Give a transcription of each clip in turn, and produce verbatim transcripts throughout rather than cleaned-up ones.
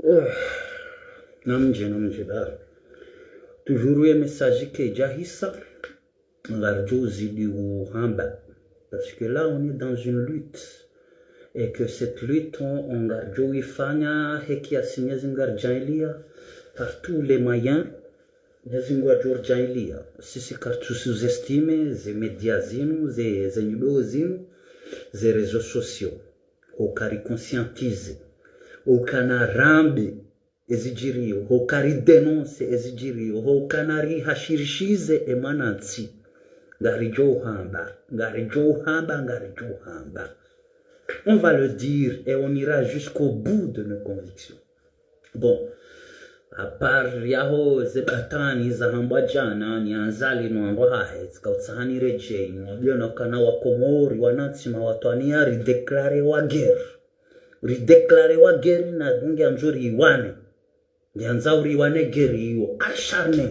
Oh, namdje, namdje ba. Toujours ye message ke djahisa, ngaridjo zidi uhamba. Parce que là, on est dans une lutte. Et que cette lutte, on, on ngaridjo ifanya, heki ya si Mwenyezi Mngu aridjaanlia, par tous les moyens, Mwenyezi Mngu adjoridjaanlia. Sisi karitsu sous-estimer, ze média zinu, ze, ze nyudo zinu, ze réseaux sociaux. Hukari conscientiser. Hukana rambe ezidjiriyo, hukari dénoncer ezidjiriyo, hukana rihashirishize emwanantsi. Ngaridjo uhamba, ngaridjo uhamba, ngaridjo uhamba. On va le dire et on ira jusqu'au bout de nos convictions. Bon, à part yaho ze batani zahambwa djana, ni Azali no wandru wahahe, tsika utsaha niredjeyi, ngamwambiyo ukana Wakomori, wanantsi mawatwaniya, ridéclarer wa guerre. Ridéclarer wa guerre na ngeyandzo riwane. Ngeyandzao riwane guerre iyo, acharné.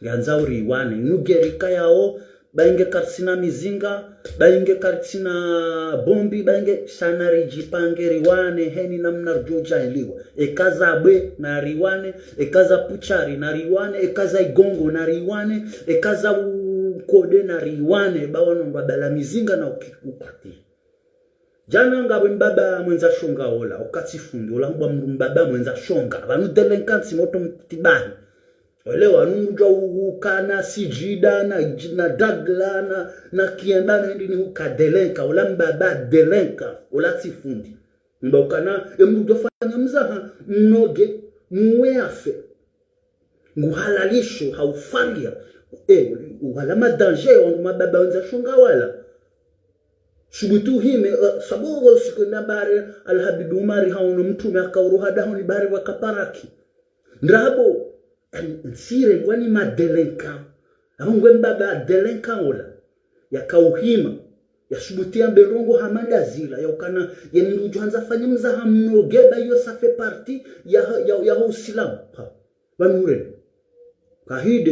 Ngeyandzao riwane. Inu guerre ikayao, ba inge karitsina mizinga, ba inge karitsina bombi, ba inge sha naridjipange riwane, heni namna ridjo djaanliwa. Eka za Bwe nariwane, eka za Putchari nariwane, eka za Igongo nariwane, eka za Ukode nariwane, ba wanu ngwabala mizinga na uki-, ukati. Djana ngapvo mbaba mwendza shonga ola, wakati fundi, ola ngwa mdru mbaba mwendza shonga, pvanu délinquance moto mtibani. Wale wanu mdjwa ukana sijida na, na dagla na, na kiemba na indi ni uka délinquant, ola mbaba délinquant, ola tsi fundi. Mba ukana, emdru djofanya mzaha, mnoge, muwe afe. Nguhalalisho, haufariya. Eh, uhala ma danger, wanu mababa wendza shonga wala. Subutu hime, eh, sabu wo siku nda bare, Alhabibu Umari haono mtrume haka uruha dahoni bare wakaparaki. Ndrabo, en-, nsire ngwani ma délinquant. Aho ngwe mbaba délinquant ola. Yaka uhima. Yasubutu yambe ndrongo hama ndazila. Ya ukana, ye mdru djo handza fanye mzaha mnoge ba iyo ça fait partie ya, ya, yaho Usilamu. Ha. Pvanu ure. Kahide.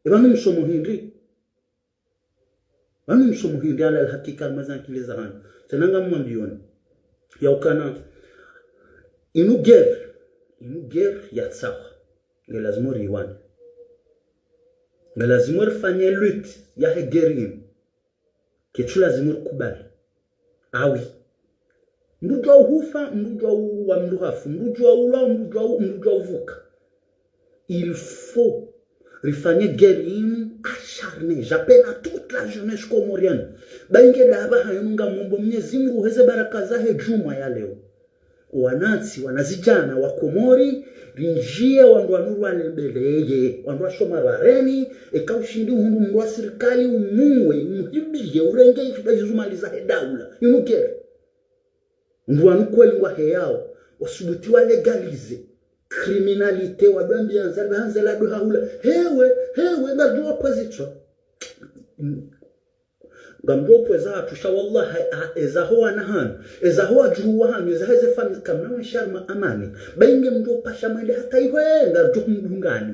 E pvanu msomo hindri. Pvanu msomo hindri ala alhakika almazan kile zahanu. Tsena ngamwambiyoni. Ya ukana inu guerre. Inu guerre ya tsawa. Nge lazimu riwane. Nge lazimu rifanye lutte yahe guerre inu. Ketsu lazimu rikubali. Awi. Mdru djwa uhufa, mdru djwa uwa, mdru hafu, mdru djwa ulwa, mdru djwa u-, mdru djwa uvuka. Il faut rifanye guerre inu acharné. J'appelle à toute la jeunesse comorienne. Ba inge daba hayinu ngamombo Mwenyezi Mngu heze baraka zahe djumwa ya leo. Wanantsi, wanazidjana, Wakomori, rindjiye wandru wanu rwalembeleye, wandru wasoma bareni, eka ushindi uhundru mndru wa sirikali umuwe, umuhibiye, urenge ikiba zizumaliza he daula. Inu guerre. Mndru wanu kweli ngwaheyao, wasubutu wa légaliser criminalité, wadwambiya Azali, ba Azali adu hahula. Hewe, hewe, ngadjuwa pwezitswa. Ngamdjo pvweza hatru sha wallahi, ha, ezaho wana hanu, ezaho wadjuhu wa hanu, ezaho eze famiyi kamna we sharma amani. Ba inge mdjo pasha mwende hata ihwe, ngadjo mdungani.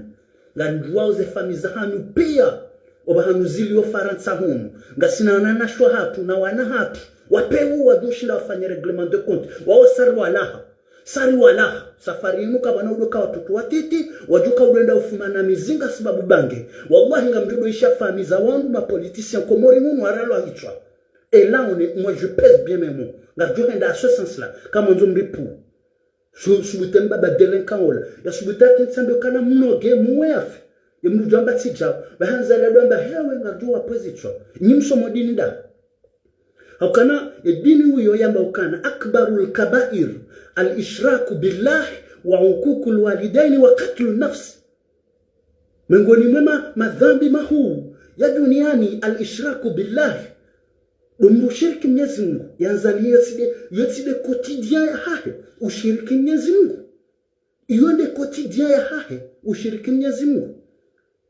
Ngandjuwao ze famiyi za hanu piya, oba hanu zili yo Farantsa hunu. Ngasina wananyashe wahatru, na wana hatru. Wapewu wadjo shinda wafanye règlement de compte. Wawo sari walaha. Sari walaha, safari inu kapvana udoka watoto watiti, wadjuka udwenda ufuma na mizinga sababu bange. Wallahi ngamdjo isha famiyi za wandru ma politiciens Komori hunu waralwa hitswa. Et là, on est, moi, je pèse bien mes mots. Ngadjo henda à ce sens-là. Kamwandzo mripu. Su-, subutu mbaba délinquant ola. Yasubutu akentsambe ukana mnoge, muwe afe. Ye mndru djwamba tsi djao. Ba Azali adwamba hewe ngadjo wa pwezitswa. Nyi msomo dini nda. Haukana, edini uyo yamba ukana, أكبر الكبائر الإشراك بالله وعقوق الوالدين وقتل النفس. Mengoni mwe ma, madhambi mahuu ya duniani الإشراك بالله. Ndo mndru ushiriki Mwenyezi Mngu, ya Azali yo tsi nde, yo tsi nde quotidien yahahe, ushiriki Mwenyezi Mngu. Iyo nde quotidien yahahe, ushiriki Mwenyezi Mngu.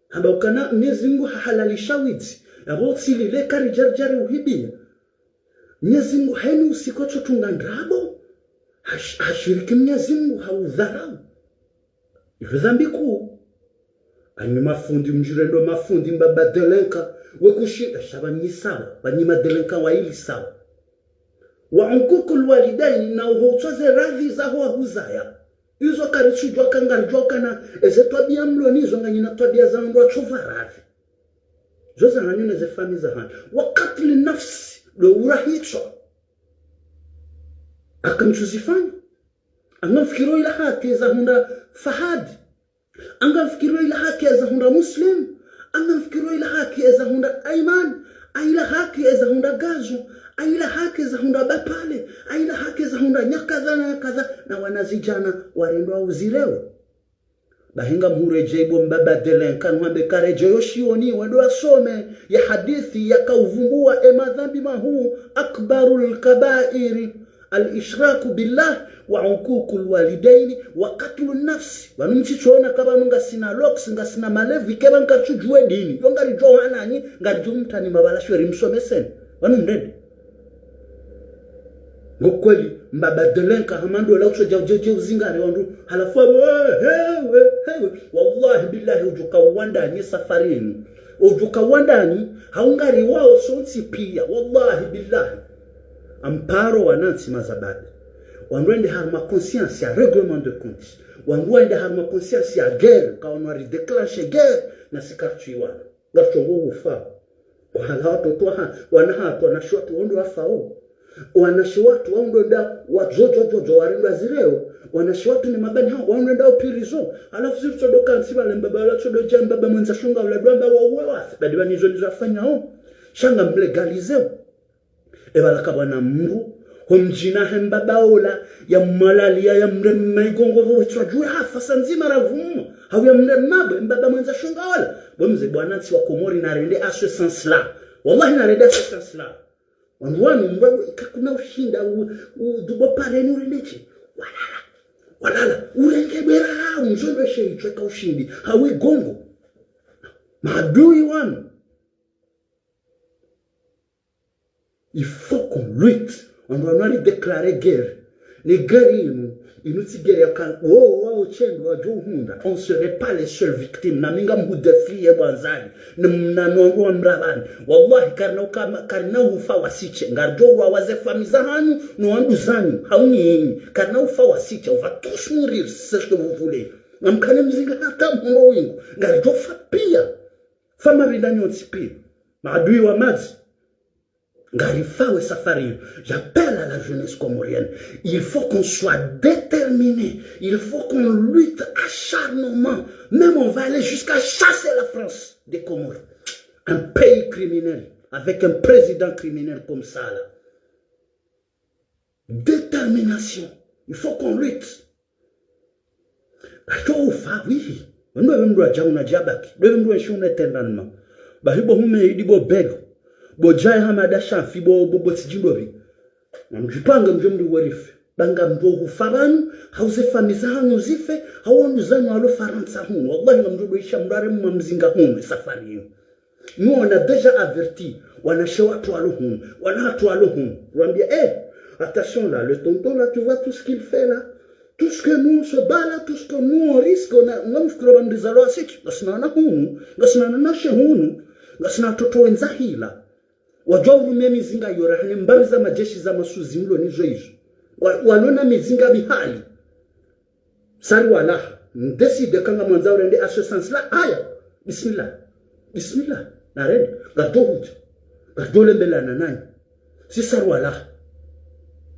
Hamba ukana Mwenyezi Mngu hahalalisha widzi, yapvo utsilile karidjaridjari uhibiya. Mwenyezi Mngu hayini usiku tsotunga ndrabo, hash-, hashiriki Mwenyezi Mngu haudharau. Iyo dhambi kuu. Anyi mafundi mdjirendo mafundi mbaba délinquant, we kushi, esha ba nyi sawa, ba nyi ma délinquants wayili sawa. وعقوق الوالدين na uho utsoze radhi zaho wahuzaya. Izo karitsudjuwa ka ngaridjuwa kana eze twabiya mlo nazo nganyina twabiya za wandru watsopvara pvi. Zo zahanyu neze famiyi zahanyu. Wa katli nafsi, ndo urahi hitswa. Aka mtsuzifanya. Anga mfikiro ila haki eza hundra Fahad. Anga mfikiro ila haki eza hundra Muslim. Anga mfikiro ila haki eza hundra Ayman. Aila haki eza hundra Gazu. Aila haki eza hundra Bapale. Aila haki eza hundra nyakadha na nyakadha. Na wanazidjana warendwa uzirewo. Bahi ngamhuredjeyi bo mbaba Delenka, nuhambe karedjeyi yo shioni, wendo wasome ye hadisi yakauvumbuwa ye madhambi mahuu, أكبر الكبائر الإشراك بالله وعقوق الوالدين وقتل النفس. Pvanu mtsitsona ka pvanu ngasina locks, ngasina malevi, keba nkaritsudjuwa dini. Yo ngaridjo hananyi, ngaridjo mtani mabala shweri msomeseni. Pvanu mrende. Ngo kweli, mbaba Delenka, hama ndo ola utsodja udje udje uzingare wandru. Halafu wapvo, eh, hewe, hewe. Wallahi billahi, udjuka wandani safari yinu. Udjuka wandani, hau ngariwawo sontsi piya. Wallahi billahi. Amparo wanantsi mazababe. Wandru wende harumwa conscience ya règlement de compte. Wandru wende harumwa conscience ya guerre, ka wanu wari déclencher guerre, nasi karitsuiwana. Ngaritsongo ufa. Wahala watoto waha, wana hatru, wanashe watru wao ndo wafao. Wanashe watru wao ndo wenda wadjo djo djo djo warendwa zirewo. Wanashe watru ne mabani hao wao ndo wenda opirizo. Halafu sisi ritsodo kantsi pvale mbaba ola tsodo dja mbaba mwendza shonga ola ndo wamba wauwe wafe. Badi pvanu izo ndizo wafanyao. Sha ngamlégaliséo. Epvala kapvwana mndru, ho mdjini he mbaba ola, yamwalaliya, yamrema igongo pvo wetsi wadjuwe hafa sa ndzima ravumwa. Hau yamrema pvo, mbaba mwendza shonga ola. Bo mze bwana ntsi wa Komori narende à ce sens-là. Wallahi narende à ce sens-là. Wandru wanu mbwa kakuna ushinda, u, u, dubo pareni urende tsi. Walala. Walala. Urenge bera, umzondwe she itswe ka ushindi. Hau igongo. Maadui wanu. Il faut qu'on lutte. Wandru wanu wari déclarer guerre. Ne guerre inu, inu tsi guerre ya kan-, wo, wo, wo, tsi ndo wadjo hundra. On serait pas les seules victimes. Na mi ngamhudéfier bo Azali. Na, na, no, wandru wa Mrabani. Wallahi, karina uka-, karina ufa wasitse. Ngaridjo uwawa ze famiyi zahanyu, no wanduzanyu. Hau nyinyi. Karina ufa wasitse. On va tous mourir, c'est ce que vous voulez. Ngamkane mzinga hata mhoro wingu. Ngaridjo ufa piya. Fa mapvinda nyontsi piya. Maadui wa madzi. Ngarifawe safari. J'appelle à la jeunesse comorienne. Il faut qu'on soit déterminé. Il faut qu'on lutte acharnement. Même on va aller jusqu'à chasser la France des Comores. Un pays criminel, avec un président criminel comme ça, là. Détermination. Il faut qu'on lutte. Ngaridjo ufa, oui. Wendo we mndru wadja una djabaki. Ndo we mndru wenshi una éternellement. Bahi bo Humeidi, bo Belou, bo Djae Hamada Shafi, bo, bo, bo Tsidjindori. Namdjipange mdjo mri werife. Ba ngamdjo ufa pvanu, hau ze famiyi zahanyu zife, hau wanduzanyu walo Farantsa hunu. Wallahi ngamdjo doisha mrare mwa mzinga hunu, safari yinu. Nous, on a déjà averti. Wanashe watru walo hunu. Wana hatru walo hunu. Wambia, eh, attention là, le tonton là, tu vois tout ce qu'il fait là. Tout ce que nous, on se bat là, tout ce que nous, on risque, on a, ngamfikiri pvanu rizalwa siki. Ngasina wana hunu. Ngasina wanashe hunu. Ngasina watoto wendza hila. Wadjuwa urumia mizinga yora, hane mbari za majeshi za masuzi mlo nizo izo. Wa-, walona mizinga mihali. Sa riwalaha, mdécider ka ngamwandzo urende à ce sens-là, aya, bismillah. Bismillah, narende, ngaridjo hudja. Ngaridjo lembelana nanyi. Si sa riwalaha.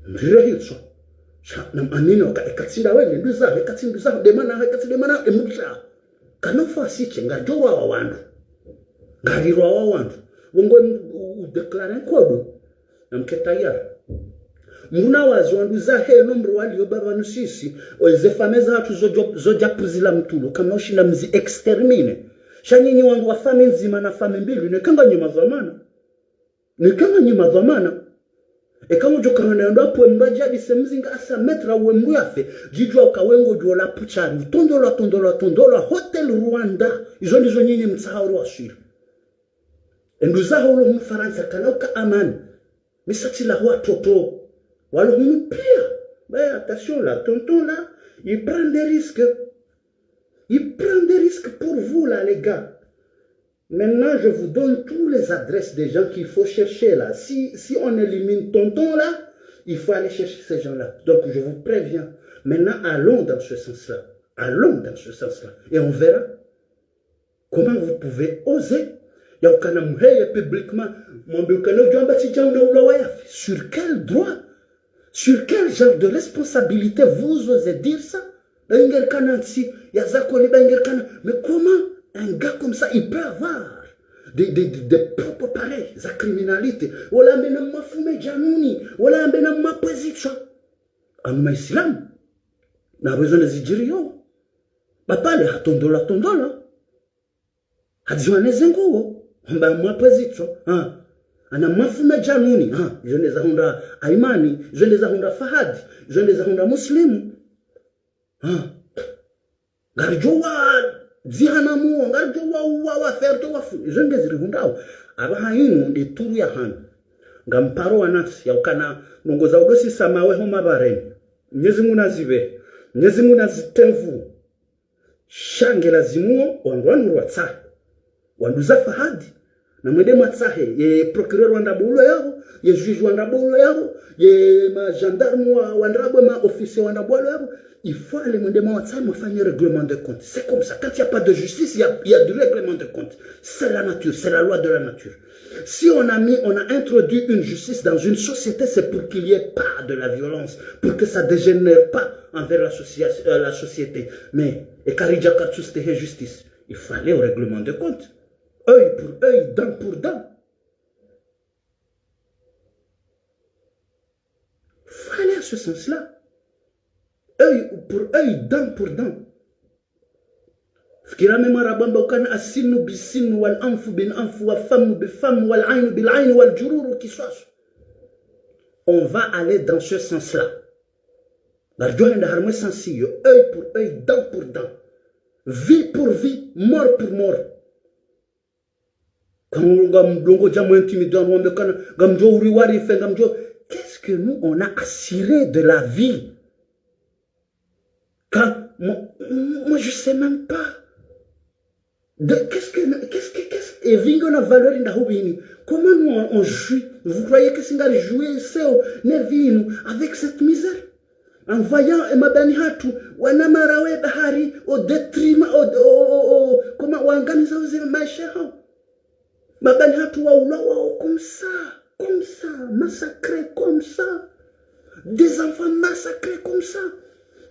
Mrire hitswa. Sha, na mwamini waka, eka tsi nda wende, nduza, eka tsi nduza, demana, eka tsi demana, emudja. Kana ufa wasitse, ngaridjo wawa wandru. Ngarirwawa wandru. Wo ngo u, u déclarer nkodo. Namke tayari. Mruna wazi wandru zahe no mrwaliyo pvapvanu sisi, o ze famiyi zahatru zodjo, zodja puzila mtulu, kamna ushinda mzi exterminer. Sha nyinyi wandru wa famiyi ndzima na famiyi mbili, neka nganyi madhwamana. Neka nganyi madhwamana. Eka ngodjo karana yandru apvo mndru adjadise mzinga à cent mètres uwe mndru yafe, djidjuwa uka we ngodjo la puchari, utondolwa, tondolwa, tondolwa, Hotel Rwanda, izo ndizo nyinyi mtsaha uri waswiri. Enduzaho ulo hunu Farantsa kana uka amani. Mi sa tsilaho watoto. Walo hunu piya. Mais attention là, tonton là, il prend des risques. Il prend des risques pour vous là, les gars. Maintenant, je vous donne tous les adresses des gens qu'il faut chercher là. Si, si on élimine tonton là, Il faut aller chercher ces gens-là. Donc, je vous préviens. Maintenant, allons dans ce sens-là. Allons dans ce sens-là. Et on verra comment vous pouvez oser. Ya ukana muheye publiquement, mwambe ukana udjo amba tsi djau na ulawa yafe. Sur quel droit? Sur quel genre de responsabilité vous osez dire ça? Ba ingerikana ntsi ya zakoli ba ingerikana. Mais comment un gars comme ça, il peut avoir des, des, des, des propos pareils, za criminalité? Wala ambe na mwafume djanuni, wala ambe na mwapwezi tswa. Anu ma Islam. Na raison de zidjiri yo. Ba pale hatondola, tondola. Hadziwane zenguo, hamba mwapwezi tswa. Ha. Ana mwafume djanuni. Ha. Djo ndeza hundra Aymane, djo ndeza hundra Fahad, djo ndeza hundra Muslimu. Ha. Ngaridjo wadzihana muo, ngaridjo wa, wa, wa, faire de wafu. Izo nge zirihundrao. Aba hayinu nde turu ya hanu. Ngamparo wa nafsi, ya ukana ndrongoo za udo sisa mawe ho mabareni. Mnyezi Mungu nazibe. Mnyezi Mungu nazitemvu. Sha nge lazimu wandru wanu rwatsahe. Wandru za Fahad. Na mwende mwatsahe, ye procureur wa ndrabo ulo yapvo, ye juge wa ndrabo ulo yapvo, ye ma gendarme wa, wa ndrabo, ma officier wa ndrabo ulo yapvo. Il faut aller mwende mwatsahe, mwafanye règlement de compte. C'est comme ça. Quand il y a pas de justice, il y a, il y a du règlement de compte. C'est la nature, c'est la loi de la nature. Si on a mis, on a introduit une justice dans une société, c'est pour qu'il y ait pas de la violence, pour que ça dégénère pas envers la socia-, euh, la société. Mais, et karidja katsu stehe justice, il faut aller au règlement de compte. Œil pour œil, dent pour dent. Faut aller à ce sens-là. Œil pour œil, dent pour dent. Fikira même Arabu amba ukana السن بالسن والأنف بالأنف والفم بالفم والعين بالعين والجروح قصاص. On va aller dans ce sens-là. Ngaridjo henda harimwa e sens iyo, œil pour œil, dent pour dent. Vie pour vie, mort pour mort. Kama ngamdjo dja mwintimide wandru wambe ukana, ngamdjo uriwa rife, ngamdjo. Qu'est-ce que nous, on a à cirer de la vie? Quand, moi, moi, je sais même pas. De, qu'est-ce que, qu'est-ce que, qu'est-ce que, e vie nge na valeur nda hupvi ini? Comment nous, on, on jouit? Vous croyez que si ngari jouissons ne vie inu avec cette misère? En voyant e mabani hatru, wana marawe bahari, au détriment, au, au, au, au, comment, wangamiza uzi maesha yahao. Mabani hatru waulawa comme ça, comme ça, massacrés comme ça. Des enfants massacrés comme ça.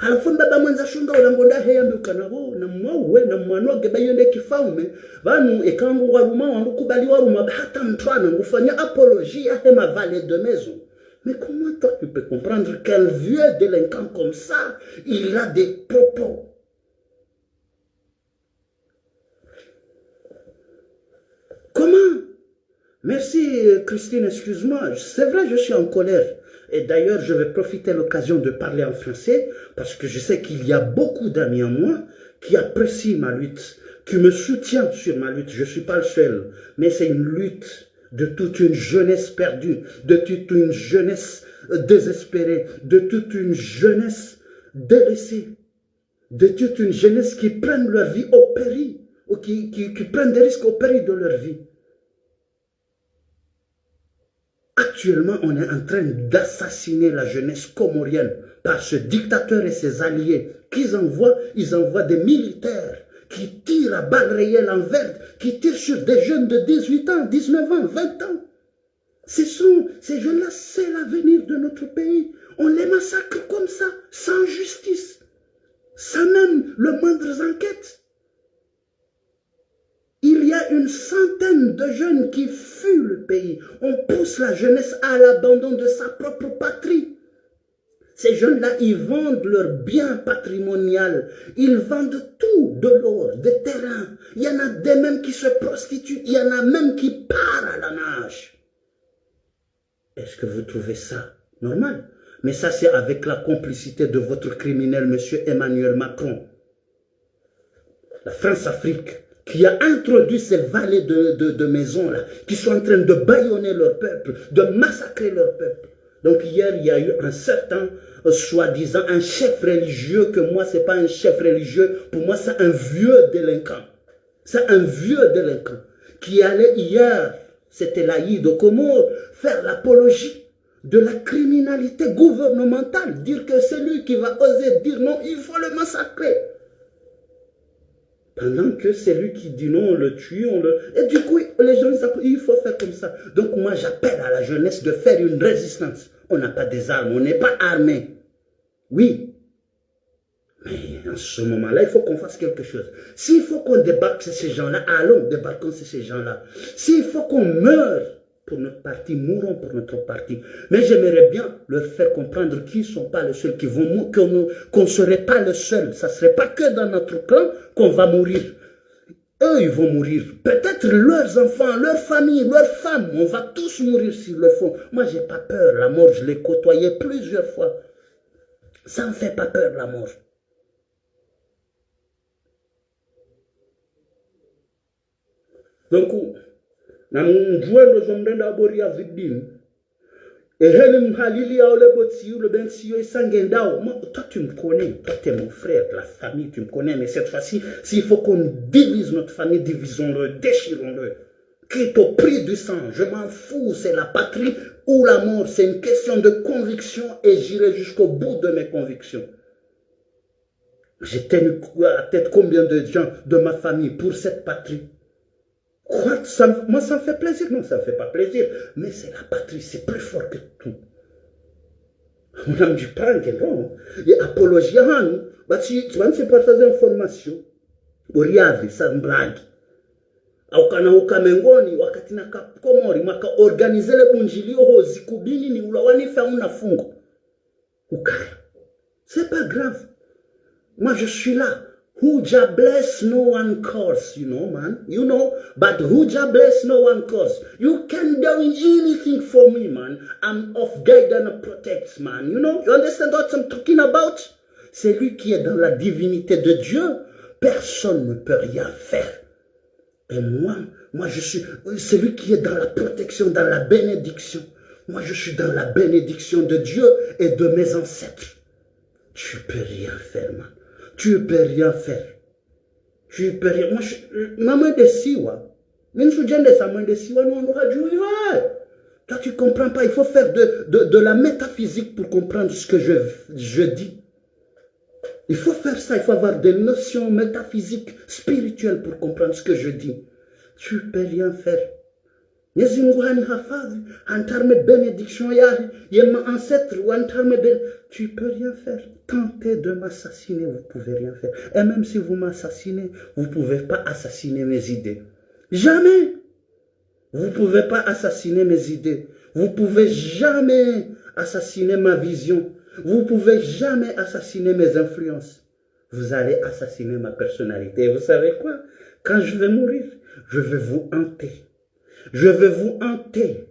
Halafu mbaba mwendza shonga ula ngonda heya mbe ukana bo, na mwauwe, na mwanoge ba yende kifaume. Pvanu, eka ngu waruma, wangu kubali waruma, ba hata mtrwana, ngufanya apologie yahe ma valet de maison. Mais comment toi tu peux comprendre qu'un vieux délinquant comme ça, il a des propos? Comment? Merci, euh, Christine, excuse-moi. C'est vrai, je suis en colère. Et d'ailleurs, je vais profiter de l'occasion de parler en français parce que je sais qu'il y a beaucoup d'amis en moi qui apprécient ma lutte, qui me soutiennent sur ma lutte. Je suis pas le seul, mais c'est une lutte de toute une jeunesse perdue, de toute une jeunesse, euh, désespérée, de toute une jeunesse délaissée, de toute une jeunesse qui prennent leur vie au péril, ou qui, qui, qui prennent des risques au péril de leur vie. Actuellement, on est en train d'assassiner la jeunesse comorienne par ce dictateur et ses alliés. Qu'ils envoient, ils envoient des militaires qui tirent à balles réelles en vert, qui tirent sur des jeunes de dix-huit ans, dix-neuf ans, vingt ans. Ce sont, ces jeunes-là, c'est l'avenir de notre pays. On les massacre comme ça, sans justice, sans même le moindre enquête. Il y a une centaine de jeunes qui fuient le pays. On pousse la jeunesse à l'abandon de sa propre patrie. Ces jeunes-là, ils vendent leurs biens patrimoniaux. Ils vendent tout, de l'or, des terrains. Il y en a des même qui se prostituent. Il y en a même qui partent à la nage. Est-ce que vous trouvez ça normal? Mais ça, c'est avec la complicité de votre criminel, monsieur Emmanuel Macron. La France-Afrique, qui a introduit ces valets de, de, de maison-là, qui sont en train de bâillonner leur peuple, de massacrer leur peuple. Donc hier, il y a eu un certain, euh, soi-disant un chef religieux, que moi, c'est pas un chef religieux, pour moi, c'est un vieux délinquant. C'est un vieux délinquant qui allait hier, c'était l'Aïd aux Comores, faire l'apologie de la criminalité gouvernementale, dire que c'est lui qui va oser dire non, il faut le massacrer. Pendant que c'est lui qui dit non, on le tue, on le... Et du coup, les gens disent, il faut faire comme ça. Donc moi, j'appelle à la jeunesse de faire une résistance. On n'a pas des armes, on n'est pas armés. Oui. Mais en ce moment-là, il faut qu'on fasse quelque chose. S'il faut qu'on débarque sur ces gens-là, allons, débarquons sur ces gens-là. S'il faut qu'on meure pour notre parti, mourons pour notre parti. Mais j'aimerais bien leur faire comprendre qu'ils sont pas les seuls qui vont mou-, que nous, qu'on serait pas les seuls. Ça serait pas que dans notre clan qu'on va mourir. Eux, ils vont mourir. Peut-être leurs enfants, leur famille, leurs femmes, on va tous mourir s'ils le font. Moi, j'ai pas peur. La mort, je l'ai côtoyée plusieurs fois. Ça me fait pas peur, la mort. Donc, na mdjuwe ndo zo mrenda abori ya vidini. Et heli mhalili ya ole botsi, le ben si yo isa ngendao. Moi, toi, tu me connais. Toi, t'es mon frère, la famille, tu me connais. Mais cette fois-ci, s'il faut qu'on divise notre famille, divisons-le, déchirons-le. Quitte au prix du sang, je m'en fous, c'est la patrie ou la mort. C'est une question de conviction et j'irai jusqu'au bout de mes convictions. J'ai tenu à tête combien de gens de ma famille pour cette patrie. Quoi, ça me- moi, ça me fait plaisir. Non, ça me fait pas plaisir. Mais c'est la patrie, c'est plus fort que tout. Mna mdjipvange, non? Ye apologie hanu, ba tsi, tsi ba tsi partager information. Oriave, sa mblagi. Au kana uka mengoni, wakati na ka Komori, mwaka organiser le bundjilio ho zikubini ni ula wanifa una fungo. Ukaya. C'est pas grave. Moi, je suis là. Who Jah bless, no one curse, you know, man. You know, but who Jah bless, no one curse. You can do anything for me, man. I'm of guide and protect, man. You know, you understand what I'm talking about? Celui qui est dans la divinité de Dieu, personne ne peut rien faire. Et moi, moi je suis celui qui est dans la protection, dans la bénédiction. Moi, je suis dans la bénédiction de Dieu et de mes ancêtres. Tu peux rien faire, man. Tu peux rien faire. Tu peux rien. Moi, je, maman de siwa. Même si je ne sais pas de siwa, non, on aura dû, ouais. Toi, tu comprends pas. Il faut faire de, de, de la métaphysique pour comprendre ce que je, je dis. Il faut faire ça, il faut avoir des notions métaphysiques, spirituelles pour comprendre ce que je dis. Tu peux rien faire. Mwenyezi Mungu hanihifadhi, hanitria mwe bénédiction yahe, ye ma ancêtres wanitria mwe bé-, tu peux rien faire. Tentez de m'assassiner, vous pouvez rien faire. Et même si vous m'assassinez, vous pouvez pas assassiner mes idées. Jamais. Vous pouvez pas assassiner mes idées. Vous pouvez jamais assassiner ma vision. Vous pouvez jamais assassiner mes influences. Vous allez assassiner ma personnalité. Et vous savez quoi? Quand je vais mourir, je vais vous hanter. Je vais vous hanter.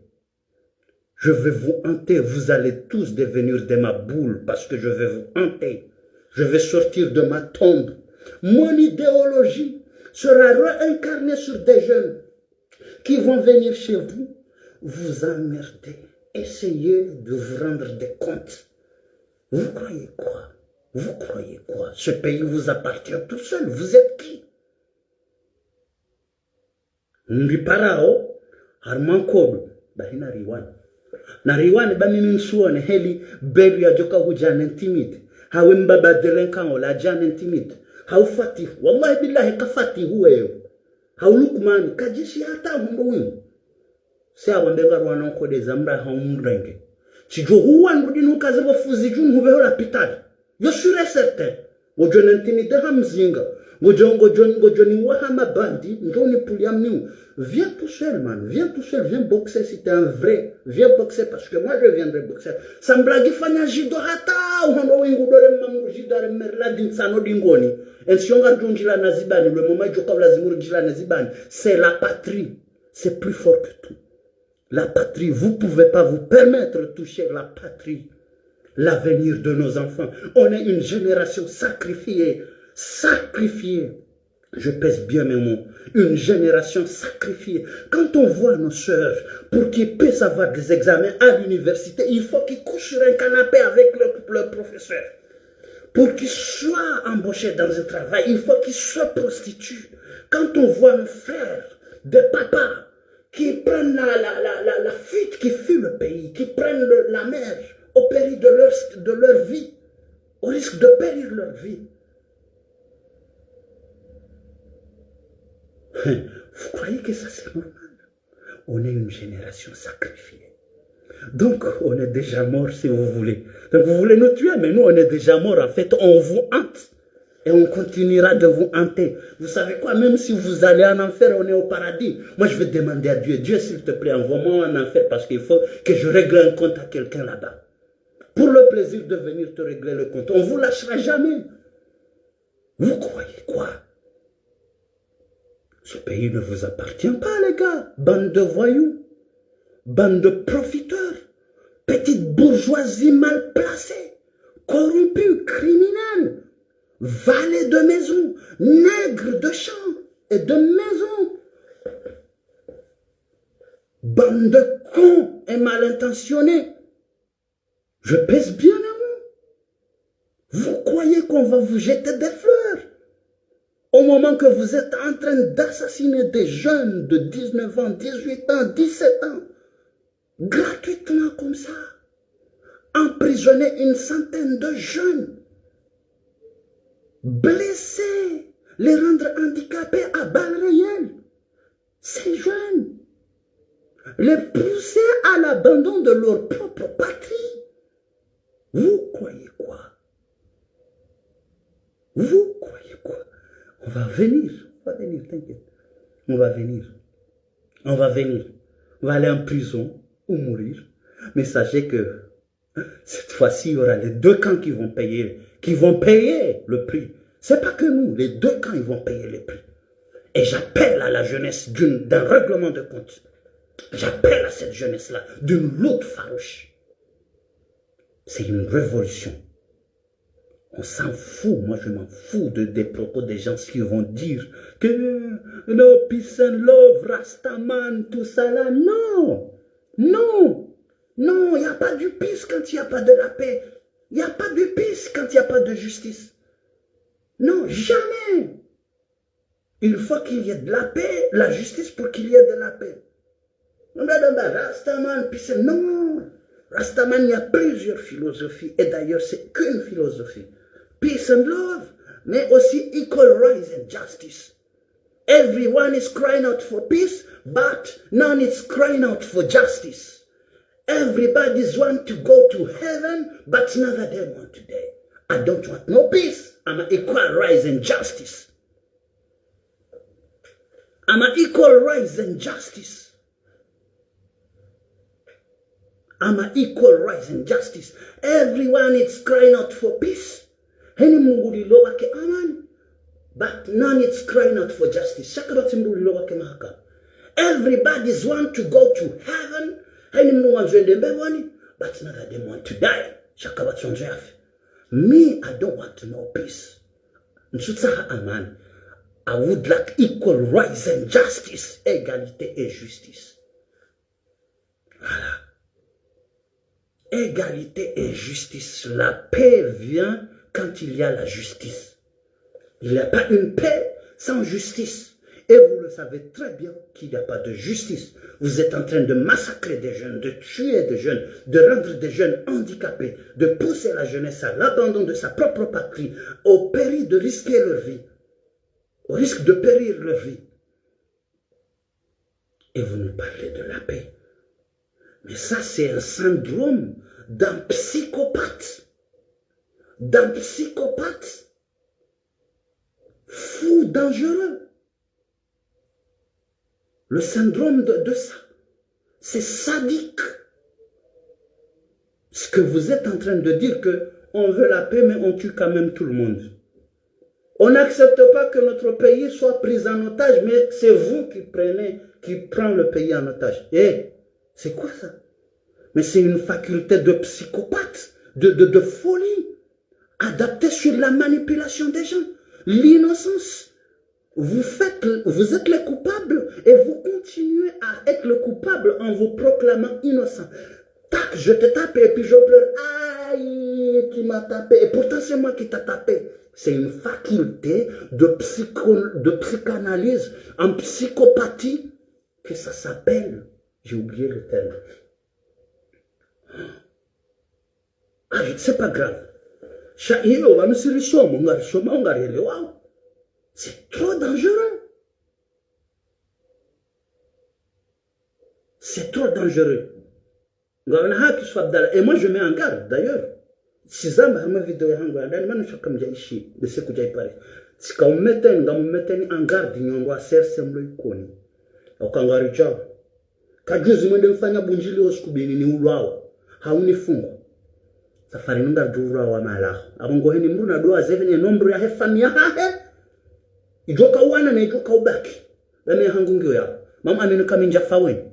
Je vais vous hanter. Vous allez tous devenir de ma boule parce que je vais vous hanter. Je vais sortir de ma tombe. Mon idéologie sera réincarnée sur des jeunes qui vont venir chez vous, vous emmerder. Essayez de vous rendre des comptes. Vous croyez quoi? Vous croyez quoi? Ce pays vous appartient tout seul. Vous êtes qui? Mriparao, harumwa nkodo, bahi nariwane. Nariwane ba mimi nisuone heli, Beru yadjoka hudja n'intimider. Hawe mbaba délinquant ola adja n'intimider. Hau Fatihu, wallahi billahi ka Fatihu wewe. Hau Lukmani, kadjeshi hata hundru wingu. Se awambe ngarwana nkodo za mra hau mrenge. Tsidjo huwa ndrudi nukaze bo fuzi djuu nuhubeho lapitali. Yo sûr et certain. Ngodjo n'intimider ha mzinga. Ngodjo, ngodjo, ngodjo niwaha mabandi, ngodjo nipvulia miu. Viens tout seul, man. Viens tout seul. Viens boxer si t'es un vrai. Viens boxer parce que moi, je viendrai boxer. Sa mblagi fanya judo hata, uhando wingu dore mamu judo, are merla dintsano dingoni. Ensi yo ngardjo ndjila na zibani, le moment djoka ulazimu ridjila na zibani. C'est la patrie. C'est plus fort que tout. La patrie, vous pouvez pas vous permettre de toucher la patrie, l'avenir de nos enfants. On est une génération sacrifiée, sacrifiée. Je pèse bien mes mots. Une génération sacrifiée. Quand on voit nos sœurs, pour qu'ils puissent avoir des examens à l'université, il faut qu'ils couchent sur un canapé avec leur, leur professeur. Pour qu'ils soient embauchés dans un travail, il faut qu'ils se prostituent. Quand on voit nos frères, des papas, qui prennent la, la, la, la, la fuite, qui fuient le pays, qui prennent le- la mer au péril de leur, de leur vie, au risque de périr leur vie. Vous croyez que ça c'est normal ? On est une génération sacrifiée. Donc, on est déjà mort si vous voulez. Donc, vous voulez nous tuer, mais nous, on est déjà mort. En fait, on vous hante. Et on continuera de vous hanter. Vous savez quoi ? Même si vous allez en enfer, on est au paradis. Moi, je vais demander à Dieu, Dieu, s'il te plaît, envoie-moi en enfer parce qu'il faut que je règle un compte à quelqu'un là-bas. Pour le plaisir de venir te régler le compte. On vous lâchera jamais. Vous croyez quoi ? Ce pays ne vous appartient pas, les gars. Bande de voyous, bande de profiteurs, petite bourgeoisie mal placée, corrompue, criminelle, valet de maison, nègre de champ et de maison. Bande de cons et mal intentionnés. Je pèse bien mes mots. Vous croyez qu'on va vous jeter des fleurs au moment que vous êtes en train d'assassiner des jeunes de dix-neuf ans, dix-huit ans, dix-sept ans, gratuitement comme ça, emprisonner une centaine de jeunes, blesser, les rendre handicapés à balles réelles, ces jeunes, les pousser à l'abandon de leur propre patrie. Vous croyez quoi ? Vous croyez quoi ? On va venir, on va venir, t'inquiète. On va venir. On va venir. On va aller en prison ou mourir. Mais sachez que cette fois-ci, il y aura les deux camps qui vont payer, qui vont payer le prix. C'est pas que nous, les deux camps, ils vont payer le prix. Et j'appelle à la jeunesse d'une- d'un règlement de compte. J'appelle à cette jeunesse-là d'une lutte farouche. C'est une révolution. On s'en fout, moi je m'en fous de, des propos des gens qui vont dire que no peace and love, Rastaman, tout ça là. Non, non, non, il n'y a pas de peace quand il n'y a pas de la paix. Il n'y a pas de peace quand il n'y a pas de justice. Non, jamais. Il faut qu'il y ait de la paix, la justice pour qu'il y ait de la paix. Non, non, non, Rastaman, peace and- non. Rastaman, il y a plusieurs philosophies. Et d'ailleurs, c'est qu'une philosophie. Peace and love, mais aussi equal rights and justice. Everyone is crying out for peace, but none is crying out for justice. Everybody's want to go to heaven, but none of them want to die. I don't want no peace. I'm an equal rights and justice. I'm an equal rights and justice. I'm an equal rights and justice. Everyone is crying out for peace. Heni Mungu lilo wake amani. But none is crying out for justice. Shaka batsi Mungu lilo wake mahakama. Everybody's want to go to heaven. Heni Mungu wandzo wende mbepvoni. But none of them want to die. Shaka batsi wandzo yafe. Me, I don't want no peace. Ntsutsaha amani. I would like equal rights and justice, égalité et justice. Voilà. Égalité et justice. La paix vient quand il y a la justice. Il n'y a pas une paix sans justice. Et vous le savez très bien qu'il n'y a pas de justice. Vous êtes en train de massacrer des jeunes, de tuer des jeunes, de rendre des jeunes handicapés, de pousser la jeunesse à l'abandon de sa propre patrie, au péril de risquer leur vie, au risque de périr leur vie. Et vous nous parlez de la paix. Mais ça, c'est un syndrome d'un psychopathe. D'un psychopathe fou, dangereux. Le syndrome de, de ça, c'est sadique. Ce que vous êtes en train de dire que on veut la paix, mais on tue quand même tout le monde. On n'accepte pas que notre pays soit pris en otage, mais c'est vous qui prenez, qui prend le pays en otage. Eh, c'est quoi ça ? Mais c'est une faculté de psychopathe, de, de, de folie, adaptée sur la manipulation des gens. L'innocence. Vous faites, vous êtes les coupables et vous continuez à être le coupable en vous proclamant innocent. Tac, je te tape et puis je pleure. Aïe, tu m'as tapé. Et pourtant, c'est moi qui t'a tapé. C'est une faculté de psycho-, de psychanalyse en psychopathie que ça s'appelle, j'ai oublié le terme. Ah, c'est pas grave. Sha iyo, pvanu si risoma, ngarisoma, ngarielewao. C'est trop dangereux. C'est trop dangereux. Ngawena haki, Yusuf Abdallah. Et moi, je mets en garde, d'ailleurs. Tsizamba harumwa video yahangu ya handani, mana shaka mdja ishi, bese kudja ipare. Tsika umeteni, ngamumeteni en garde, nyi wandru wa C R C mlo Ikoni. Au kangaridjao. Kadjuzi mwende mfanya bunjili o siku bini ni ulwawa. Hau ni fungu. Safari nunga djurwa wa malaho. Abo ngoheni mdru na dua zeve ne nombre yahe famille yahahe. Idjoka uwana na idjoka ubaki. Bame hangu ngiyo yao. Mama amenu kamindja faweni.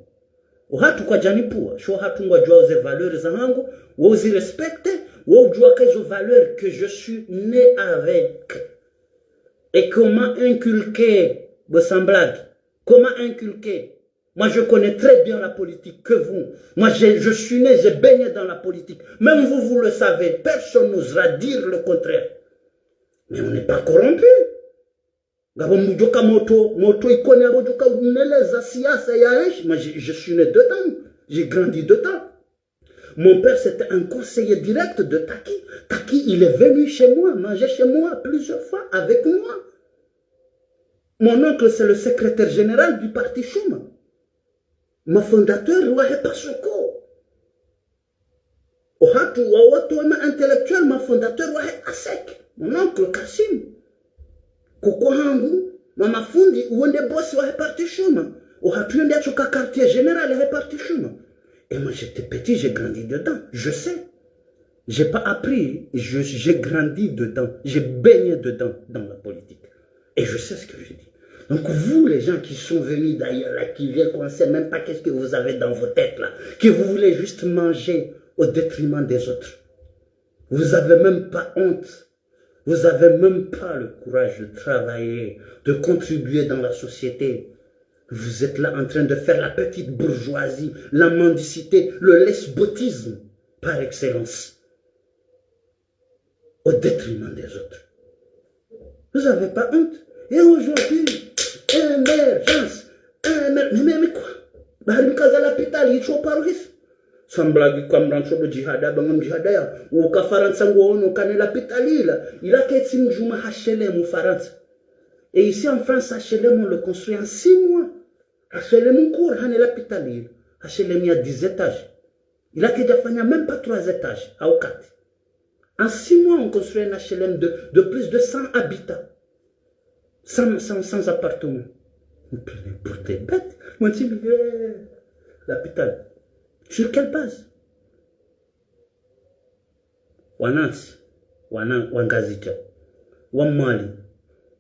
Ohatru kwadjanipvuwa, sho hatru ngwadjuwao ze valeurs zahangu, wo uzi respecter, wo udjuwa que izo valeurs que je suis né avec. Et qu'on m'a inculqué, bo sans blague, qu'on m'a inculqué. Moi, je connais très bien la politique que vous. Moi, j'ai, je suis né, j'ai baigné dans la politique. Même vous, vous le savez, personne n'osera dire le contraire. Mais on n'est pas corrompu. Ngapvo mdru djoka moto, moto Ikoni apvo djoka uneleza siasa ya enshi. Moi, je, je suis né dedans. J'ai grandi dedans. Mon père, c'était un conseiller direct de Taki. Taki, il est venu chez moi, manger chez moi plusieurs fois avec moi. Mon oncle, c'est le secrétaire général du parti Shuma. Ma fondateur wahe Pasoko. Ohatru wa watu wema intellectuel, ma fondateur wahe ASEC. Mon oncle Kassim. Koko hangu, ma mafundi, uwo nde boss wahe parti Shuma. Ohatru yo nde atsoka quartier général yahe parti Shuma. Et moi, j'étais petit, j'ai grandi dedans. Je sais. J'ai pas appris, je, j'ai grandi dedans. J'ai baigné dedans, dans la politique. Et je sais ce que je dis. Donc vous, les gens qui sont venus d'ailleurs, là, qui viennent, qu'on ne sait même pas qu'est-ce que vous avez dans vos têtes, là, que vous voulez juste manger au détriment des autres. Vous avez même pas honte. Vous avez même pas le courage de travailler, de contribuer dans la société. Vous êtes là en train de faire la petite bourgeoisie, la mendicité, le lesbotisme par excellence. Au détriment des autres. Vous avez pas honte? Et aujourd'hui, émergence, émer-, mais, mais, mais quoi? Bahari mkaza lapitali, itso paruhisi. Sans blague, kwa mdru ntsodo djihada, banga mdjihada ya. Uka Farantsa ngoono kane lapitali ila. Ila ketsi mdjuma H L M Farantsa. Et ici en France, H L M, on le construit en six mois. H L M nkuu hane lapitali ila. H L M ya dix étages. Ila kedjafanya même pas trois étages, au quatre. En six mois, on construit un H L M de, de plus de cent habitants. Cent, cent, cent appartements. Vous prenez pour des bêtes. Moi, je dis, mais, euh, lapitali. Sur quelle base? Wanantsi, wana, wangazidja, wamwali,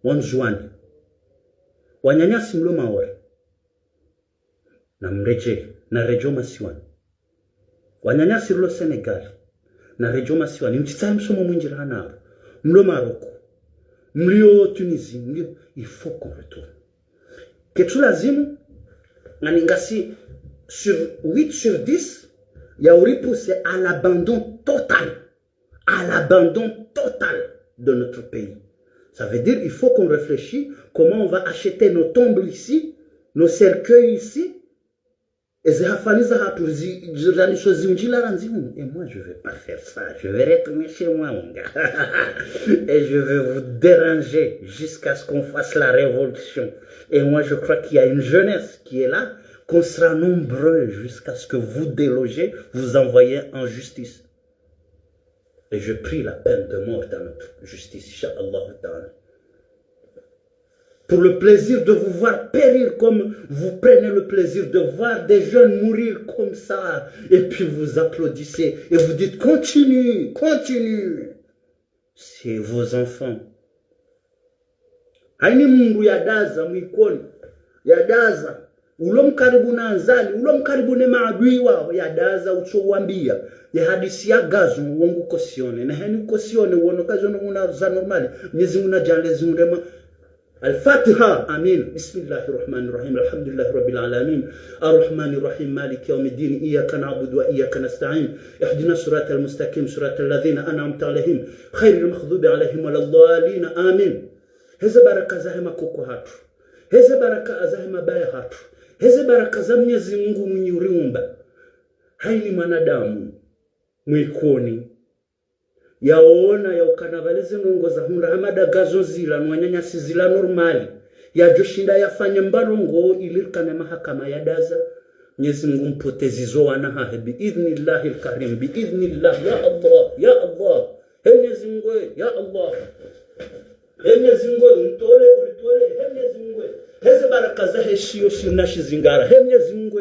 wandzuwani, wananyasi mlo Maore. Na mredjei, na redjei masiwani. Wananyasi rilo Sénégal, na redjei masiwani. Mtsitsahe msomo mwindji raha naro. Mlo Maroc, mlio Tunisie, mlio, il faut qu'on retourne. Ketsu lazimu, ngani ngasi sur huit sur dix, ya uripousser à l'abandon total. À l'abandon total de notre pays. Ça veut dire, il faut qu'on réfléchisse comment on va acheter nos tombes ici, nos cercueils ici, et ze hafani zahatru zi, zi, zilalisho zindji la randzi hunu. Et moi, je vais pas faire ça. Je vais retourner chez moi, mon gars. Et je vais vous déranger jusqu'à ce qu'on fasse la révolution. Et moi, je crois qu'il y a une jeunesse qui est là, qu'on sera nombreux jusqu'à ce que vous délogez, vous envoyez en justice. Et je prie la peine de mort dans notre justice, Inch'Allah Ta'ala. Pour le plaisir de vous voir périr comme vous prenez le plaisir de voir des jeunes mourir comme ça, et puis vous applaudissez et vous dites, continue, continue. C'est vos enfants. Haini mndru yadaza mwikoni, yadaza, ulo mkaribu na Azali, ulo mkaribu ne maadui waho, yadaza utso wambia, ye hadisi ya gazo, wo ngu cautionner, na heni cautionner, wono kazo no muna za normal, Mnyezi Mungu nadjaanlie zimrema. Al-Fatiha, amin. بسم الله الرحمن الرحيم. الحمد لله رب العالمين. الرحمن الرحيم. مالك يوم الدين. إياك نعبد وإياك نستعين. اهدنا الصراط المستقيم. صراط الذين أنعمت عليهم. غير المغضوب عليهم ولا الضالين. آمين. Heze baraka zahe makoko hatru. Heze baraka zahe mabaya hatru. Heze baraka za Mnyezi Mungu mwinyi uriumba. Haini mwanadamu, mwikoni, yaona yaukana pvale ze ndrongoo zahundra hama dagazo zila, no wananyasi zila normal. Yadjoshinda yafanye mba ndrongoo ili rikane mahakama ya daza. Mnyezi Mungu mpotezi zo wana hahe, bi idhnillahi lkarim, bi idhnillah, ya Allah, ya Allah. He Mnyezi Mungu, ya Allah. He Mnyezi Mungu, uritole, uritole, he Mnyezi Mungu. Heze baraka zahe shiyo shirina shizingara, he Mnyezi Mungu.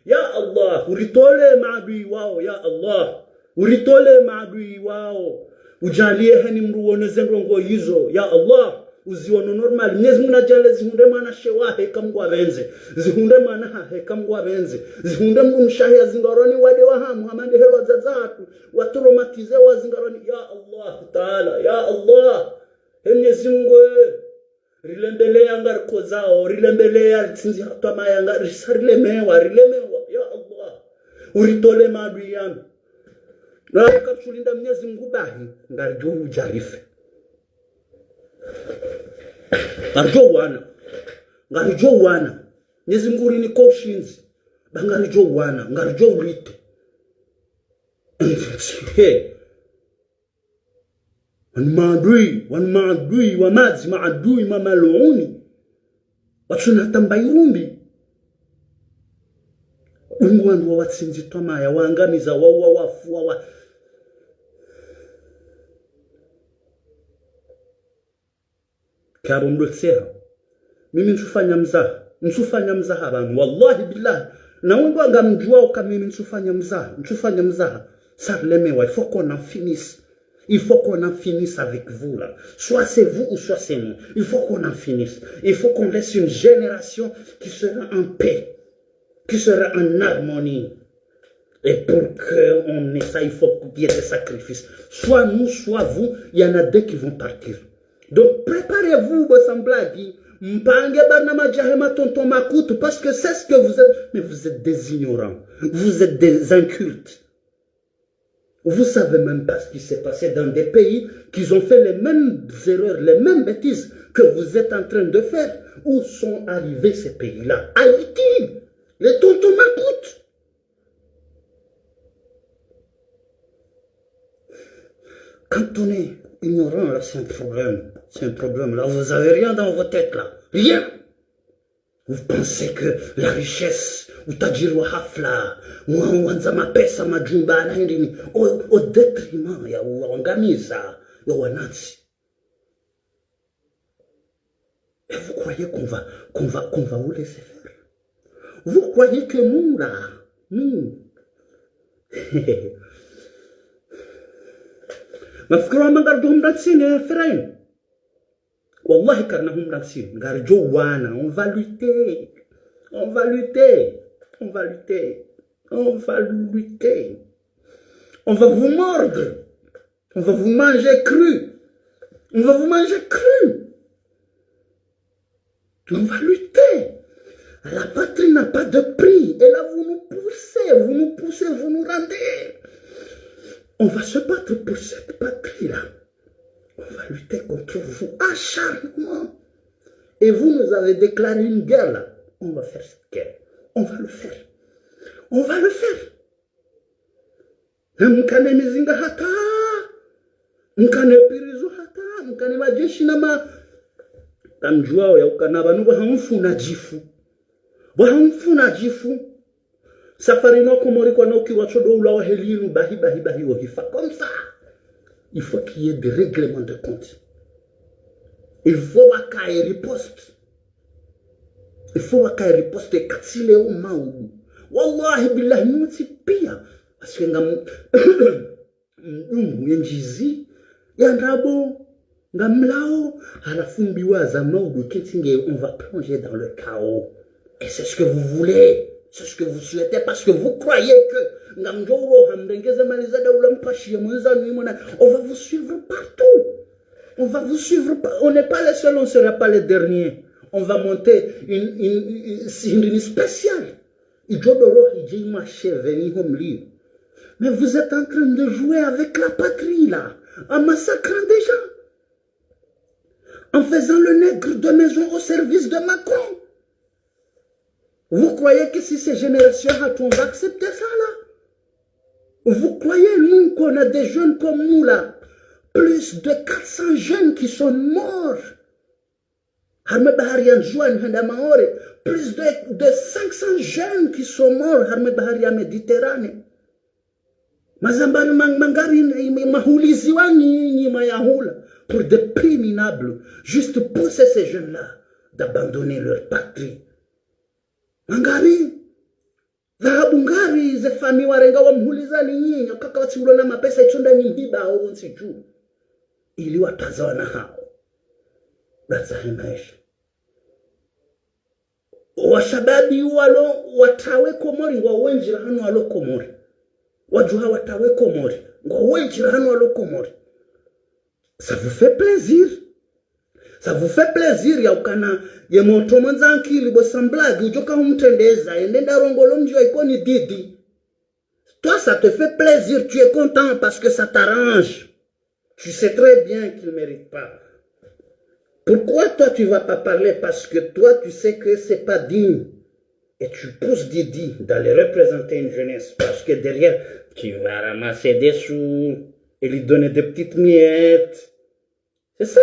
Ya Allah, uritole maadui wao, ya Allah. Uritole maadui wao. Udjaanliye heni mdru wone ze ndrongoo yizo, ya Allah. Uziwono normal. Mnyezi Mungu nadjaanliye zihundre mwanamshe wahe eka Mungu apvendze. Zihundre mwana hahe eka Mungu apvendze. Zihundre mdrumshe wahe yazingarwa ni wade wa hamu, hama nde heli wadzadze wahatru. Watraumatisé wazingarwa ni, ya Allah Taala, ya Allah. He Mnyezi Mungu, rilembeleya ngarikozao, rilembeleya ritsindziha twamaya, ngarisa rilemewa, rilemewa, ya Allah. Uritole maadui yanu. Na karitsulinda Mnyezi Mungu bahi, ngaridjo udja rife. Ngaridjo uwana. Ngaridjo uwana. Mnyezi Mungu urinika ushindzi. Ba ngaridjo uwana, ngaridjo ulite. He. Wanu maadui, wanu maadui, wa madzi maadui, ma maluuni. Watsuna tamba irumbi. Ungu wanu wawatsindzi twamaya, waangamiza, wa, wa, wafu, wa, wa. Kabo mdotseha. Mimi ntsufanya mzaha. Ntsufanya mzaha pvanu. Wallahi billahi. Na wendo ngamdjuwao ka mimi ntsufanya mzaha. Ntsufanya mzaha. Sarilemewa. Il faut qu'on en finisse. Il faut qu'on en finisse avec vous là. Soit c'est vous ou soit c'est nous. Il faut qu'on en finisse. Il faut qu'on laisse une génération qui sera en paix, qui sera en harmonie. Et pour qu'on ait ça, il faut qu'il y ait des sacrifices. Soit nous, soit vous, il y en a deux qui vont partir. Donc préparez-vous, bo samblagi. Mpange barnamadj yahe ma tonton makutu, parce que c'est ce que vous êtes. Mais vous êtes des ignorants. Vous êtes des incultes. Vous savez même pas ce qui s'est passé dans des pays qui ont fait les mêmes erreurs, les mêmes bêtises que vous êtes en train de faire. Où sont arrivés ces pays-là ? Haïti, les tontons macoutes. Quand on est ignorant, là, c'est un problème. C'est un problème. Là, vous avez rien dans vos têtes, là. Rien. Vous pensez que la richesse, utajiri wa hafla, mwa-, wandza mapesa, majumba, na hindrini, au, au détriment ya uangamiza ya wanantsi. Et vous croyez qu'on va, qu'on va, qu'on va vous laisser faire ? Vous croyez que nous, là, nous, mafikira manga ndo mdatsine, frère. Wallahi, karina humra ntsini, ngaridjo wana, on va lutter. On va lutter. On va lutter. On va lutter. On va vous mordre. On va vous manger cru. On va vous manger cru. On va lutter. La patrie n'a pas de prix. Et là, vous nous poussez, vous nous poussez, vous nous rendez. On va se battre pour cette patrie-là. On va lutter contre vous acharnement. Et vous nous avez déclaré une guerre là. On va faire cette guerre. On va le faire. On va le faire. Na mkane mizinga hata, mkane pirizo hata, mkane majeshi na ma-, kamdjuwao ya ukana pvanu pvwa hamfu na djifu. Pvwa hamfu na djifu. Safari no Komori kwana ukirwa tsodo ulawa heli inu bahi, bahi, bahi, ohifa. Comme ça, il faut qu'il y ait des règlements de compte. Il faut wakaye riposte. Il faut wakaye riposte katsi leo maudu. Wallahi billahi, mutsi pia. Parce que nga mu-, mdungu ye ndjizi ya ndrabo, ngamlao, halafu mbiwa za maudu kentsi nge, on va plonger dans le chaos. Et c'est ce que vous voulez, c'est ce que vous souhaitez, parce que vous croyez que ngamdjo uroha mrenge ze mali za daula mpashiye mwenza nui mwana, on va vous suivre partout. On va vous suivre par-, on n'est pas les seuls, on sera pas les derniers. On va monter une, une, une, une, une spéciale. Idjo doro idje imwasheveni ho mlio. Mais vous êtes en train de jouer avec la patrie, là, en massacrant des gens, en faisant le nègre de maison au service de Macron. Vous croyez que si ces générations-là, on va accepter ça là? Vous croyez, nous, qu'on a des jeunes comme nous là, plus de quatre cents jeunes qui sont morts harumwa bahari ya Ndzuwani hwenda Maore, plus de, de cinq cents jeunes qui sont morts harumwa bahari ya Méditerranée. Mazambari mang-, mangari, mahulizi wa nyinyi mayahula, pour des prix minables, juste pousser ces jeunes-là d'abandonner leur patrie. Mangari, dhahabu ngari, ze famille warenga wamhuliza ni nyinyi, kaka watsi ulo na mapesa itsonda nyimbiba au ntsi juu. Ili wataza wana hao. That's a maisha. Washababi walo watawe Komori, ngwa wendji rahanu walo Komori. Wadjuha watawe Komori, ngwa wendji rahanu walo Komori. Ça vous fait plaisir. Ça vous fait plaisir ya ukana ye motro mwandza ankili bo samblagi udjoka humtrendeza, yende nda rongolo mdji wa Ikoni Didi. Toi, ça te fait plaisir, tu es content parce que ça t'arrange. Tu sais très bien qu'il ne mérite pas. Pourquoi toi, tu vas pas parler? Parce que toi, tu sais que c'est pas digne. Et tu pousses Didi d'aller représenter une jeunesse parce que derrière, tu vas ramasser des sous et lui donner des petites miettes. C'est ça.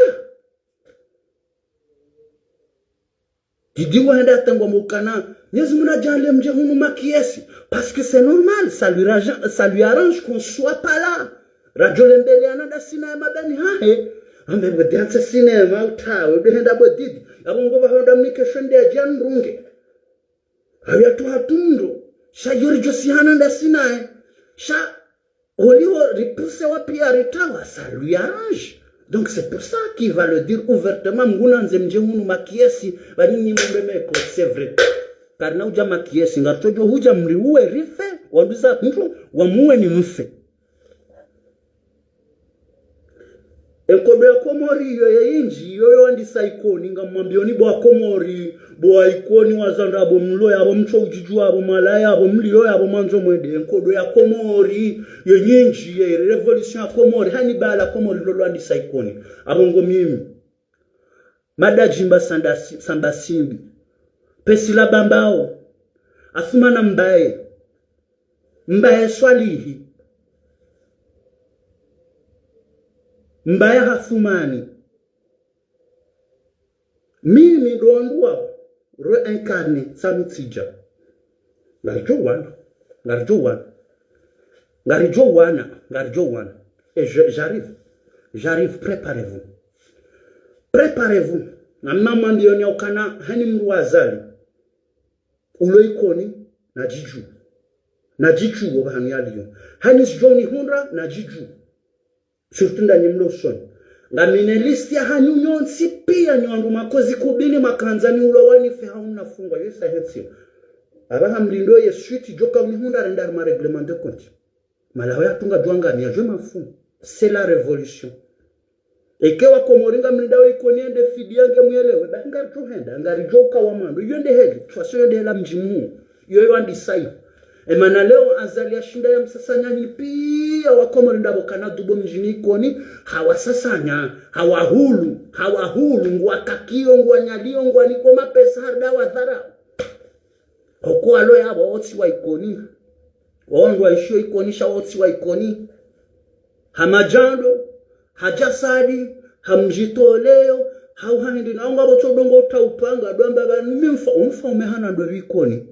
Didi wahenda atangwa mukana, Mwenyezi Mungu nadjaanlie mdje hunu makiesi. Parce que c'est normal, ça lui arrange, ça lui arrange qu'on soit pas là. Radjo lembele ananda sina ya mabani hahe. Ambe bwe dianse sinema utawe, bwe henda bwe Didi. Abo ngo bahonda mnike shende ya djanrunge. Awi atu hatundo. Sha yori djo sihana nda sinaye. Sha oliho ripuse wa pia ritawa, ça lui arrange. Donc c'est pour ça qu'il va le dire ouvertement, Mngu nandze mdje hunu makiesi, ba nyinyi mumbe meko, c'est vrai. Karina udja makiesi, ngartsodjo hudja mri uwe rife, wanduza mdru, wamuwe ni mfe. Enkodo ya Komori iyo ye indji, iyo yo wandisa Ikoni, ngamwambioni bo wa Komori, bo wa Ikoni wazandra bo mlo yabo mtso udjidju abo malaya abo mlio yabo mwandzo mwende. Enkodo ya Komori, ye indji, ye révolution ya Komori, hani bala Komori lolo wandisa Ikoni. Abo ngo mimi. Madajimba sanda si-, samba simbi. Pesila Bambao. Athumana Mbaye. Mbaye Swalihi. Mbaye Hathumani. Mimi ndo wandru wao. Réincarné, tsamutsidja. Ngaridjo wana. Ngaridjo wana. Ngaridjo wana. Ngaridjo wana. Et je, j'arrive. J'arrive. Préparez-vous. Préparez-vous. Na mama mwambioni ya ukana, hani mdru wa Azali. Ulo Ikoni, nadjidju. Nadjidju wo bahanu yaliyo. Hani sidjo unihundra, nadjidju. Surtout nda nyi mlo usoni. Ngamina liste ya hanyu nyontsi pia nyi wandru makozi kubini makandza ni ulo wanife hau nafungwa, yo isa hetsi. Aba hamlindo ye suite djoka unihundra renda harumwa règlement de compte. Malaho ya tunga djwanga ni ya djwe mafu. C'est la révolution. Eke wa Komori ngamlindao Ikoni yende fidi yange mwelewe, ba ngaridjo henda, ngaridjo uka wa mwando, yo nde heli, twaso yo nde hela mdji muu, yo yo andisa iyo. Emana leo Azali ya shinda ya msasanya nyi pia wa Komori ndabo kana dubo mdjini Ikoni, hawasasanya, hawahulu, hawahulu, ngwa kakio, ngwa nyalio, ngwa niko mapesa, harda wa dhara. Hoko alo yabo wotsi wa Ikoni. Wao ndo waishio Ikoni sha wotsi wa Ikoni. Ha madjando, ha djasadi, ha mdjitoleo, ha uhahindi na ngwabo tsodongo uta upanga, dwamba ba mimfa, umfa umehana ndo Ikoni.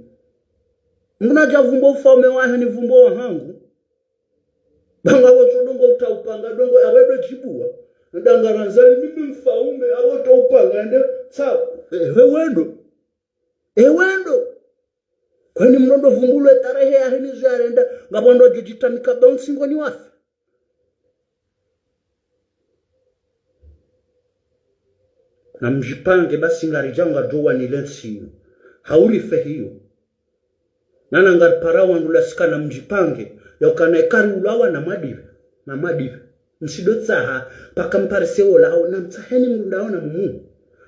Mngu nadja vumbo ufaume wahe ni vumbo wa hangu. Ba ngwabo tsodongo uta upanga, dongo ya wedo djibuwa. Ndanga randzali mimi mfaume, abo uta upanga, ende, tsaku. Ehe wendo. Ewendo. Kweni mlondo vumbulwe tarehe ya heni zo yarenda, ngapvo ndo djudjita mikaba unsingoni wafe. Na mdjipange basi ngaridjao ngaridjo wanile ntsi iyo. Hauri fe hiyo. Nana ngaripara wandru lasika na mdjipange, ya ukana ikari ulawa na madive, na madive. Msidotsaha, paka mparise ola, hau na mtsaheni mndru ndao na mumu.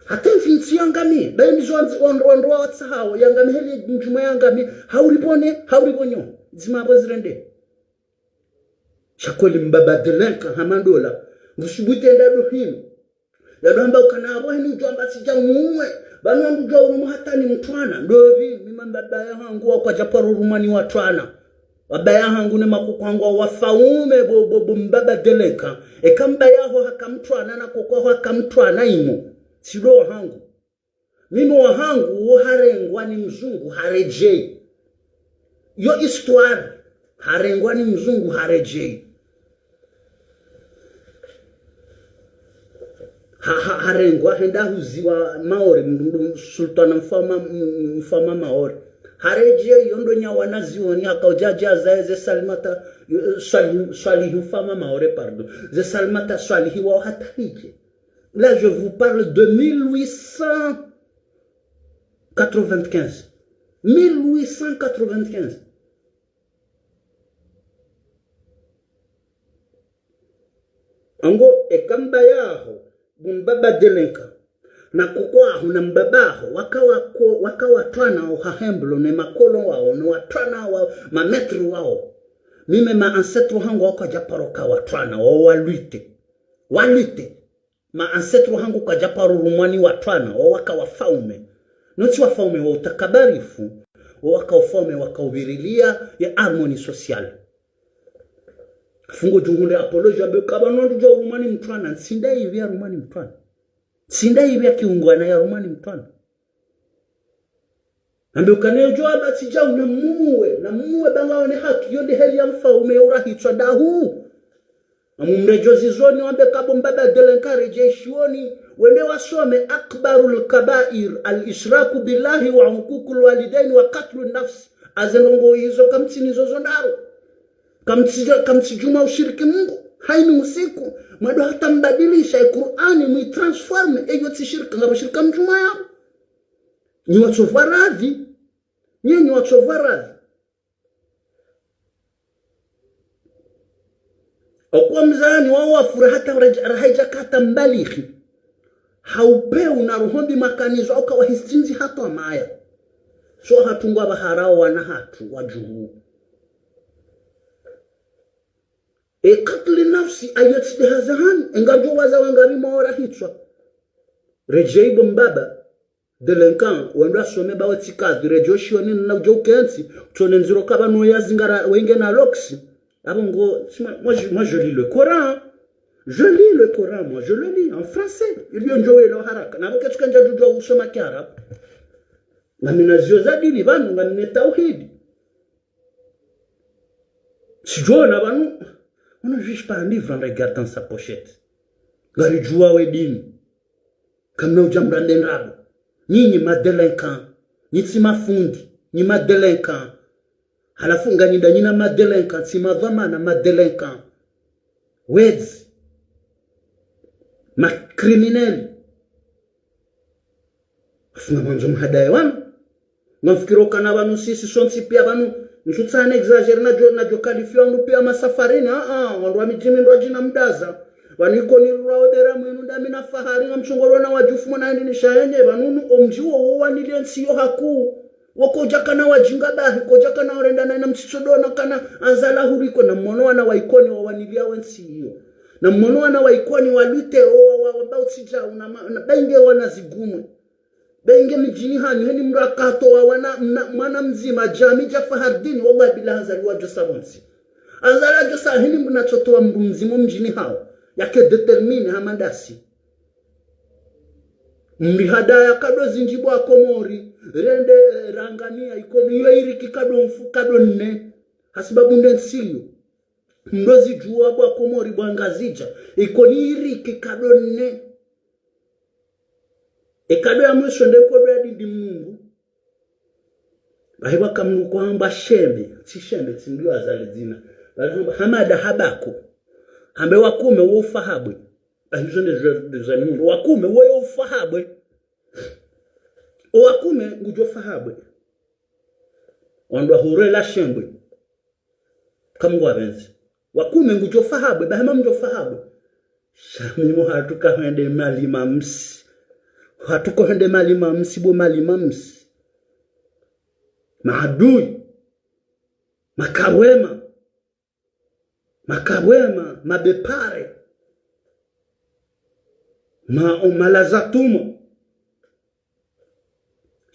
Hata mfi ntsi yangami, bayi ndizo wandzi wandru wandru wa watsahawo, yangami heli ndjuma yangami, hauribone, hauribonyo, dzima abo zirende. Sha kweli mbaba delenka, hama ndola, ngusubutu enda do hinu. Yadwamba ukana abo hini udjwamba tsidja muwe. Pvanu wandru djwa urumu hata ni mtrwana, ndopvi, mi mambaba yahangu wakwadja paro rumwa ni watrwana. Wababa yahangu ne makoko hangu wa wafaume bo, bo, bo mbaba Délinquant. Eka mbaba yaho haka mtrwana na koko haho haka mtrwana imo. Tsi ndo wahangu. Mimi wahangu wo harengwa ni mzungu haredjei. Yo histoire. Harengwa ni mzungu haredjei. Ha, ha, harengwa hende huziwa Maore, mndru, mndru, sultana mfaume, m-, mfaume Maore. Haredjei yo ndo nyawo na zioni, haka udja dja zaye ze Salimata, eh, Swali-, Swalihi mfaume Maore, pardon. Ze Salimata Swalihi wao hata hidje. Là, je vous parle de mille huit cent quatre-vingt-quinze. Mille huit cent quatre-vingt-quinze. Ango, eka mbaba yaho, bo mbaba Délinquant, na koko haho na mbaba haho, waka wako-, waka watrwana wo hahemblo ne makolo wao, ne watrwana wa, ma maître wao. Mimi ma ancêtre hangu wakwadja paro ka watrwana, wo wa lutter. Wa lutter. Ma ancêtre hangu kwadja paro rumwa ni watrwana, wo waka wafaume. No tsi wafaume wa utakabarifu, wo waka wafaume waka uvirilia ye harmonie sociale. Fungo djungunde apologie abe kaba no ndru dja urumwa ni mtrwana, ntsi nda ipvi ya rumwa ni mtrwana. Ntsi nda ipvi ya kiungwana ya rumwa ni mtrwana. Ambe ukana yo djo amba tsi djau na mumuwe, na mumuwe ba ngawe ne haki, yo nde heli ya mfaume yo urahitswa ndahu. Amu mredjo zizoni wambe kabo mbaba Délinquant redjei shioni, wende wasome أكبر الكبائر الإشراك بالله وعقوق الوالدين وقتل النفس. Aze ndrongo izo kamtsini zo zo ndraru. Kamtsi-, kamtsidjuma ushiriki Mungu, haini usiku, mwendo hata mbadilisha ye Kur'ani, mwi transforme, eyo tsi shiriki, ngapvo shiriki mdjuma yapvo. Nyi watsopvwa radhi. Nyi, nyi watsopvwa radhi. Okwa mzani wao wafura hata raja-, rahaidja kata mbalighi. Haupeu na roho mbi makanizo, au kawa hisindzi hata maya. So hatru ngwa pvaharao wana hatru wadjuhu. E katli nafsi ayo tsi de haza hani, engadjo waza wangari maora hitswa. Redjei bo mbaba Délinquant, wendo asome ba we tsi kadhi, redjei shioni na udjo ukentsi, utsone ndziro kaba no ya zingara wenge na loksi. Abo ngo, si moi, moi, je, moi, je lis le Coran. Je lis le Coran, moi, je le lis en français. Ilio ndjo welewa haraka. Na bo ketsu kandja djudjua usoma kiarabu. Ngamina zio za dini pvanu, ngamina tauhidi. Tsidjona pvanu, on ne juge pas un livre en regardant sa pochette. Ngaridjua we dini. Kamna udja mrande ndrabo. Nyinyi ma délinquants. Nyi tsi mafundi. Nyi ma délinquants. Halafu nganyi nda nyina ma délinquants. Tsi madhwamana ma délinquants. Wedzi. Ma criminels. Afu ngamwandzo mhadaye wanu. Ngamfikiri ukana pvanu sisi sontsi pia pvanu, ntsu tsana exagérer nadjo, nadjo qualifier wanu pia masafarini, ah, ah, wandru wa midjini ndo wadjina mdaza. Pvanu Ikoni rura obera mwinu ndami na fahari ngamtsongoro na wadjufu mwana endi ni shayenye, pvanu nu omdji wo wowanilia ntsi yo hakuu. Wo kodjakana wadjinga bahi, kodjakana orenda na ina mtsitso dona kana anzala huriko na mmono wana wa Ikoni wawanilia we ntsi iyo. Na mmono wana wa Ikoni wa lutter, o wa, wa, wa, ba utsidja, una ma-, na, ba inge wana zigumwe. Benge midjini hanyu, heni mndru akatowa wana, mna, mwana mdzima, djami dja fahardini, wallahi billahi, handzali wadjo sa pvontsi. Handzali wadjo sa, heni mndru natsotowa mndru mdzima mdjini hawo, yake déterminé hama ndasi. Mri hadaya kado zindji bo wa Komori, rende, eh, rangania, Ikoni yo iriki kado mfu, kado nne. Hasibabu nde ntsiyo. Ndo zidjua bo wa Komori bo wa Ngazidja. Ikoni iriki kado nne. E kado ya mwiso nde nkodo ya dindi Mungu. Bahi bo wa Komori kwamba shembe, tsi shembe, tsi ndio azali dzina. Bahi hamba, Hamada habako. Hambe wakume wo ufa habwe. Bahi zo nde zwe, zwe ni Mungu. Wakume wo yo ufa habwe. O wakume ngudjo fa habwe. Wandru wa hure la shembwe. Kamngu wapvendze. Wakume ngudjo fa habwe, bahi hama mdjo fa habwe. Sha mimo hatru kahwende mali mamsi. Hatru kohwende mali mamsi, bo mali mamsi. Maadui. Makawema. Makawema, mabepare. Ma, o malaza tumo.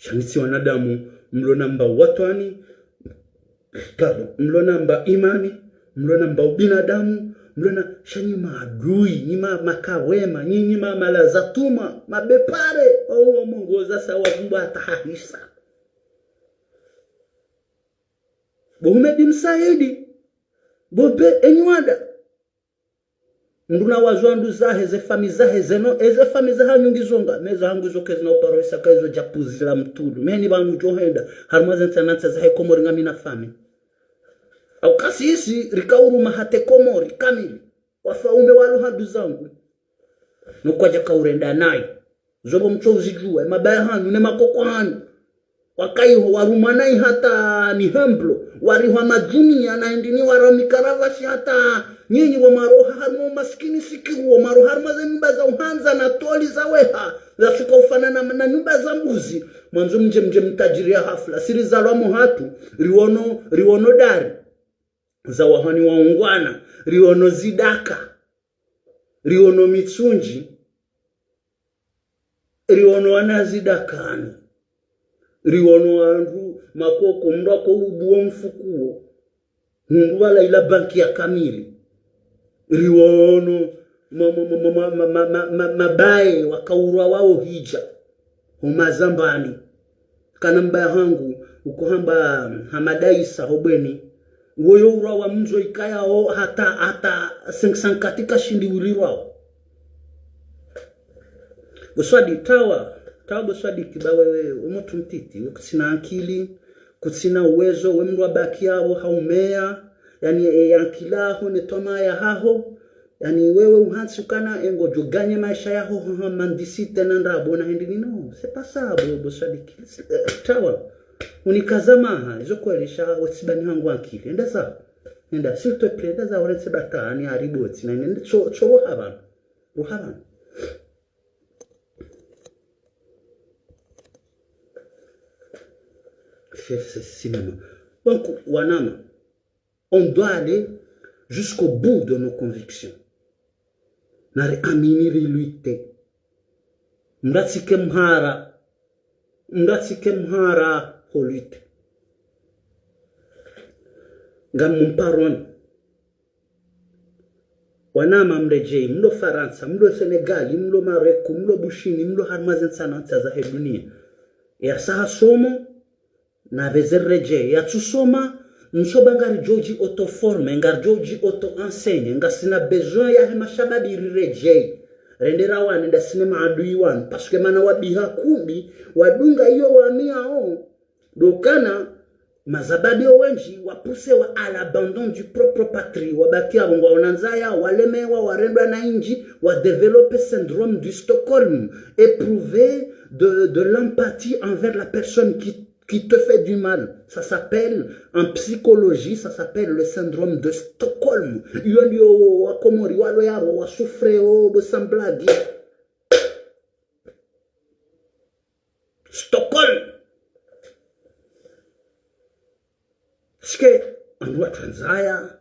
Sha nyi tsi wanadamu, mlo namba watwani, pardon, mlo namba imani, mlo namba ubinadamu, mlo na, sha nyi maadui, nyi ma, makawema, nyi, nyi ma, malaza tuma, mabepare, wawo Mungu oza sa wavumba hata hahisa. Bo Humedi Msaidi, bo be enywada. Mndru na wazwa ndu zahe, ze fami zahe, zeno, eze fami zahe nyungi zonga, meza hangu zo kezi na uparo isa ka izo djapuzi la mtulu. Meni pvanu djo henda, harumwa ze ntsa na ntsa zahe Komori ngami na fami. Au kasi isi, rika uruma hata Komori, kamili. Wafaume walo ha ndu zangu. No kwadja ka urenda nayi. Zo bo mtso uzidjuwa, e mabaya hanyu, ne makoko hanyu. Wakaiho, warumwa nayi hata ni hemblo. Warihwa maduniya, na hindri ni warami karavashi hata. Nyinyi wa maroha harumwa masikini sikiru, wa maroha harumwa ze nyumba za uhandza na toli za weha. Za suka ufanana na, na nyumba za mbuzi. Mwandzo mdje mdje mtadjiri ya hafla. Si rizalwa mo hatru, riwono, riwono dari. Za wahani wa ungwana, riwono zidaka, riwono mitsundji, riwono wana zidakani, riwono wandru makoko, mndru ako ubuwa mfukuo, mndru wala ila banki ya kamili, riwono ma, ma, ma, mabaye wakaurwa wao hidja. Ho mazambani. Kana mbaya hangu, uko hamba Hamada Isa ho Bweni. Woyo urwa wa mndzo ikayao hata, hata cinq cent katika shindi ulirwao. Bo Swadi tawa, tawa bo Swadi kiba wewe, we mutru mtiti, we kutsina ankili, kutsina uwezo, we mndru wa baki yao, haumeya, yani, e, ankili yaho, ne twamaya haho, yani, wewe uhantsi ukana e ngodjo ganye maesha yaho, ha, ha, mandisi tena ndrabo na hindri ni no. C'est pas ça, bo, bo Swadi ki-, c'est, euh, tawa. Unikaza maha, izo kweli sha, we tsi bani hangu ankili. Enda za, enda, s'il te plaît, enda za, ore tsi bata, ani ari bo tsi, na enda, tso, tso roha pvanu. Roha pvanu. C'est, c'est cinéma. Donc, wanama, on doit aller jusqu'au bout de nos convictions. Na riamini ri lutter. Mndru atsike mhara. Mndru atsike mhara ho lutter. Ngam mumparoni. Wanama mredjeyi, mlo Farantsa, mlo Senegali, mlo Maroku, mlo Bushini, mlo harumwa ze ntsa na ntsa zahe duniya. Yasa hasomo, na pveze redjeyi. Yatsusoma, ntsoba ngaridjo dji auto-former, ngaridjo dji auto-enseigner, ngasina besoin yahe mashababi riredjeyi. Rende rawane ndasi ne maadui wanu, parce que mana wabiha kumbi, wadunga iyo wamiyao. Ndo ukana, mashababi owendji wapusewa à l'abandon du propre patrie, wabaki apvo ngwaona ndzaya, walemewa, warendwa na indji, wadévelopper syndrome de Stockholm, éprouver de, de l'empathie envers la personne qui, qui te fait du mal. Ça s'appelle, en psychologie, ça s'appelle le syndrome de Stockholm. Iyo ndiyo Wakomori walo yapvo, wasouffreo, bo samblagi. Stockholm. Parce que, wandru watrandzaya,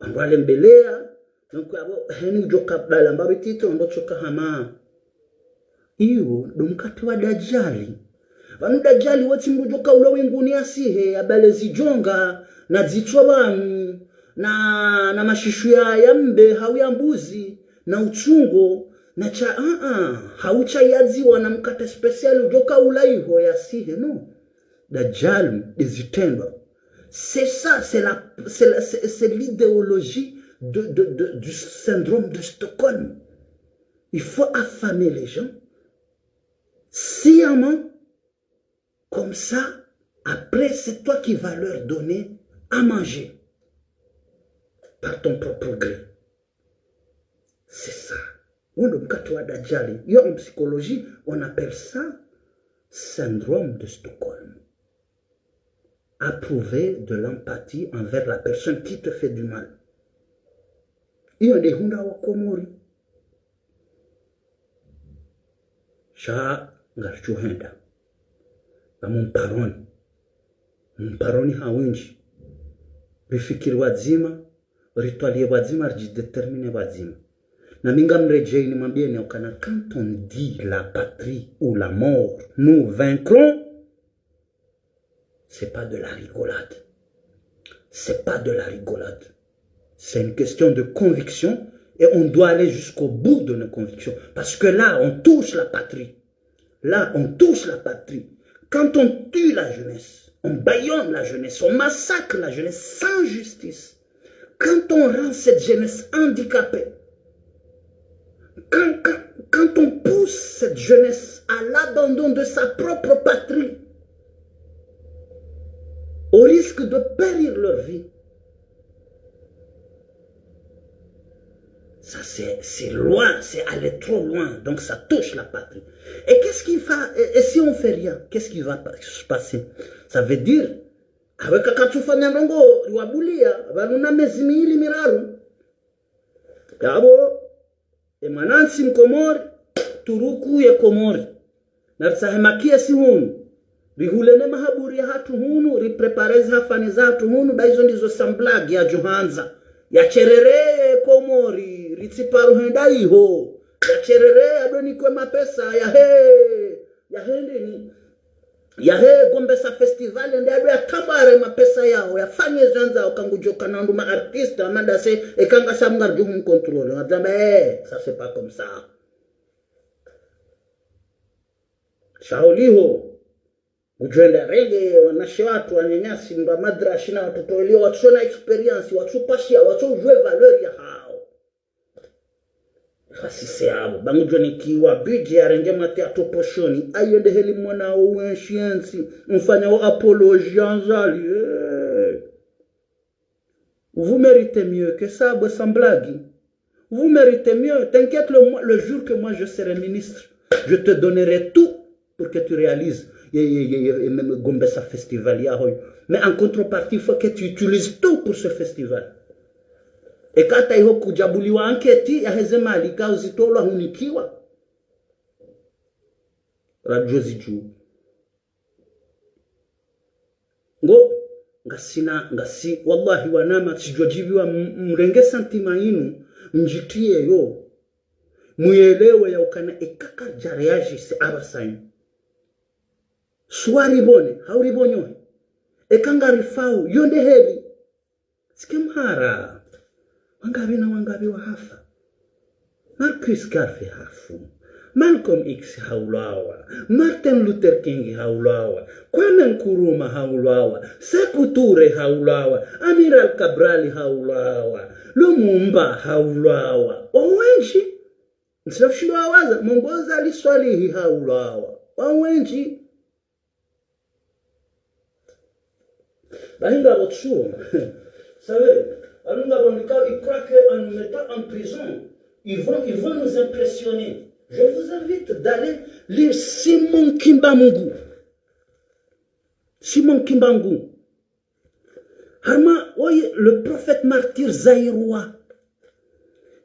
wandru walembeleya, donc, apvo, heni udjoka bala mbabi tito, ndo tsoka hama. Iyo, ndo mkati wa Dajali. Pvanu Dajali, wotsi mndru udjoka ula winguni yasihe, ya bale zidjonga, na dzitswa pvanu, na, na mashishu ya, ya mbe, hau ya mbuzi, na utsungo, na cha, a, a, hau cha yadziwa na mkate spécial udjoka ula iho yasihe, no. Dajali, nde zitrendwa. C'est ça, c'est la, c'est la, c'est, c'est l'idéologie de, de, de, du syndrome de Stockholm. Il faut affamer les gens sciemment. Comme ça, après, c'est toi qui vas leur donner à manger par ton propre gré. C'est ça. Wo ndo mkati wa Dajali. Iyo, en psychologie, on appelle ça syndrome de Stockholm. Éprouver de l'empathie envers la personne qui te fait du mal. Iyo nde hundra Wakomori. Sha ngaridjo henda. Ba mumparoni. Mumparoni ha windji. Rifikiri pvwadzima, ritwaliye pvwadzima, ridjidéterminer pvwadzima. Na mi ngamredjeyi nimwambiyeni ukana, quand on dit la patrie ou la mort, nous vaincrons, C'est pas de la rigolade. C'est pas de la rigolade. C'est une question de conviction et on doit aller jusqu'au bout de nos convictions. Parce que là, on touche la patrie. Là, on touche la patrie. Quand on tue la jeunesse, on bâillonne la jeunesse, on massacre la jeunesse sans justice, quand on rend cette jeunesse handicapée, quand, quand, quand on pousse cette jeunesse à l'abandon de sa propre patrie, au risque de périr leur vie, ça c'est, c'est loin, c'est aller trop loin, donc ça touche la patrie. Et qu'est-ce qui va, et, et si on fait rien, qu'est-ce qui va pa- se passer? Ça veut dire, avec Akatsoufa Nyandongo, Wabulia, Baluna Mezimi, Limiraru, Gabo, e mwanantsi Mkomori, turuku ye Komori. Naritsahe makiasi hunu. Rihulene mahaburi yahatru hunu, riprepare ze hafani zahatru hunu, ba izo ndizo Samblagi yadjohandza. Yasherehee Komori, ritsiparo hwenda iho. Yasherehee yadonikwe mapesa, yahe, yahe ndeni. Yahe Gombesa Festival, nde yado yatambare mapesa yaho, yafanye zandzao, kangudjoka na wandru ma artistes, amandase, eka ngasi mngarudjo mcontrôler. Ngamdjamba, eh, ça c'est pas comme ça. Sha holiho, ngudjwenda renge, wanashe watru, wananyasi, mba madrashi na watoto walio, watsona expérience, watsupashia, watsujue valeur yahao. Hasise abo, ba ngudjonikiwa budget yarenge mate yatrie poshoni, ayende heli mwana wo wenshi entsi, mfanya wo apologie Azali, eh. Vous méritez mieux que ça, bo Samblagi. Vous méritez mieux. T'inquiète, le, mo- le jour que moi je serai ministre, je te donnerai tout pour que tu réalises. Ye, ye, ye, ye, ye, même Gombesa Festival yaho. Mais en contrepartie, il faut que tu utilises tout pour ce festival. Eka hata iho kudjabuliwa anketi yaheze mali, ka uzitolwa hunikiwa. Radjo zidju. Ngo, ngasina, ngasi, wallahi wanama, tsidjodjibiwa m- mrenge sentiment inu, mdjitriye yo, muyelewe yaukana eka karidja réagir se apvasa inu. Suwa ribone, hau ribonyohe. Eka ngarifao, yo nde heli. Tsi ke mhara. Wangapvi na wangapvi wahafa. Marcus Garvey hafu. Malcolm X haulawa. Martin Luther King haulawa. Kwame Nkrumah haulawa. Sekou Touré haulawa. Amiral Cabral haulawa. Lumumba haulawa. Wawendji. Ntsina fushindwa wawaza. Mongoza Ali Swalihi haulawa. Wawendji. Bahi ngapvo tsuo. Vous savez, alors ngapvo nika, ils croient qu'en nous mettant en prison, ils vont, ils vont nous impressionner. Je vous invite d'aller lire Simon Kimbangu. Simon Kimbangu. Harma, oui, le prophète martyr zaïrois.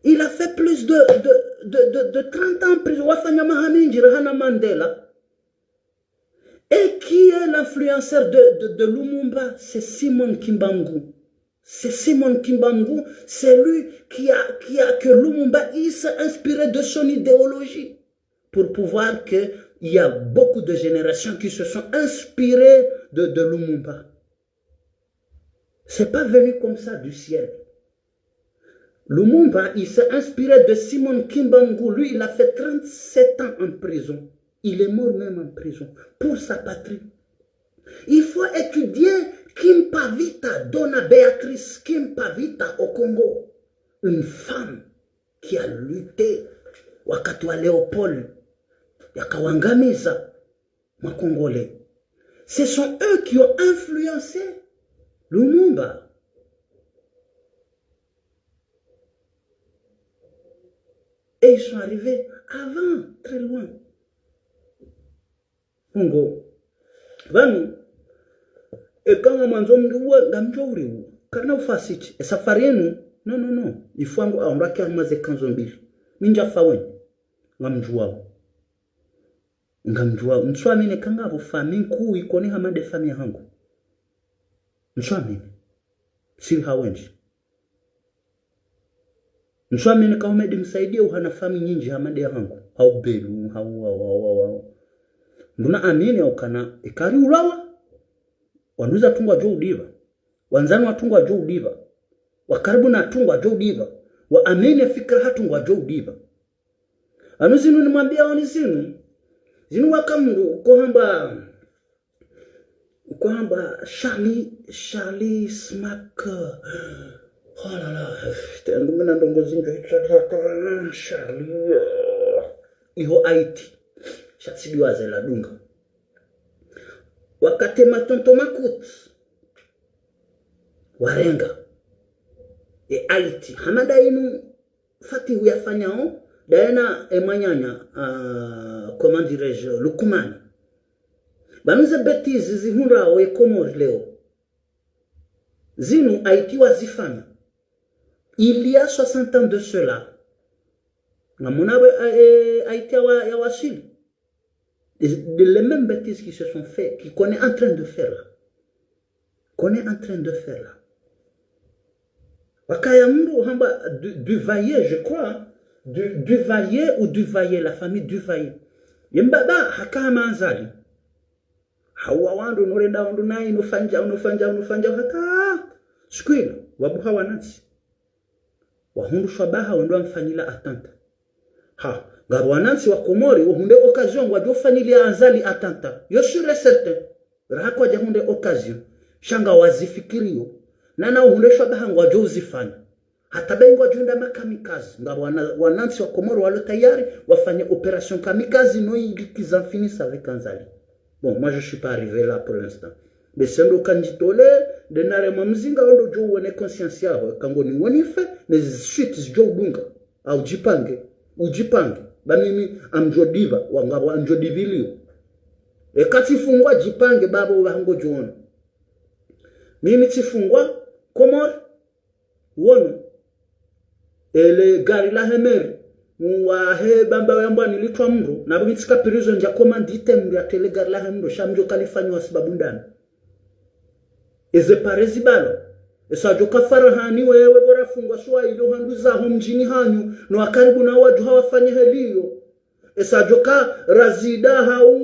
Il a fait plus de, de, de, de, de trente ans en prison. Wafanya maha mindji, rahana Mandela. Et qui est l'influenceur de, de, de Lumumba? C'est Simon Kimbangu. C'est Simon Kimbangu, c'est lui qui a, qui a, que Lumumba, il s'est inspiré de son idéologie pour pouvoir que il y a beaucoup de générations qui se sont inspirées de, de Lumumba. C'est pas venu comme ça du ciel. Lumumba, il s'est inspiré de Simon Kimbangu. Lui, il a fait trente-sept ans en prison. Il est mort même en prison pour sa patrie. Il faut étudier Kimpa Vita, Dona Beatrice Kimpa Vita au Congo. Une femme qui a lutté wakati wa Léopold, yakawangamiza ma Congolais. Ce sont eux qui ont influencé Lumumba. Et ils sont arrivés avant, très loin. Ngo. Pvanu, eka ngamwandzo mndru uwe, ngamdjo uriuwa. Karina ufasiti. E safari yinu, non, non, non. Ifu wangu aondoke amaze kanzo mbili. Mi ndjafa weni. Ngamdjuwao. Ngamdjuwao. Ntswamini eka ngapvo fami nkuu ikoni hama nde fami yahangu. Ntswamini. Siri hawendji. Ntswamini ka Houmed Msaidié uhana fami nyindji hama nde yahangu. Hau Belu, hau, hau, hau, hau, hau. Nduna amini yaukana, eka riulawa. Wanduza hatru ngwadjo udipva. Wandzani hatru ngwadjo udipva. Wa karibu na hatru ngwadjo udipva. Wa amini fikira hatru ngwadjo udipva. Anu zinu nimwambia oni zinu. Zinu waka mndru ukohamba, ukohamba Charlie, Charlie Smack. Oh là là, tena ndumina ndrongo zinji. Charlie, eh, iho Haïti. Sha tsi diwaza ila dunga. Wakati matonto makuti warenga e Haïti. Hama nda inu Fatihu yafanyao, dayena e mwananya, ah, comment dirais-je, Lukumani. Pvanu ze bêtises zihundrao e Komori leo, zinu Haïti wazifanya. Il y a soixante ans de cela. Ngamwona we, eh, Haïti yawa-, yawaswili. De, de les mêmes bêtises qui se sont faites, qui qu'on est en train de faire là. Qu'on est en train de faire là. Wakaya mndru hamba Du-, Duvalier, je crois. Du-, Duvalier ou Duvalier, la famille Duvalier. Ye mbaba haka hama Azali. Hauwa wandru, norenda wandru nayi, nofanya, nofanya, nofanya, hata siku ila wabuha wanantsi. Wahundru shabaha wendo wamfanyila attentat. Ha, ngapvo wanantsi wa Komori, wahundre occasion ngwadjo fanyilia Azali attentat. Yo sûr et certain. Raha kwadja hundre occasion. Sha ngawazifikirio. Nana uhundre shabaha ngwadjo uzifanya. Hata bayi ngwadjo unda makamikaze. Ngapvo wana-, wanantsi wa Komori walo tayari, wafanye opération kamikaze, no ili kiza finisse avec Azali. Bon, moi je suis pas arrivé là pour l'instant. Mais sendo kandjitole, nde naremwa mzinga wendo djo uwone conscience yaho, kangoni wonife, ne suite zidjo udunga. Au djipange, udjipange. Ba mimi ngamdjo dipva, wangapvo ngamdjo dipvilio. Eka tsifungwa djipange, babo wangodjo ona. Mimi tsifungwa, Komori, wono. Ele gari lahe mairie, mwahe bamba yambwa nilitwa mndru, na pvo mi tsika prison ndja commandité mndru yatrele gari lahe mndru, sha mdjo kalifanyiwa sababu ndani. Eze pare zibalo. Esa djo ka Farahani wewe bora fungwa swa ile handru zaho mdjini hanyu, no wakaribu na wadjuha wafanye heliyo. Esa djo ka Razida hau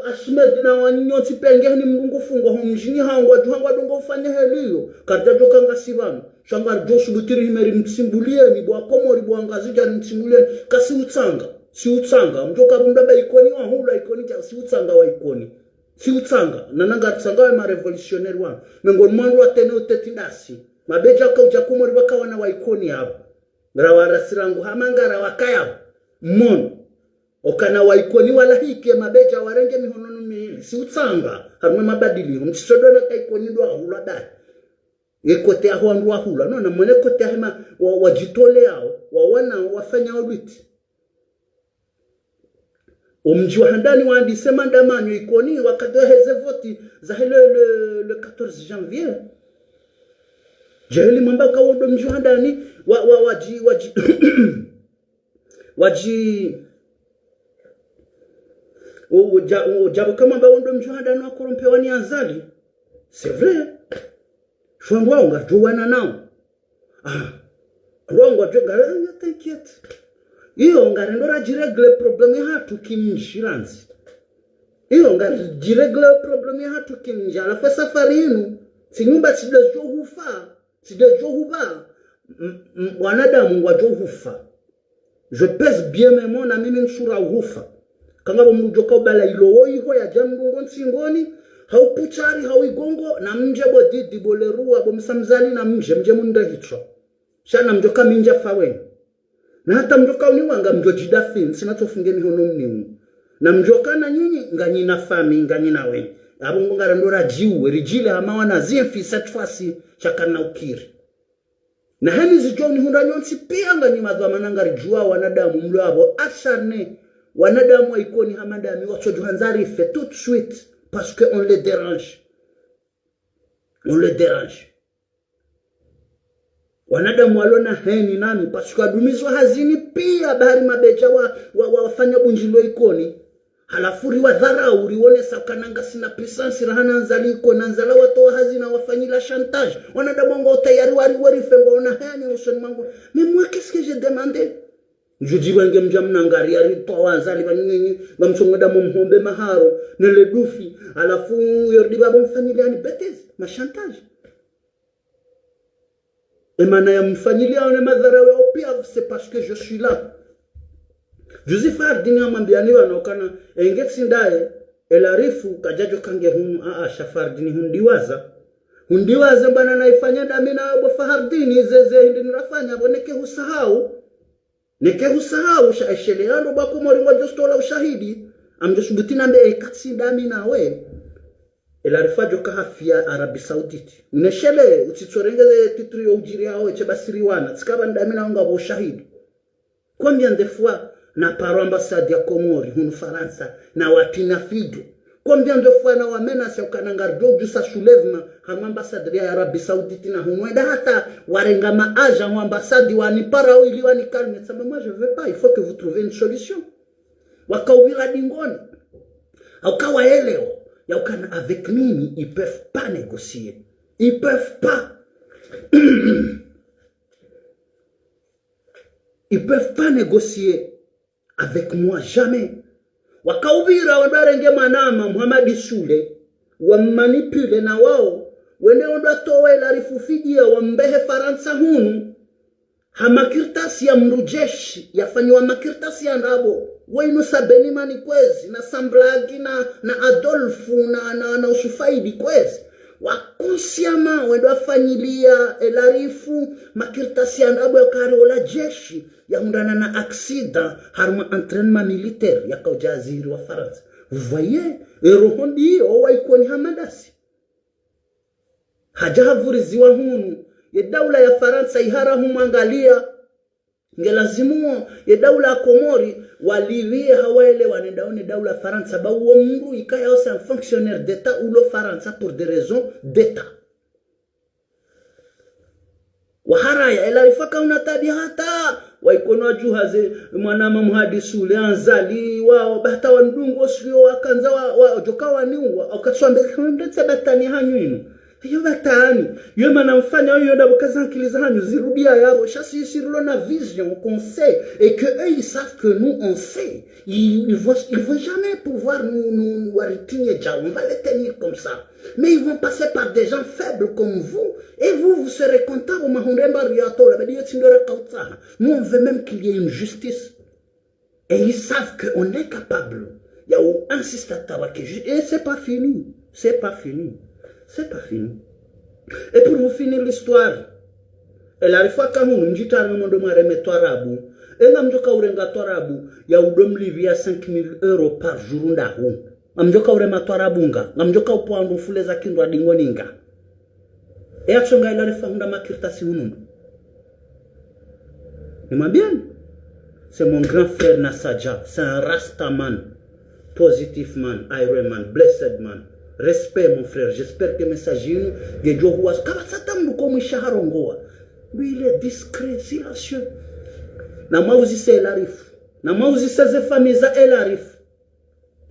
Ahmed na wanyu nyontsi pia ngeni mndru ngufungwa ho mdjini hangu, wadjuha ngwadungo ufanye heliyo. Karidja djo ka ngasi pvanu. Sha ngaridjo subutu ri hime rimtsimbulieni, bo wa Komori, bo wa Ngazidja rimtsimbulieni. Ka si utsanga. Si utsanga. Mdjo ka mndru amba Ikoni wahula, Ikoni dja, si utsanga wa Ikoni. Si utsanga. Nana ngaritsanga we ma révolutionnaire wanu. Mengoni mwa wandru watrene uteti ndasi. Mabedja waka udja Komori waka wana wa Ikoni yapvo. Ngara warasi rangu hama ngara wakaya pvo. Mono. Okana wa Ikoni walahike mabedja warenge mihono nu mili. Si utsanga. Harumwa mabadiliho. Mtsisodona ka Ikoni ndo wahula dahi. Ye côté yaho wandru wahula. No, na mwone côté yahe ma, wa, wadjitoleao, wawanao, wafanyao lwiti. Omdji wa handani wandise mandamanyo Ikoni, wakati waheze voti zahe le, le, le quatorze janvier. Djeheli mwamba ka wondo mdji wa handani, wa, wa, wadji, wadji, wadji, o, o, dja-, o, djapvo ka mwamba wondo mdji wa handani wakorompewa ni Azali. C'est vrai. Shwangwa unga djuwana nao. Ah. Rongwa djo ngare, ah, t'inquiète. Iyo ngarendo radjirégler problème yahatru kimdji randzi. Iyo ngaridjirégler problème yahatru kimdji. Halafu safari inu, tsi nyumba tsidjo hufa, tsidjo huba. M-, m-, wanadamu ngwadjo hufa. Je pèse bien mes mots, na mimi ntsura uhufa. Kangapvo mndru djo ka ubala ilo wo iho yadja mndru ngo ntsingoni, hau puchari, hau igongo, na mdje bo Didi, bo Leroy, bo Msamzali, na mdje, mdje mundre hitswa. Sha na mdjo ka mi ndjafa weni. Na hata mdjo ka uniwanga mdjo djidafi, ntsina tsofunge mihono mniu. Na mdjo ka na nyinyi, nganyina fami, nganyina weni. Apvo ngo ngarendo radjiwe, ridjile hama wana zimfi cette fois-ci, sha kana ukiri. Na heni zidjo unihundra nyontsi pia nganyi madhwamana ngaridjuwa wanadamu mlo apvo acharné. Wanadamu wa Ikoni hama ndami watsodjo handza rife tout de suite. Parce que on les dérange. On les dérange. Wanadamu walo na heni nami, parce que wadumizwa hazini pia bahari mabedja wa, wa, wa, wafanya bundji lo Ikoni. Halafu riwadharau, riwonesa kana ngasina puissance, raha na Azali iko, na Azali watowa hazina wafanyila chantage. Wanadamu ngwao tayari wari werife ngwaona heni usoni mwangu. Mais moi, qu'est-ce que j'ai demandé ? Ndjudji pvwange mdja mnangari ya ritwa wandzani pvanyinyi, ngamtsongoda mumhombe maharo, nele dufi, halafu yorudi pvapvo mfanyiliani bêtise, ma chantage. Emana ya mfanyiliao ne madhara we opia, c'est parce que je suis là. Juzi Fardini amwambiani pvanu ukana, enge tsi ndaye, El Arif kadjadjo kange hunu, a, a, sha Fardini hundiwaza. Hundiwaza mbwana naifanya ndami na bo Fardini, zeze hindri nirafanya, pvo neke husahau. Neke husahau, sha eshele yando ba Komori ngwadjo stola ushahidi, amdjo subuti nambe eka tsi ndami nawe. El Arif adjo kahafia Arabie Saoudite. Uneshele, utsitsorenge ze titre yo udjiri hao, eche basiri wana, tsikapva ndami nawe ngapvo ushahidi. Combien de fois na paro ambassade ya Komori, hunu Farantsa, na watina fido. Combien de fois na wamenacer ukana ngaridjo udjusa soulèvement, hama ambassade ya Arabie Saoudite na hunu. Wenda hata warenga ma agent wa ambassade waniparao ili wanikalme. Tsamba, moi je veux pas, il faut que vous trouvez une solution. Wakaupvira dingoni. Hauka waelewa ya ukana avec mimi, ils peuvent pas négocier. Ils peuvent pas. Ils peuvent pas négocier avec moi, jamais. Wakaupvira wende warenge mwanama Mohamed Soule, wammanipule na wao, wende wende watowe El Arif fidia, wambehe Farantsa hunu, ha makartasi ya mdru jeshi, yafanyiwa makartasi ya ndrabo, wenu Sabeni Mani kwezi, na Samblagi, na, na Adolfu, na, na, na Usufaidi kwezi. Wa consciemment wende wafanyilia El Arif makartasi ya ndrabo ya kari ola jeshi, yahundrana na accident harumwa entraînement militaire yakaudja yazihiri wa Farantsa. Vous voyez, eroho ndiyo waikoni hamadasi. Hadja havuriziwa hunu, ye daula ya Farantsa ihara humwangalia, nge lazimu ye daula ya Komori walipvie hawaelewane ndawo ne daula ya Farantsa, ba uwo mdru ikayao c'est un fonctionnaire d'État ulo Farantsa pour des raisons d'État. Waharaya, El Arif kauna tabia hata, waikono wadjuha ze, mwanama Mohamed Soule, Anzali, wao, ba hata wandungu osiyo wakandza wa, wa, djoka waniuwa, wakatswambe, kamwendetse batani hanyu inu. Iyo batani, iyo mana mfanya iyo nda buka zankili zahanyu zirudia yaro, sha si, si rilo na vision, qu'on sait, et que eux, ils savent que nous, on sait. Ils, ils vont, ils vont jamais pouvoir nous, nous, nous retenir, on va les tenir comme ça. Mais ils vont passer par des gens faibles comme vous, et vous, vous serez contents, vous mahundemba riatola, badi yo tindora kautsaha. Nous, on veut même qu'il y ait une justice. Et ils savent qu'on est capable. Il y a un insiste à tabac que je, et c'est pas fini. C'est pas fini. C'est pas fini. Et pour vous finir l'histoire, El Arif kahunu, mdjitari mwondo mwareme twarabu. Enga mdjoka urenga twarabu, ya udo mlipvia cinq mille euros par jour ndahu. Ngamdjoka urema twarabu nga, ngamdjoka upvandru fule za kindru adingoni nga. E atsonga El Arif hahundra makartasi hunu. Nimwambieni, c'est mon grand frère Nasaja, c'est un Rastaman, positif man, Iron Man, blessed man. Respect mon frère, j'espère que message yinu ngedjo huwa. Kapvatsi hata mdru ko mwisha harongowa. Lui, il est discret, silencieux. Namwauzise El Arif. Namwauzise ze famille za El Arif.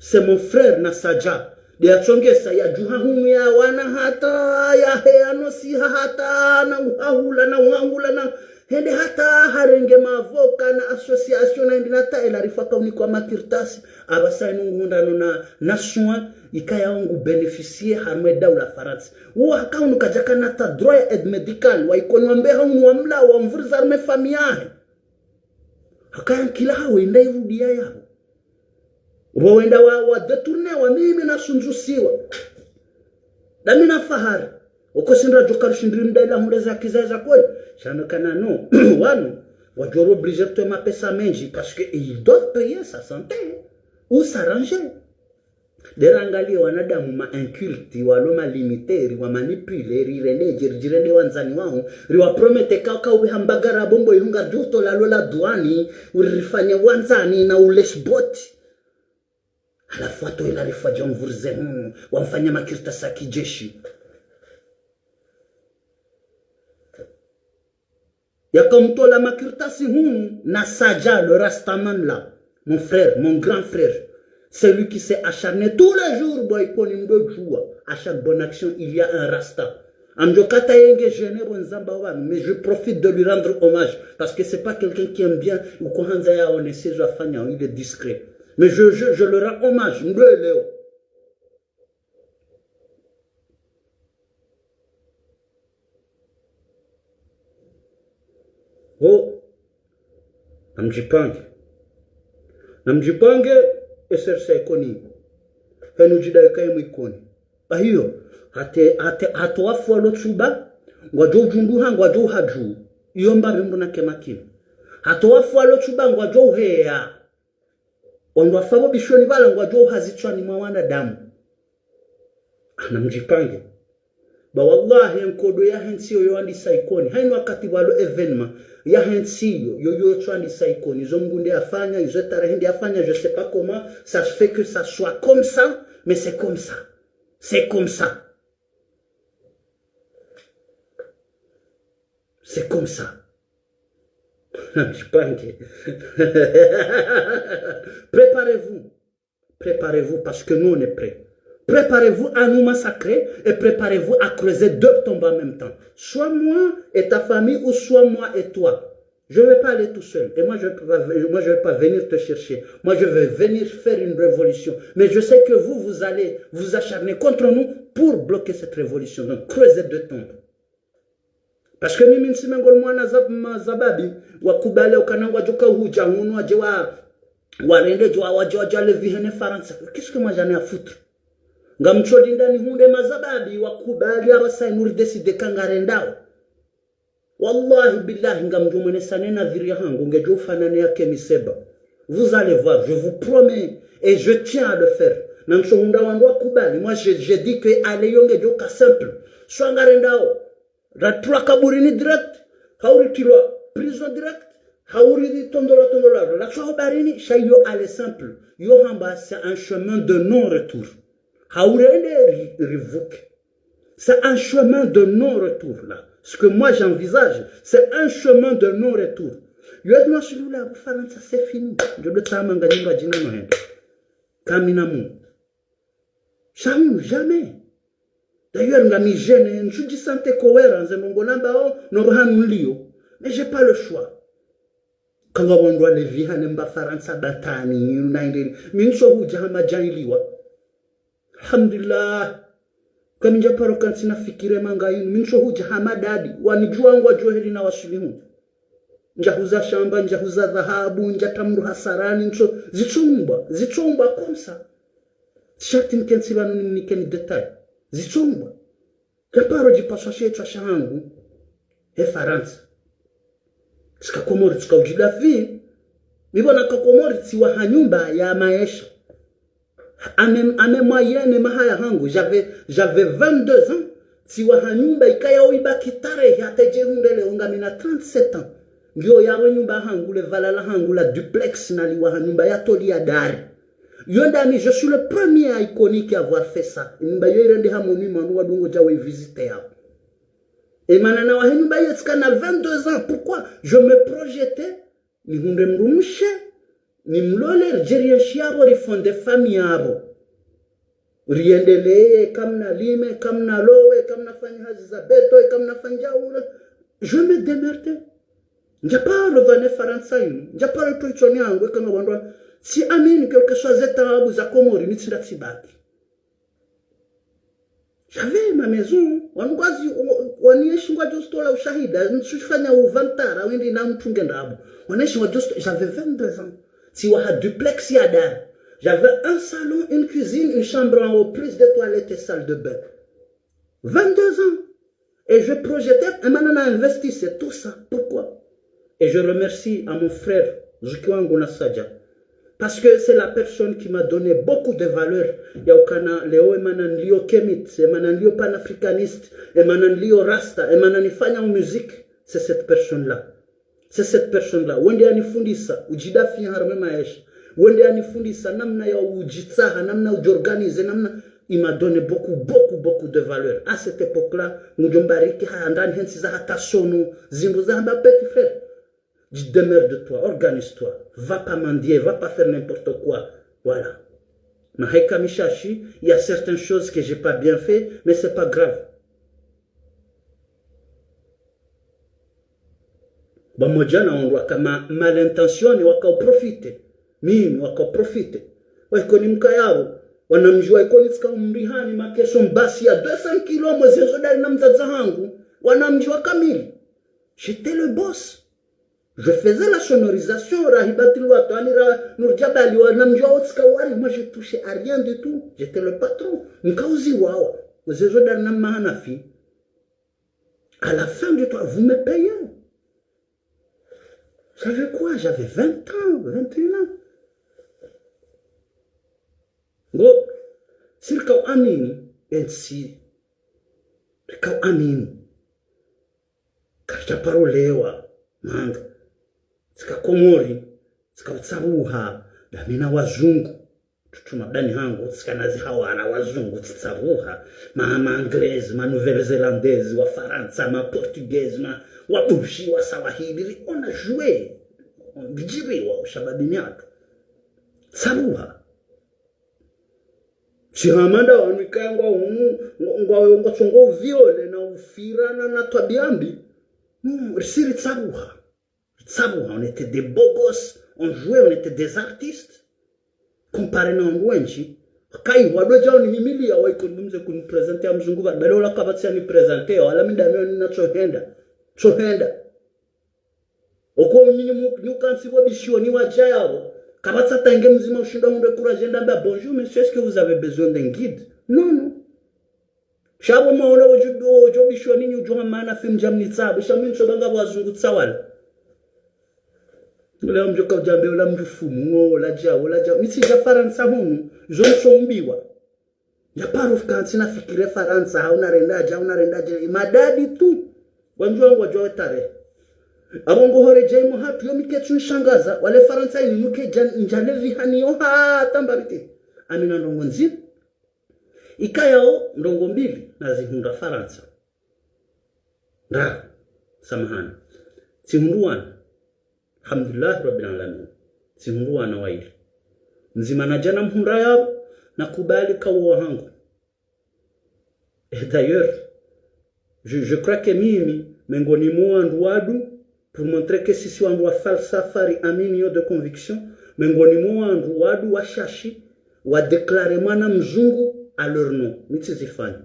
C'est mon frère Nasaja. De yatsongesa yadjuha hunu yawana hata, yaheya no siha hata, na uhahula, na uhahula, na hende hata harenge mavoka na association na indi nata El Arif kaunikwa makartasi. Apvasa inu nguhundrano na, na soin, ikayao ngu bénéficier harumwa daula Farantsa. Uwo hakahunu kadjaka nata droit ya aide médicale, waikoni wambeha hunu wamla, wamvuriza harumwa famille yahe. Hakaya nkila hawenda irudia yapvo. Wo wenda wa, wa détourner wa mimi nasundzusiwa. Dami na Fahari. Oko sindra djoka rushindri mdaila hundra za kiza za kweli. Shano kana no. Wanu, wadjoro obligé kutowa mapesa mendji parce que ils doivent payer sa santé. Ou s'arranger. De rangalie wanadamu ma incultes, walo ma limiter, wa manipuler, rirende, ridjirende wandzani waho, riwa promettre ka, ka uwe hambagara bombo ihunga djuto la lola duani, uririfanye wandzani na uleshbot. Halafu watowa El Arif wadja wamvurize hunu, wamfanya makartasi ya kijeshi. Yakamtola makartasi hunu, Nasaja, le Rastaman là, mon frère, mon grand frère, celui qui s'est acharné tous les jours, bo ikoni mdodjua, à chaque bonne action, il y a un Rasta. Amdjo kata yenge gêné bo ndzamba wanu, mais je profite de lui rendre hommage, parce que c'est pas quelqu'un qui aime bien, ou ko handza yaone sezo afanya, il est discret. Mais je, je, je le rends hommage, ndo leo. Oh, namdjipange. Namdjipange, S R C Ikoni. Henu djida ikaye mwikoni. Bahiyo, hate, hate, hata wafu walo tsuba, ngwadjo udjunduha, ngwadjo uhadju. Iyo mba mimbu na kemakini. Hata wafu walo tsuba, ngwadjo uheya. Wandru wafa bo bishoni bala, ngwadjo uha zitswani mwa wanadamu. Namdjipange. Ba wallahi, enkodo yahe ntsi yo, yo andisa Ikoni. Haina wakati walo événement yahe ntsi yo, yo, yo tswandisa Ikoni. Izo Mngu nde afanya, izo tarehi nde afanya, je sais pas comment ça se fait que ça soit comme ça, mais c'est comme ça. C'est comme ça. C'est comme ça. Namdjipange. Préparez-vous. Préparez-vous parce que nous, on est prêts. Préparez-vous à nous massacrer et préparez-vous à creuser deux tombes en même temps. Soit moi et ta famille ou soit moi et toi. Je ne vais pas aller tout seul. Et moi, je ne vais pas, moi, je vais pas venir te chercher. Moi, je vais venir faire une révolution. Mais je sais que vous, vous allez vous acharner contre nous pour bloquer cette révolution. Donc, creusez deux tombes. Parce que mimi ntsi mengoni mwa wana za-, mazababi, wakubali ukana ngwadjo ka hudja hunu, wadje wa, warende djo, wadje, wadje walevi hene Farantsa. Qu'est-ce que moi j'en ai à foutre ? Ngamtsolinda nihundre mazababi, wakubali, aba sa inu ridécide ka ngarendao. Wallahi billahi, ngamdjo mwenesa ne nadhiri yahangu, ngedjo ufanana ya Kemi Seba. Vous allez voir, je vous promets, et je tiens à le faire. Namtsohundra wandru wakubali. Moi, je, je dis que aller yo ngedjo ka simple. Soit ngarendao, ratulwa kaburini direct, hau ritilwa prison direct, hau ritondolwa tondolwa, ratswa ho baharini, sha iyo aller simple. Yo hamba, c'est un chemin de non-retour. Hau rende ri-, rivuke. C'est un chemin de non-retour, là. Ce que moi j'envisage, c'est un chemin de non-retour. Yo, moi, je suis là, Farantsa, c'est fini. Je le tama nga nyinga djina no hende. Kamina mu. Sha hunu, jamais. D'ailleurs, ngami gêné, ntsudji sentir ko wera, nze ndrongo nambao, no roha nilio. Mais j'ai pas le choix. Kanga wandru walevi hane mba Farantsa batani, inu na indeni. Mi ntsohudja hama djailiwa. Alhamdulillah. Kami ndjaparo kantsi na fikira manga inu. Mi ntsohudja hama dadi. Wanidjuwa ngwadjuwa heli na waswili hunu. Ndjahuza shamba, ndjahuza dhahabu, ndjatamru hasarani, ntso-, zitsoumbwa, zitsoumbwa comme ça. Sharti nikentsi pvanu nimnikeni détail. Zitsoumbwa. Ndjaparo djipaswa shetswa shahangu. He Farantsa. Tsika Komori, tsika udjidafi. Mi pvona ka Komori tsiwaha nyumba ya maesha. Ame, ame moyenne maha yahangu, j'avais, j'avais vingt-deux ans. Tsiwaha nyumba ikaya uibaki tarehi hata djehundre leo ngamina trente-sept ans. Ngiyo yawe nyumba hangu, le vala lahangu la duplex naliwaha nyumba ya toli ya dari. Yo ndami, je suis le premier à Ikoni à avoir fait ça. Nyumba yo irende ha moni manu wadungo dja we visiter yao. E mana nawahe nyumba yo tsika na vingt-deux ans. Pourquoi ? Je me projetais, nihundre mdrumshe, nimlole, ridje rienshi yapvo, rifonde famille yapvo. Riendelee, kamna lime, kamna lowe, kamna fanya hazi za béton, kamna fanya ura. Je me démerdais. Ndjaparo pvane Farantsa inu. Ndjaparo to itsoni yangu, eka nga wandru wa-, tsiamini, quel que soit ze taabu za Komori, mi tsinda tsibaki. J'avais ma maison. Wanu ngwazi, wa-, wanienshi ngwadjo stola ushahida, ntsufanya uvantara, wendi na mtunge ndrabo. Wanienshi ngwadjo sto-, j'avais vingt-deux ans. Tsiwaha duplex ya dari. J'avais un salon, une cuisine, une chambre en haut, plus de toilettes et salle de bain. Vingt-deux ans. Et je projetais, et maintenant on a investi, c'est tout ça. Pourquoi ? Et je remercie à mon frère, Zuki wangu na Saja. Parce que c'est la personne qui m'a donné beaucoup de valeurs. Ya ukana leo e mana nilio Kemit, e mana nilio panafricaniste, e mana nilio rasta, e mana nifanya musique. C'est cette personne-là. C'est cette personne-là. Wende yanifundisa udjidafi harumwa maesha. Wende yanifundisa namna ya udjitsaha, namna udjiorganiser, namna, il m'a donné beaucoup, beaucoup, beaucoup de valeurs. À cette époque-là, ngudjo mbariki ha handani hentsi za hata sono, zimbu za hamba petit frère. Démerde-toi, organise-toi. Va pas mendier, va pas faire n'importe quoi. Voilà. Mahaika mishashi, il y a certaines choses que j'ai pas bien fait, mais c'est pas grave. Pvamoja na wandru waka ma, mal intention, waka uprofite. Mimi waka uprofite. Wa Ikoni mkaya pvo. Wanamdji wa Ikoni tsika umrihani ma caisson basi ya deux cents kilos, mwe zezo dari na mdzadze hangu. Wanamdji wa kamili. J'étais le boss. Je faisais la sonorisation, Rahibatil Watwani, ra Nour Djabali, wanamdji wa Otska wari, moi je touchais à rien du tout. J'étais le patron. Nkauziwao. Mwe zezo dari na mahanafi. À la fin du temps, vous me payez. J'avais quoi ? J'avais vingt ans, vingt et un ans. Ngo, si rika uamini, entsi, rika uamini. Karidja parolewa, manga. Tsika Komori, tsika utsabuha, dami na wazungu. Tutsuma bdani hangu, tsika na zihawara wazungu, tsitsabuha. Ma, ma Anglais, ma Nouvelle-Zélandais, wa Farantsa, ma Portugais, ma, wa Bushi, wa Swahili, ri ona jouer. Ngidjiriwa, ushababini hatru. Tsabuha. Tsi hama nda wanu ikaya ngwa hunu, ngwa, ngwa, ngwa tsongo viole na ufira na, na twabia mbi. Hmm, risi ritsabuha. Ritsabuha, on était des beaux gosses, on jouait, on était des artistes. Comparé na wandru wendji. Kayi, wandru wadja unihimilia, wa Ikoni mze kuniprésenter ya mzungu, ba, bale ola kapvatsi ya niprésenter, wala mi ndami oni na tsohenda. Tsohenda. Oko nyinyi mu, nyukantsi pvo bishioni wadja yapvo. Kapvatsi ata nge mdzima ushinda hundre kura djenda mba: bonjour monsieur, est-ce que vous avez besoin d'un guide ? Non, non. Sha pvo mwaona wodjo, wodjo bishioni nyi udjo hama na film dja mnitsabu. Sha mi ntso banga wazungu tsawala. Ule mdjo ka udjambe, ula mdjufumu, ngo, ula dja, ula dja. Mi tsidja Farantsa hunu, zo ntso mbiwa. Ya paro fuka ntsi na fikire Farantsa, ha unarenda dja, unarenda dja, madadi tu. Wandru wangu wadjuwa we tarehi. Apvo ngo hore dja imo hatru yo mi ketsu nishangaza, wale Farantsa ini nuke dja, ndjane vihani yo ha tambarite. Amina ndrongo ndzima. Ikayao ndrongo mbili nazihundra Farantsa. Nda, samahani. Tsihundru wana. Alhamdulillahi Rabbil Alamin. Tsihundru wana waili. Mdzima nadja namhundra yapvo, nakubali ka wo wahangu. Et d'ailleurs, je, je crois que mimi, mengoni mwa wandru wadu, pour montrer que sisi wandru wa falsafa ri amini yo de conviction, mengoni mwa wandru wadu washashi, wa déclarer mwana mzungu à leur nom. Mi tsizifanya.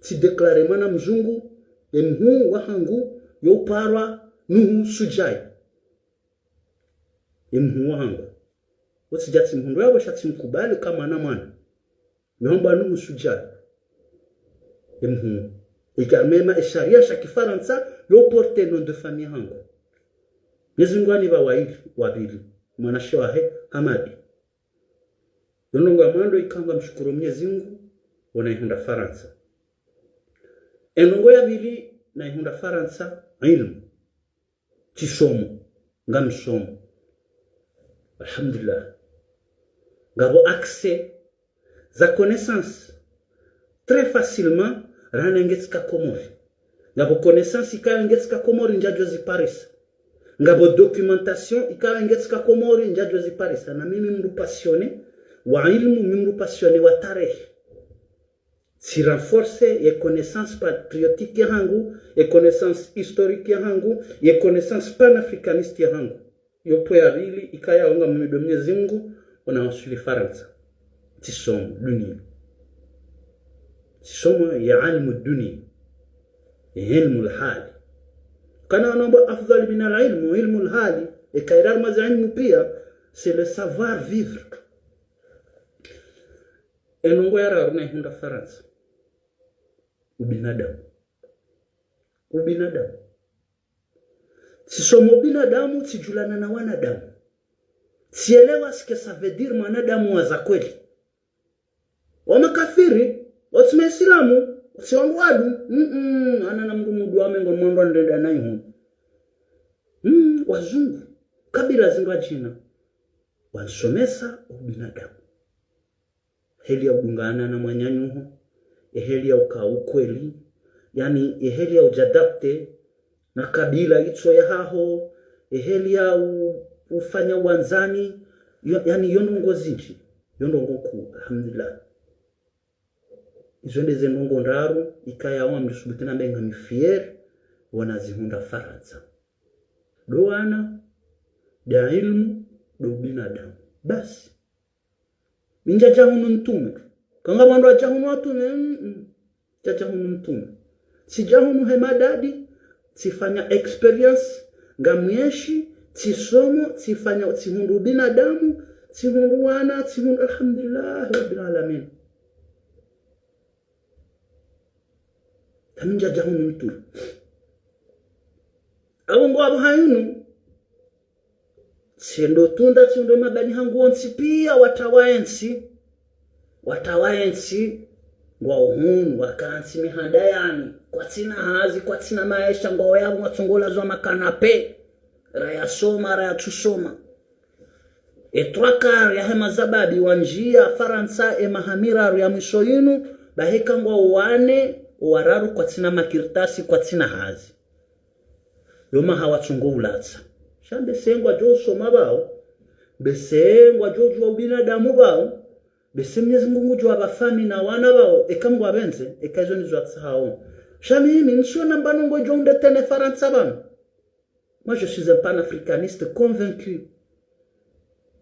Tsi déclarer mwana mzungu, emhuu wahangu, yo uparwa Nuhu Sudjai. Emhuu wahangu. Otsidja tsimhundru yapvo sha tsimkubali ka mwana mwana. Nihambwa Nuhu Sudjai. Emhuu. Ika mema esharia sha kifarantsa, yo porte nom de famille hangu. Mnyezi Mungu anipva waili, wapvili. Mwanashe wahe, Hamadi. Yo ndrongo ya mwando ikao ngamshukuru Mnyezi Mungu, wo naihundra Farantsa. Endrongo ya pvili naihundra Farantsa, ilmu. Tsisomo, ngamsomo. Alhamdulillah. Ngapvo accès za connaissance très facilement, rana nge tsika Komori. Ngapvo connaissance ikao nge tsika Komori ndjadjo ziparisa. Ngapvo documentation ikao nge tsika Komori ndjadjo ziparisa. Na mimi mndru passionné wa ilmu, mi mndru passionné wa tarehi. Tsi renforcer ye connaissance patriotique yahangu, ye connaissance historique yahangu, ye connaissance panafricaniste yahangu. Yo point ya pvili ikayao ngamhimidio Mnyezi Mungu, wo nawaswili Farantsa. Tsisomo dunia. Tsisomo ya ilmu dunia. Ye ilmu lhali. Kana wanambwa afdhal min al ilmu, ilmu lhali. Eka iraru mwa ze ilmu pia, c'est le savoir vivre. Endrongo ya raru naihundra Farantsa. Ubinadamu. Ubinadamu. Tsisomo ubinadamu, tsidjulana na wanadamu. Tsielewa ce que ça veut dire mwanadamu wa za kweli. Wa makafiri, watsi maislamu, watsi wangu wadu, mm, mm, ana na mndru mndru wa mengo mwandru anrenda na ihu. Mm, wazungu, kabila zindru adjina. Wansomesa ubinadamu. Heli ya udungana na mwananyuho, eheli ya uka ukweli, yani eheli ya udjadapte na kabila itso yahaho, eheli ya u, ufanya wandzani, yo, yani yo ndrongo zindji, yo ndrongo nkuu, alhamdulillah. Izo nde ze ndrongo ndraru, ikayao ngamdjo subuti nambe ngami fier, wo nazihundra Farantsa. Ndo wana, nde ilmu, ndo ubinadamu. Basi. Mi ntsadja hunu ntrume. Kanga mwando wadja hunu watrume, mm, mm. Ntsadja hunu ntrume. Tsidja hunu he madadi, tsifanya expérience, ngamweshi, tsisomo, tsifanya, tsihundru ubinadamu, tsihundru wana, tsihundru, alhamdulillah, rabbil alamin. Kami ntsadja hunu ntrume. Apvo ngo apvo hayinu, tsendo tunda, tsendo mabani hangu wontsi pia, watawa entsi. Watawa entsi, ngwao hunu, wakantsi mihanda yanu, kwatsina hazi, kwatsina maesha, ngwao yapvo watsongolazwa makanape. Rayasoma, rayatsusoma. E trois quarts yahe mazababi wandjia Farantsa e maha miraru ya mwiso yinu, bahi eka ngwao wane, owararu kwatsina makartasi, kwatsina hazi. Yo maha watsongo ulatsa. Sha mbese ngwadjo usoma pvao, mbese ngwadjo udjuwa ubinadamu pvao, mbese Mwenyezi Mungu ngudjo wapva fami na wana pvao, eka ngwapvendze, eka izo ndizo watsahao. Sha mimi, ntsiona mbapvi ngodjo undre tena Farantsa pvanu. Moi, je suis un panafricaniste convaincu.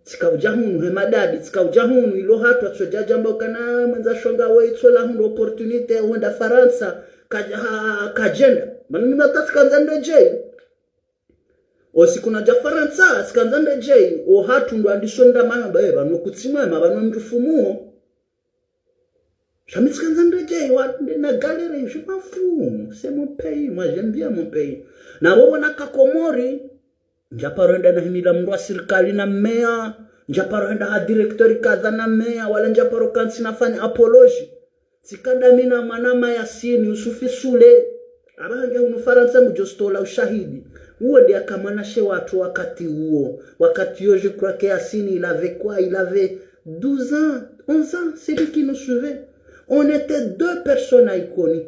Tsika udja hunu he madadi, tsika udja hunu ilo hatru atsodja djamba ukana mwendza shonga we itsola hundru opportunité ya hwenda Farantsa, kadja-, ha-, kadjenda. Mana mi mata tsikandza ndedjeyi. O siku nadja Farantsa, tsikandza ndedjeyi, o hatru ndo andisho nda mana ba, eh, pvanu kutsi mwema, pvanu mdjufumuo. Sha mi tsikandza ndedjeyi, wa, nde na galère, je m'en fous, c'est mon pays, moi j'aime bien mon pays. Na pvo pvo naka Komori, ndjaparo enda na himila mndru wa sirikali na meya, ndjaparo enda ha directeur kadha na meya, wala ndjaparo kantsi nafanya apologie. Tsikandamina mwanama Yasini, Yusufi Sule. Apvaha nge hunu Farantsa ngudjo stola ushahidi. Uwo nde aka mwanamshe watru wakati uwo. Wakati uwo, je crois que Yasini, il avait quoi? Il avait douze ans, onze ans, c'est lui qui nous suivait. On était deux personnes à Ikoni.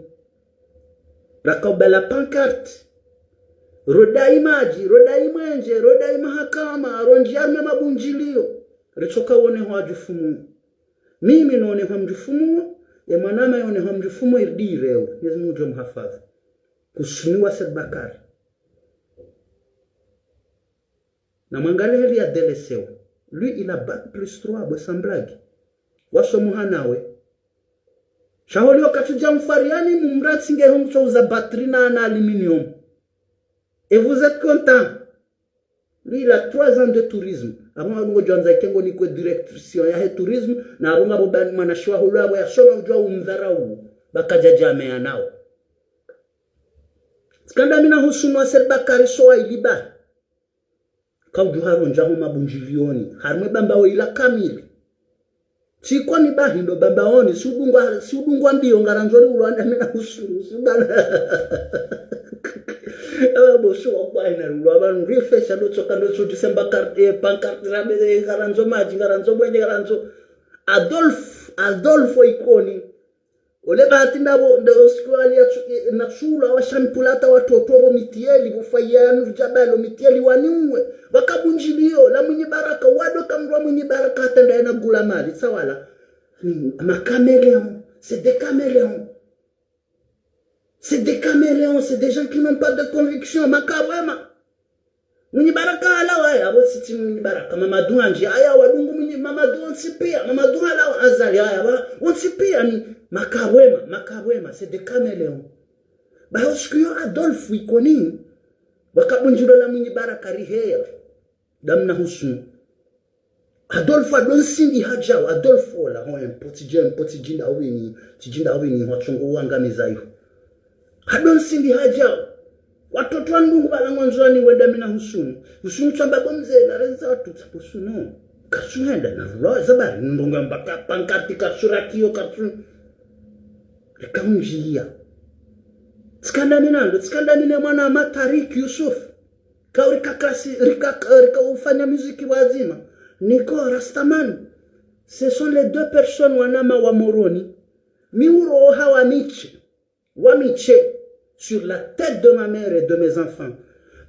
Raka ubala pancarte. Rodai madji, rodai mwenje, rodai mahakama, rondji harumwa mabundjilio. Ritsoka wone hwa djufumuo. Mimi none hwa mdjufumuo, e mwanama yone hwa mdjufumuo, iridi ireo. Mwenyezi Mungu ngudjo mhafadhwi. Husuni Wassel Bakari. Na mwangalie heli ya délaissé wo. Lui, il a bac plus trois, bo sans blague. Wasomo hanawe. Sha holiho katsudja mfariani mumratsi nge ho mtso uza batterie na, na aluminium. Et vous êtes content? Lui, il a trois ans de tourisme. Apvo ngodjo andza ike ngo nikwe direction yahe tourisme, na apvo ngapvo ba mwanamshe wa holo apvo yasoma udjuwa umdharau, ba kadja dja meya nao. Tsikandamina Husuni Wassel Bakari Sowaili ba. Kaudjuha rondja ho mabundjilioni, harumwa e Bambao ila kamili. Tsi Ikoni bahi ndo Bambaoni, si udungwa, si udungwa mbio ngarandzo riulwa ndami na Husuni, si bana. Aba bosi wa kwa ina riulwa pvanu, rifesha ndo tsoka ndo tsudjise mba kar-, eh, pancarte rabe, eh, ngarandzo madji, ngarandzo mwenje, ngarandzo. Adolphe, Adolphe Ikoni. Ole bahati ndapvo, nde osiku ali ya tsu-, eh, na tsula wa shampulata wa toto pvo mitieli, pvo faya nu djabalo mitieli waniuwe. Wakabundjilio, la Mwinyi Baraka, wado kamdrwa Mwinyi Baraka, hata ndaye na gula mali, tsawala. Hmm, ma caméléons, c'est des caméléons. C'est des caméléons, c'est des gens qui n'ont pas de conviction. Makawema. Mwinyi Baraka halawa, aya, apvo siti Mwinyi Baraka. Mamadou handji, aya, wadungu Mwinyi, Mamadou wontsi pia, Mamadou halawa, Azali, aya, wa, wontsi pia ni makawema, makawema, c'est des caméléons. Ba osiku yo Adolphe Ikoni, wakabundjilio la Mwinyi Baraka riheya. Ndami na Husuni. Adolphe ado nsindi hadjao, Adolphe ola, ho, mpo tsidje, mpo tsidjinda wini, tsidjinda wini, hwatsongo wangamiza iho. Ado nsindi hadjao. Watoto wa ndungu pvala ngwandzwani wenda mi na Husuni. Husuni tsamba bo mze, na rendza watu tsa Husuni. Kasuhenda na rula, zabari, ndunga mbaka pancarte kasura kiyo kasu. Rikaundjia. Tsikandamina ndo, tsikandamina mwanama Tariq Youssouf. Ka rika kasi, rika, rika ufanya muziki wadzima. Niko Rastaman. Ce sont les deux personnes wanama wa Moroni. Mi uroha wa miche. Wa miche. Sur la tête de ma mère et de mes enfants.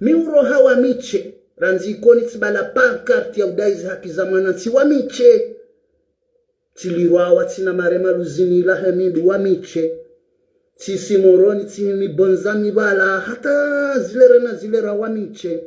Mi uroha wa miche. Randzi Ikoni tsibala pancarte ya udai zi haki za mwanantsi wa miche. Tsilirwa wa tsina marema luzini la hemidu wa miche. Tsisi Moroni tsi mibonza mibala hata zilera na zilera wa miche.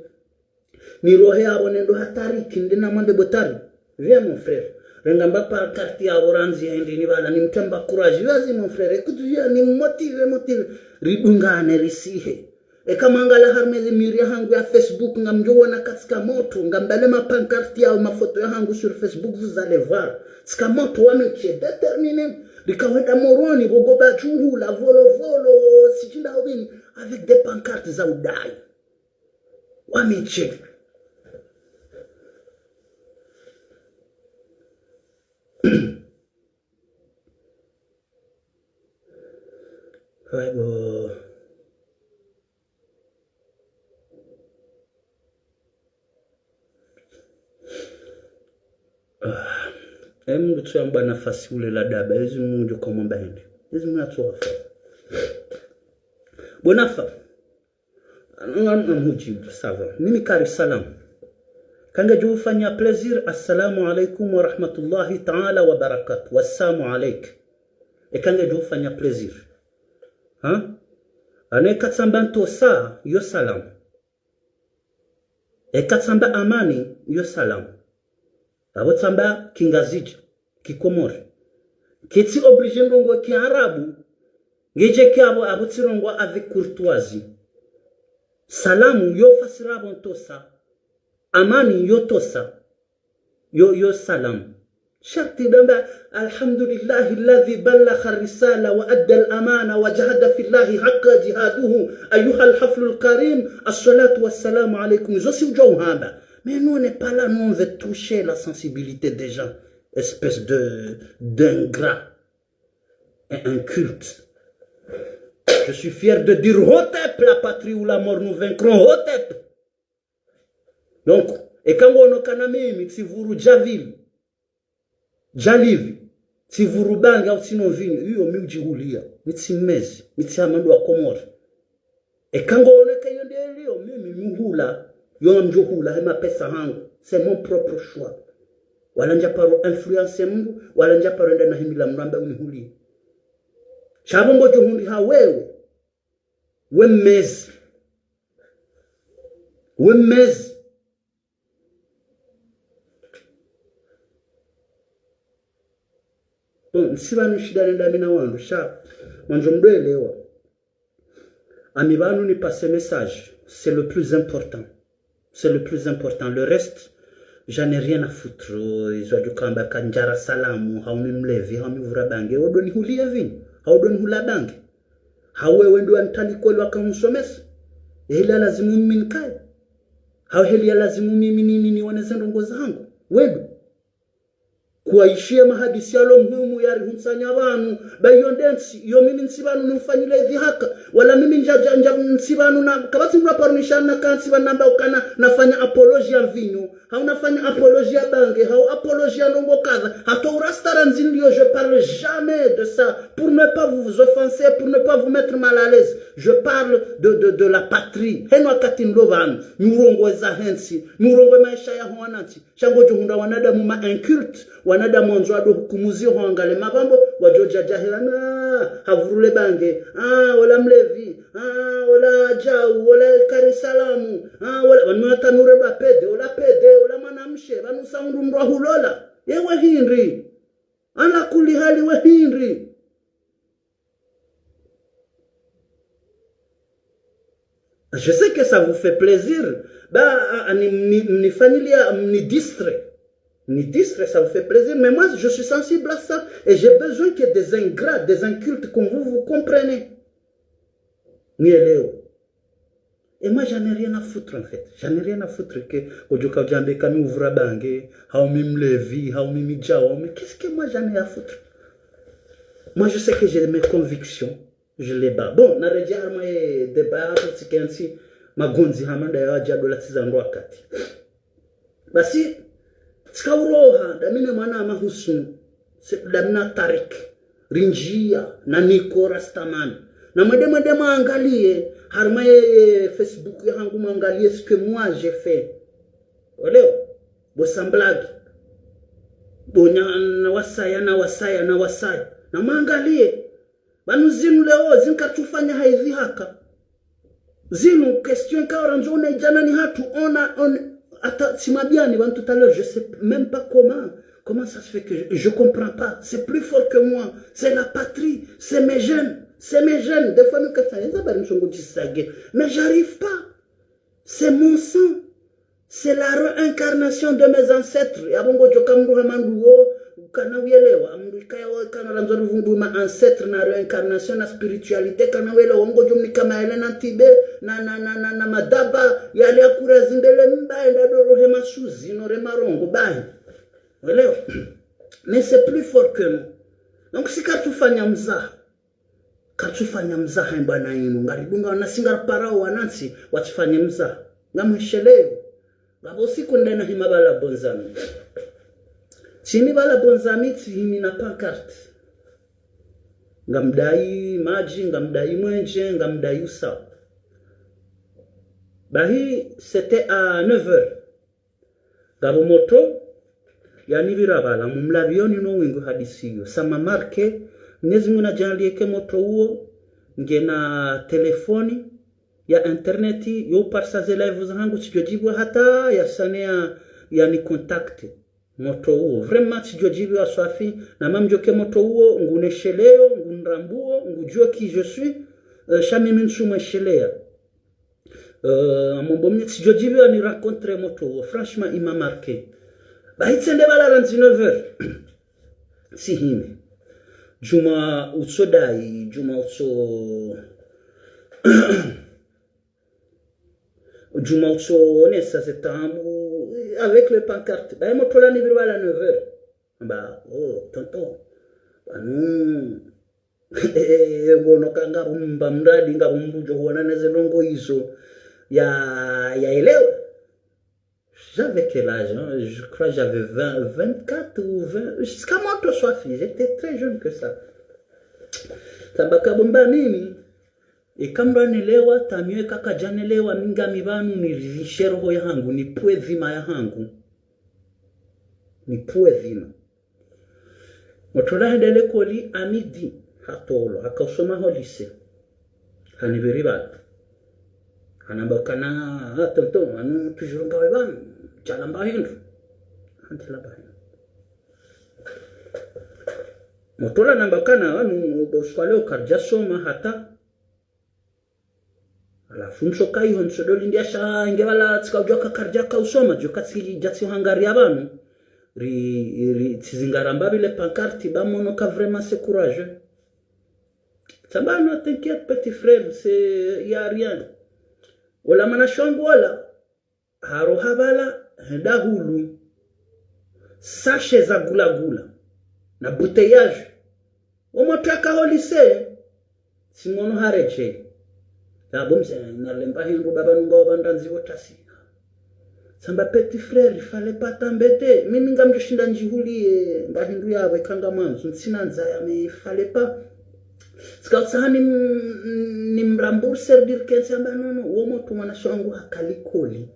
Nirohe yapvo nende ha Tariki, nde namwambe bo Tariki. Viens, mon frère. Rengamba pancarte yapvo randzi hindri ni pvala, nimtamba courage. Vas-y, mon frère. Écoute, viens, ni motive, motive. Ridungane, risihe. Eka mwangalia harumwa ze miri yahangu ya Facebook, ngamdjo wona ka tsika moto, ngambale mapancarte ya mafoto yahangu sur Facebook, vous allez voir. Tsika moto wa métier, déterminé. Rika hwenda Moroni, pvo goba djuhu la, Volovolo, sijui nda hupvini, avec des pancartes za udai. Wa métier. Ouais, bon. Ah. E Mungu tsu yamba nafasi ule la daba, ezi Mungu kama bahende. Ezi Mungu atsu wafa. Bo nafa. Ngam, ngam hujibu, ça va. Mimi kari salam. Eka ngedjo hufanya plaisir, assalamu alaikum wa rahmatullahi ta'ala wa barakatuh. Wassamu alaik. Eka ngedjo hufanya plaisir. Ha? Ane eka tsamba ntosa, yo salam. Eka tsamba amani, yo salam. Apvo tsamba kingazidja, kikomori. Ketsi obligé ndrongoo kiarabu, ngedje kiapvo apvo tsirongoa avec courtoisie. Salamu yo fasiri apvo ntosa. Amani yo tosa. Yo, yo salam. Sharti damba, الحمد لله الذي بلغ الرسالة وأدى الأمانة وجاهد في الله حق جهاده أيها الحفل الكريم الصلاة والسلام عليكم. Zo si udjo uhamba. Mais nous, on n'est pas là, nous, on veut toucher la sensibilité des gens. Espèce de, d'ingrat. Et inculte. Je suis fier de dire Hotep, la patrie ou la mort, nous vaincrons Hotep. Donc, eka ngono kana mimi, tsivuru djavili, djalivi, tsivuru bangi au tsinwa mvinyo, iyo mi udjihulia, mi tsi mmezi, mi tsi hama ndo wa Komori. Eka ngono eka iyo nde liyo, mimi mi hula, yo ngamdjo hula, he mapesa hangu, c'est mon propre choix. Wala ndjaparo influencer mndru, wala ndjaparo enda nahimila mndru amba unihulie. Sha apvo ngodjo hundri ha wewe, we mmezi. We mmezi. Bon, ntsi pvanu shida nenda mi na wandru, sha, mwandzo mdru elewa. Ami pvanu ni passer message, c'est le plus important. C'est le plus important. Le reste, j'en ai rien à foutre. Izo wadjo kamba ka ndjara salamu, hau mi mlevi, hau mi vura bange. Wo ndo nihulie vinyo, hau ndo nihula bange. Hau wewe ndo wanitali kweli waka unsomesa. Eheli ya lazimu mimi nikaye. Hau heli ya lazimu mimi ni, ni, niwone ze ndrongoo zahangu. Wewe ndo. Kuwaishie mahadisi yalo muhimu yarihuntsanya pvanu, ba iyo nde ntsi, iyo mimi ntsi pvanu nimfanyile dhihaka, wala mimi ndja, ndja, ndja ntsi pvanu na, kapvatsi mndru aparunisha na kantsi pvanu namba ukana nafanya apologie ya mvinyo, hau nafanya apologie ya bange, hau apologie ya ndrongoo kadha, hata urasta randzi nilio, je parle jamais de ça, pour ne pas vous offenser, pour ne pas vous mettre mal à l'aise, je parle de, de, de la patrie, heno wakati nilo pvanu, mi urongoa za hentsi, mi urongoa maesha ya ho wanantsi, Sha ngodjo hundra wanadamu ma inculte, wanadamu wandzo wado hukumuzi ho angale mapvambo, wadjo djadjahila na, havurule bange, ah, ola mlevi, ah, ola djau, ola kari salamu, ah, ola, pvanu hata nure ba pede, ola pede, ola mwanamshe, pvanu sa undru mndru ahulola. Yewe hindri. Ala kuli hali we hindri. Je sais que ça vous fait plaisir. Ba, a, a, ni, ni, ni familia, ni distrait. Ni distrait, ça vous fait plaisir. Mais moi, je suis sensible à ça. Et j'ai besoin qu'il y ait des ingrats, des incultes comme vous, vous comprenez. Ni eleo. Et moi, j'en ai rien à foutre, en fait. J'en ai rien à foutre que odjoka udjambe ka mi uvura bange, hau mi mlevi, hau mi midjao. Mais qu'est-ce que moi, j'en ai à foutre ? Moi, je sais que j'ai mes convictions. Je les bats. Bon, naredjei harumwa ye débat, hapvo tsikentsi, magondzi hama ndayo wadja dola tsi za ndo wakati. Basi, tsika uroha, ndami ne mwana ama Husnu, se, ndami na Tarik, rindjia, na Niko Rastaman. Na mwende, mwende mwangalie, harumwa ye, ye Facebook yahangu mwangalie ce que moi j'ai fait. Waleo, bo sans blague. Bo nya, na wasaya, na wasaya, na wasaya. Na mwangalie. Pvanu zinu leo, zinu katsufanya haivi haka. Zinu question ka orandzo ona idjana ni hatru ona, on, Attends, tu m'as bien, Ivan, tout à l'heure, je sais même pas comment. Comment ça se fait que je, je comprends pas. C'est plus fort que moi. C'est la patrie. C'est mes jeunes. C'est mes jeunes. Des fois, nous, quand ça, ça va, nous sommes au dix sagués. Mais j'arrive pas. C'est mon sang. C'est la réincarnation de mes ancêtres. Ya bo ngodjo ka mndru hama nduwo, kana uyelewa, mndru kaya wa kana randzo rivumbu ma ancêtres na réincarnation na spiritualité, kana uyelewa, ngodjo mnika maele na ntibe, na, na, na, na, na madaba, yale ya kura zimbele mba, enda doro he masuzi, no re marongo, bahi. Welewa? Mais c'est plus fort que nous. Donc, si katsufanya mzaha, katsufanya mzaha mbwana inu, ngaridunga na si ngariparao wanantsi, watsifanye mzaha. Ngamwisheleyo. Ngapvo siku ndena hima bala bonzami. Tsini bala bonzami tsihimi na pancarte. Ngamdai madji, ngamdai mwenje, ngamdai usawa. Bahi, c'était à neuf heures. Ngapvo moto, yanipvira bala, mumlapvioni no wingu hadisi iyo. Ça m'a marqué, Mwenyezi Mungu nadjaanlie ke moto uwo, ngena telefoni, ya internet, yo parisa ze live zahangu, tsidjo djibiwa hata ya sane ya, ya ni contacte. Moto uwo. Vraiment, tsidjo djibiwa swafi, na mamdjo ke moto uwo, ngunesheleyo, ngunrambuo, ngudjuo qui je suis, euh, sha mimi ntsumwesheleya. Euh, amombo mimi tsidjo djibiwa ni rencontre moto uwo. Franchement, il m'a marqué. Bahi tsende bala randzi neuf heures. Tsihime. Djuma utso dai, djuma utso, djuma utso onesa ze taambu, avec les pancartes. Bahi moto la nipvira bala neuf heures. Amba, oh, tonton. Pvanu, eh, ngono ka ngapvo mba mradi, ngapvo mdru djo huwana na ze ndrongo izo. Ya, ya elewa. J'avais quel âge, hein? Je crois que j'avais vingt, vingt-quatre ou vingt, jusqu'à moto swafi, j'étais très jeune que ça. Tsamba ka bo mba mimi, eka mdru anelewa, tant mieux, eka kadjanelewa, mi ngami pvanu niridhishe roho yahangu, nipvue dhima yahangu. Nipvue dhima. Moto la hende likoli à midi, hatolwa, haka usoma ho lycée. Hanipviri bala. Hanamba ukana, ah, tonton, anu toujours ngawe pvanu, djalamba hindru. Handilamba hindru. Moto la namba ukana, anu, usiku wa leo karidja soma hata. Halafu ntsoka iho ntsodo lindi asha nge bala tsika udjoka karidjaka usoma, djoka tsi, djatsi hangaria pvanu. Ri, ri, tsizingara mbapvi le pancarte, ba mono ka vraiment c'est courageux. Tsamba non, t'inquiète, petit frère, c'est, y a rien. Ola mwanashe wangu ola, haroha bala, henda hulu. Sachet za gula gula. Na bouteillage. Omo twaka ho lycée. Tsimono haredjei. Tsamba mze, nalemba hindru baba nunga wabanda ndziwo tasi. Tsamba petit frère, il fallait pas t'embêter. Mimi ngamdjo shinda ndjihulie, mba hindru yawe kanga mwandzo, ntsina ndzaya, mais il fallait pas. Tsika utsaha ni, ni mrambourser, dire que ntsamba, non, non, womo tu mwanashe wangu haka likoli.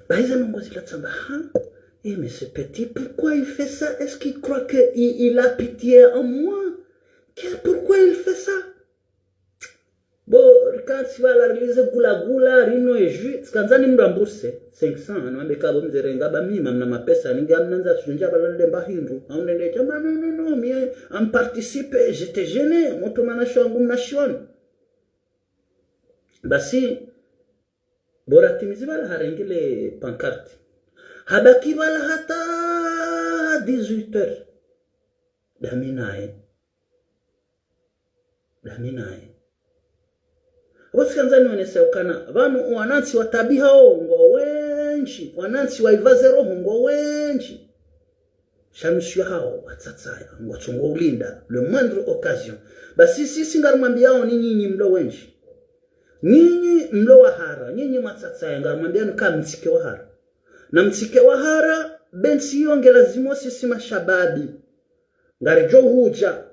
Bahi ze ndrongo zila tsamba, ha? Eh, mais ce petit, pourquoi il fait ça? Est-ce qu'il croit que il, il a pitié en moi? Que, pourquoi il fait ça? Bo, rikantsi bala rilize gula gula, rino e jus, tsikandza ni mrambourse cinq cents, anambe ka bo mze renga ba mimi, ngamna mapesa, ninga ngamna ndzaya, tsundja bala lemba hindru, aunende, tsamba, non, non, non, mais, am participe, j'étais gêné, moto mwanashe wangu mnashioni. Basi, bo ratimizi bala harenge le pancarte. Habaki bala hata dix-huit heures. Dami naye. Dami naye. Apvo tsikandza nionese ukana, pvanu wanantsi watabiha wo ngwa wendji, wanantsi waiva ze roho ngwa wendji. Sha nusu yahawo watsatsaya, ngwatsongo ulinda, le moindre occasion. Basi sisi ngarimwambiyao ni nyinyi mlo wendji. Nyinyi mlo wahara, nyinyi mwatsatsaya, ngarimwambiyani ka mtsike wahara. Na mtsike wahara, be ntsi iyo nge lazimu sisi mashababi. Ngaridjo hudja.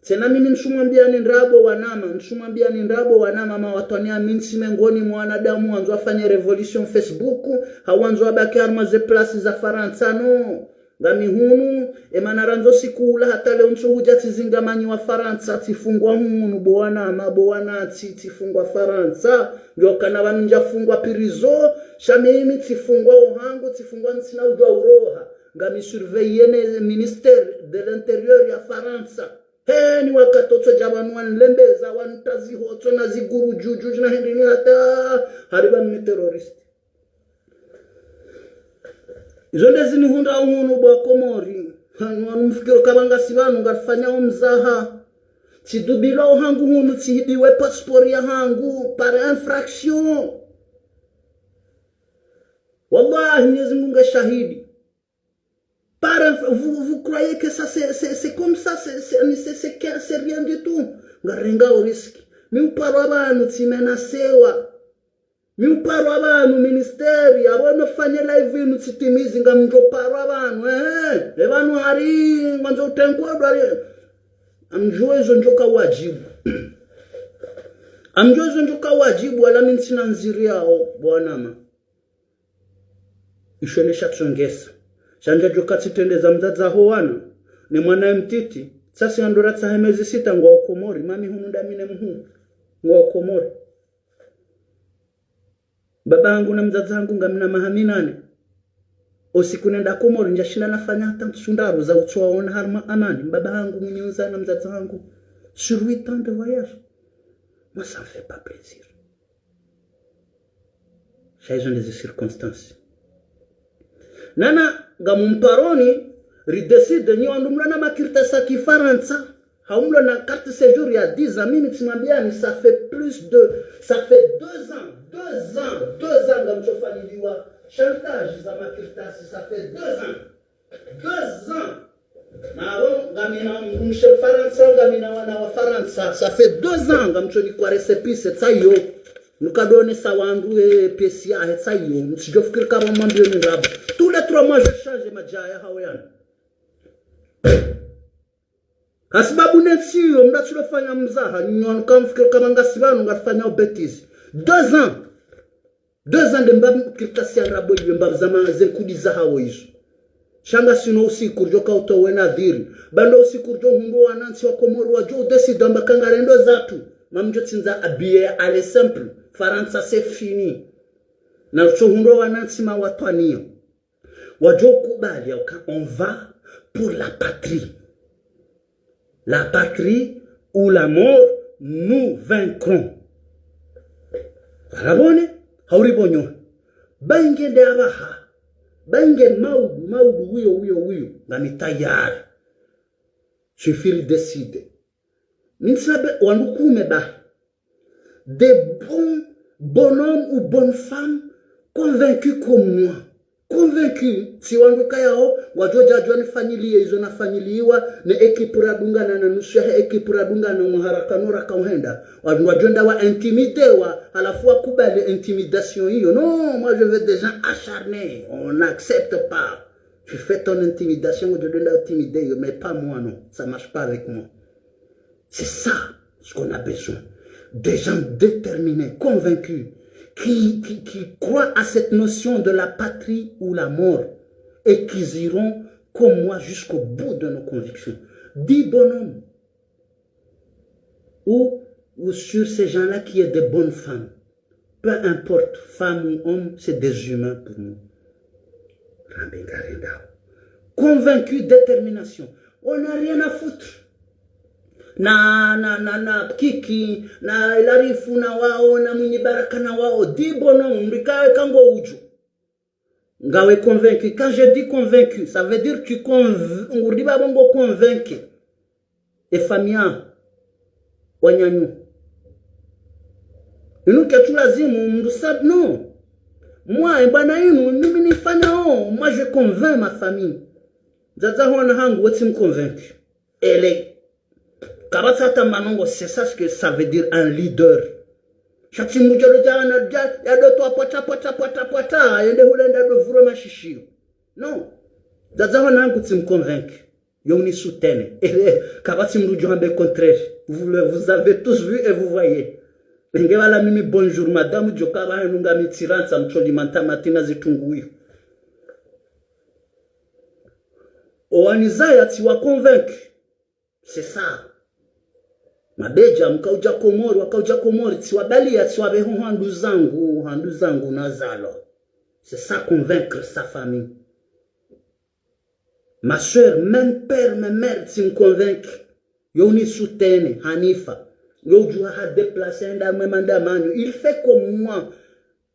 Tsena mimi ntsumwambiyani ndrabo wanama, ntsumwambiyani ndrabo wanama, ma watwani ya mi ntsi mengoni mwa wanadamu wandzo wafanye révolution Facebook, hau wandzo wabaki harumwa ze place za Farantsa, no. Ngami hunu, emana randzi siku ula hata leo ntsu hudja tsizingamanyi wa Farantsa, tsifungwa hunu, bo wanama, bo wanantsi, tsifungwa Farantsa, ngiyo kana pvanu ndjafungwa prison, sha mimi tsifungwa ohangu, tsifungwa ntsina udjuwa uroha. Ngami surveiller ne ministère de l'Intérieur ya Farantsa. Heni wakati otsodja pvanu wanilembeza, wanitazi hotso na ziguru djudju, na hindri ni hata, hari pvanu mi terroriste. Izo nde zinihundra hunu bo wa Komori. Hanu wanu mfikiri kaba ngasi pvanu ngarifanyao mzaha. Tsidubilwa ohangu hunu, tsihibiwe passeport yahangu, par infraction. Wallahi, Mwenyezi Mungu nge shahidi. Par inf-, vous, vous croyez que ça, c'est, c'est, c'est comme ça, c'est, c'est, c'est, c'est que, c'est rien du tout. Ngarengao risque. Mi uparwa pvanu, tsimenasewa. Mi uparwa pvanu, ministère, abo nofanya live inu tsitimizi, ngamdjo parwa pvanu, eh, eh, pvanu hari, ngwandzo utengodwa, eh. Amdjuwe izo ndjoka wadjibu. Amdjuwe izo ndjoka wadjibu, wala mi ntsina ndziri yao, bo wanama. Ishwele sha tsongesa. Sha ndjadjoka tsitrendeza mdzadze ho wana. Ne mwana ye mtiti. Tsasi andora tsahe mezi sita ngwao Komori. Mami hunu ndami ne mhuu. Ngwao Komori. Baba hangu na mdzadze hangu ngamina maha minane. Osiku nenda Komori, ndjashinda nafanya hata ntsu ndraru za utsowaona harumwa amani. Baba hangu mwenye unzaa na mdzadze hangu. Sur huit ans de voyage. Moi, ça me fait pas plaisir. Sha izo nde zi circonstances. Nana, ngamumparoni, ridécide, nyi wandru mlo na makaratasi ya Kifarantsa, hau mlo na carte séjour ya dix ans, mimi tsimwambiani, ça fait plus de, ça fait deux ans, deux ans, deux ans, ngamtsofanyiliwa chantage za makaratasi, ça fait deux ans. Deux ans. Maro, ngamina mshe Farantsa, ngamina wana wa Farantsa. Ça fait deux ans, ngamtsoni kwa récépissé, tsayo. Nukadone sa wandru, eh, pièce yahe, tsayo. Mtsidjofikiri kama mwambiyo ni ndrabo. Tous les trois mois, je change madjaya hao yani. Hasibabu ne tsiyo, mda tsilofanya mzaha, nyi wanu kamfikiri kama ngasi pvanu, ngarifanyao bêtise. Deux ans. Deux ans nde mba makaratasi ya ndrabo iwe mba zama ze nkudi zahawo izo. Sha ngasina usiku ridjo kautowa nadhiri. Ba ndo usiku ridjo hundru wanantsi wa Komori wadjo udécide amba kangarendo zatru. Mamdjo tsindza habillé aller simple. Farantsa c'est fini. Na ritso hundru wanantsi mawatwaniyo. Wadjo kubali ya uka, on va pour la patrie. La patrie ou la mort, nous vaincrons. Arabone, hauri bonyo. Bainge nde abaha. Bainge maudu, maudu, wiyo, wiyo, wiyo. Ngami tayari. Suffit décider. Minsabe, wandru kume ba. Des bons bonhommes ou bonnes femmes convaincus comme moi. Convaincus, si wandru kayao, wadjo djadjwa nifanyiliye izo nafanyiliwa, ne équipe radungana na nusu yahe équipe radungana mwaharaka no raka uhenda. Wandru wadjo nda wa intimidewa, halafu wakubali intimidation iyo. Non, moi je veux des gens acharnés. On n'accepte pas. Tu fais ton intimidation, wadjo nda intimider, mais pas moi, non. Ça marche pas avec moi. C'est ça ce qu'on a besoin. Des gens déterminés, convaincus, qui, qui, qui croient à cette notion de la patrie ou la mort et qui iront comme moi jusqu'au bout de nos convictions. Dix bonhommes ou, ou sur ces gens-là qui est des bonnes femmes. Peu importe, femme ou homme, c'est des humains pour nous. Rambe ngarendao. Convaincu, détermination. On n'a rien à foutre. Na, na, na, na Kiki, na Larifu, na wao, na Mwinyi Baraka, na wao. Dix bonhommes, mbikawe kango udju. Ngawe convaincu. Quand je dis convaincu, ça veut dire que tu conv-, ngurdi ba bongo convaincu. E famille wananyu. Inu ketsu lazimu mndru sabe, non. Moi, e bwana inu, mimi nifanyao, moi je convainc ma famille. Zaza hona hangu, wetsi mconvaincu. Ele. Kapvatsi hata manongo, c'est ça ce que ça veut dire un leader. Sha tsi mdjolo djana, dja, ya doto apwata, pwata, pwata, pwata, yende hule nda do vuro mashishiyo. Non. Zaza hona hangu tsi mconvaincu. Yo ni soutenir. Kapvatsi mdru djo hambe contraire. Vous le, vous avez tous vu et vous voyez. Nge wala mimi bonjour madame, djo kaba henu ngami tsirantsa mtsoli mantamatina zitunguyo. Owanizaya tsiwa convaincre. C'est ça. Mabedja, mkaudja Komori, wakaudja Komori, tsiwabaliya, tsiwabeho handu zangu, handu zangu nazalwa. C'est ça convaincre sa famille. Ma sœur, même père, même mère, tsimconvaincre. Yo unisoutenir, Hanifa. Yo udjuwa ha déplacer, enda mwe mandamanyo. Il fait comme moi.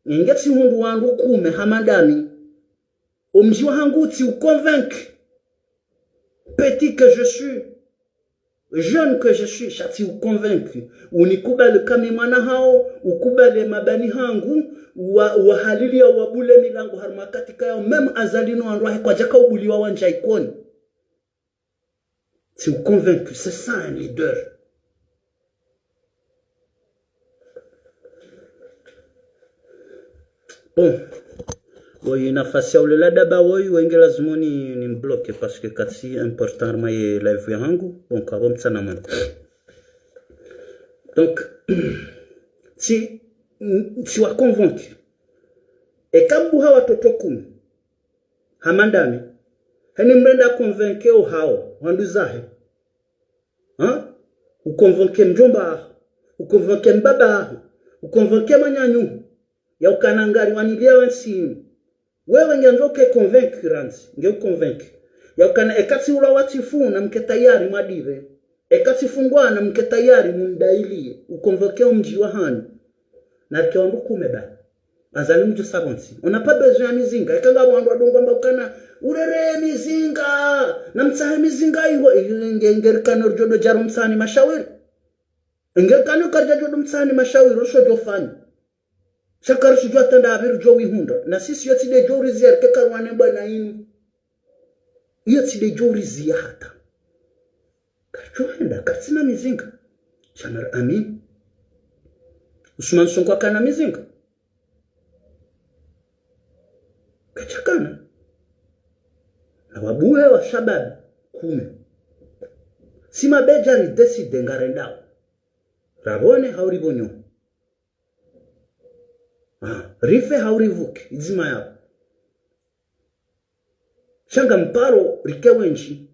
Nge tsihundru wandru kume, ha mandami. Omdji wahangu tsiuconvaincre. Petit que je suis, jeune que je suis, sha tsiuconvaincre. Unikubali kami mwana hawo, ukubali mabani hangu, wa, wahaliliya wabule milango harumwa katika yawo, même Azali no wandru wahe kwadjaka ubuliwa wandja Ikoni. Tsiuconvaincre, c'est ça un leader. Bon. Woyi nafasi ya ulela daba woyi, wenge lazima ni, ni mbloquer parce que katsi important harumwa ye live yahangu. Bon, kabo mtsana mwema. Donc, tsi, tsiwa convaincre. Eka mbuha watoto kume. Ha mandami. Heni mrenda convaincre ohawo, wanduzahe. Ha? Uconvaincre mdjomba waho. Uconvaincre mbaba waho. Uconvaincre manyanyu. Yaukana ngari waniliya wentsi inu. Wewe nge ndzo ke convaincre randzi. Nge uconvaincre. Yaukana eka tsiulwa watsifu na mke tayari mwadire. Eka tsifungwa na mke tayari mundayiliye. Uconvaincre omdji wahanyu. Na rike wandru kume ba. Azali mdjo sabontsi. On n'a pas besoin ya mizinga. Eka ngapvo wandru wadungwa mba ukana urere mizinga. Na mtsahe mizinga iho. Nge, nge rikana ridjo djaro mtsahani mashawiri. Nge rikana ukaridja djo mtsahani mashawiri, usho djofanya. Sha karisudjuwa tanda apviri djo wihundra. Na sisi yo tsi de djo uriziya rike karwane bwana inu. Iyo tsi de djo uriziya hata. Karidjo henda, karitsina mizinga. Shamar Amin. Usman Sonko akana mizinga. Kachakana. Na wabuwe wa shababi kume. Si mabedja ridécide ngarendao. Rabone hau ribonyo. Ah, rife hau rivuke, idzima yapvo. Sha ngamparo rike wendji.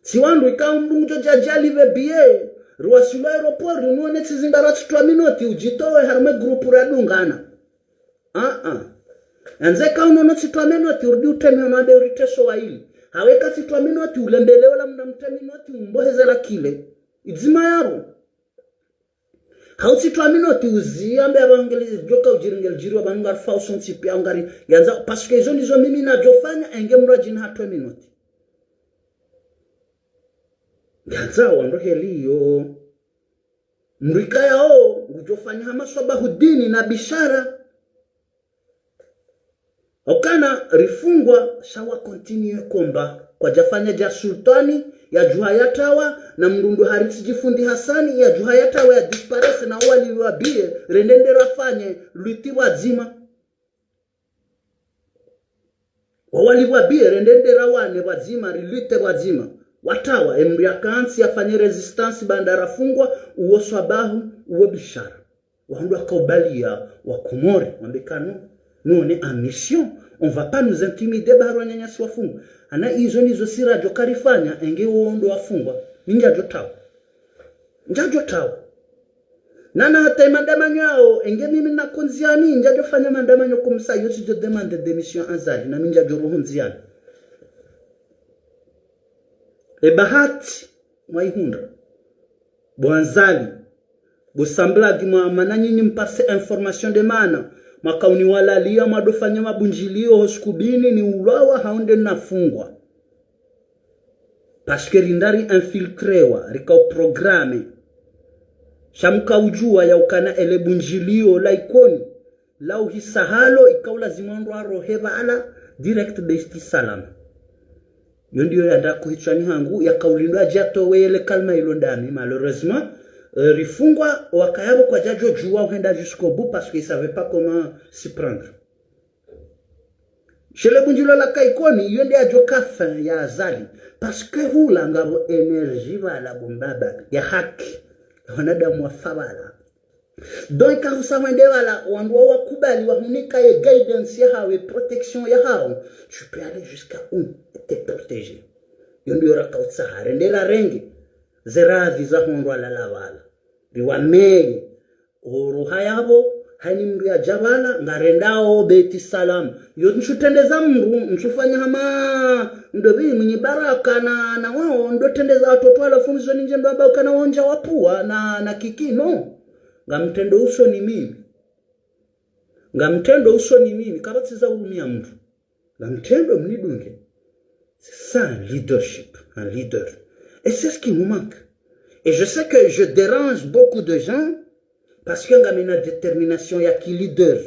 Tsi wandru ika mndru mdjo djadja live billet, riwaswili aéroport, rinuone tsi zinga ra tsi trois minutes, udjitowe harumwa groupe radungana. Ah, ah. Yandze ka unono tsi trois minutes, urudi utreme ono ade uriteso wa ili. Hawe ka tsi trois minutes, ulembele ola mndru mtreme minutes, umboheze la kile. Idzima yapvo. Hau tsi trois minutes uziya mbe apvo ngeli djoka udjiri ngeli djiri wa pvanu ngari fauso ntsi piya ngari yandza, parce que izo ndizo mimi nadjofanya, enge mradjini ha trois minutes. Yandza wandru heli yo. Mrikaya o, ngudjofanya hama Swabahudini na Bishara. Okana rifungwa, sha wa continuer combat. Kwadjafanya dja Sultani, yadjuha yatawa, na mrundu haritsi djifundi Hasani, yadjuha yatawa, ya disparaître na wali wa billet, rende nde rafanye, lutte pvwadzima. Wawali pvwa billet, rende nde rawane pvwadzima, rilutte pvwadzima. Watawa, emri yakantsi yafanye résistance baanda rafungwa, uwo Swabahu, uwo Bishara. Wandru wakaubaliya wa Komori, wambe kanu, nous on est en mission, on va pas nous intimider, ba harwa nyanyasi wafungwa. Ana izo nizo si radjo karifanya, enge wo ndo wafungwa, mi ndjadjo tawa. Ndjadjo tawa. Nana hata imandamanyo yawo, enge mimi nako ndziani, ndjadjo fanya mandamanyo comme ça, yo tsidjo demander démission Azali, na mi ndjadjo ruhu ndziani. E bahati, mwaihundra. Bo Azali, bo Samblagi mwa mana nyinyi mparse information de mana, mwakauni walaliya mwadofanya mabundjiliyo ho siku bini ni ulwawa hau nde nafungwa. Parce que rinda ri infiltrewa, rikao programme. Sha mkaudjuwa ya ukana ele bundjiliyo la Ikoni, la uhisa halo, ikao lazima ndo arohe pvala, direct Beit Salam. Yo ndiyo yanda kuhitswani hangu, yakaulindwa djato weyele kalima ilo ndami, malheureusement, euh, rifungwa, wakayabo kwadjadjo djuwa uhenda jusqu'au bout parce qu'ils savaient pas comment s'y prendre. Shele bundjilo laka Ikoni, iyo nde yadjo ka fin ya Azali. Parce que hula ngapvo énergie pvala bo mbaba, ya haki, ya wanadamu wafa pvala. Donc, quand ça va de pvala, wandru wa wakubali, wahunika ye guidance yahawo, ye protection yahawo, tu peux aller jusqu'à où? T'es protégé. Yo ndiyo rakautsaha, rende rarenge ze radhi za hundru walala pvala. Riwameye. Oruha yapvo, haina mndru yadja pvala, ngarendao Beit Salam. Yo ntsutrendeza mndru, ntsufanya hama, ndo pvi mwinyi baraka na, na wao, ndo trendeza watoto wala fundi zo ninje ndo amba ukana wondja wapvua na, na kiki, no. Ngamtrendo usoni mimi. Ngamtrendo usoni mimi, kapvatsi za urumia mndru. Ngamtrendo mnidunge. C'est ça un leadership, un leader. Et c'est ce qui nous manque. Et je sais que je dérange beaucoup de gens parce que ngamina détermination ya ki leader.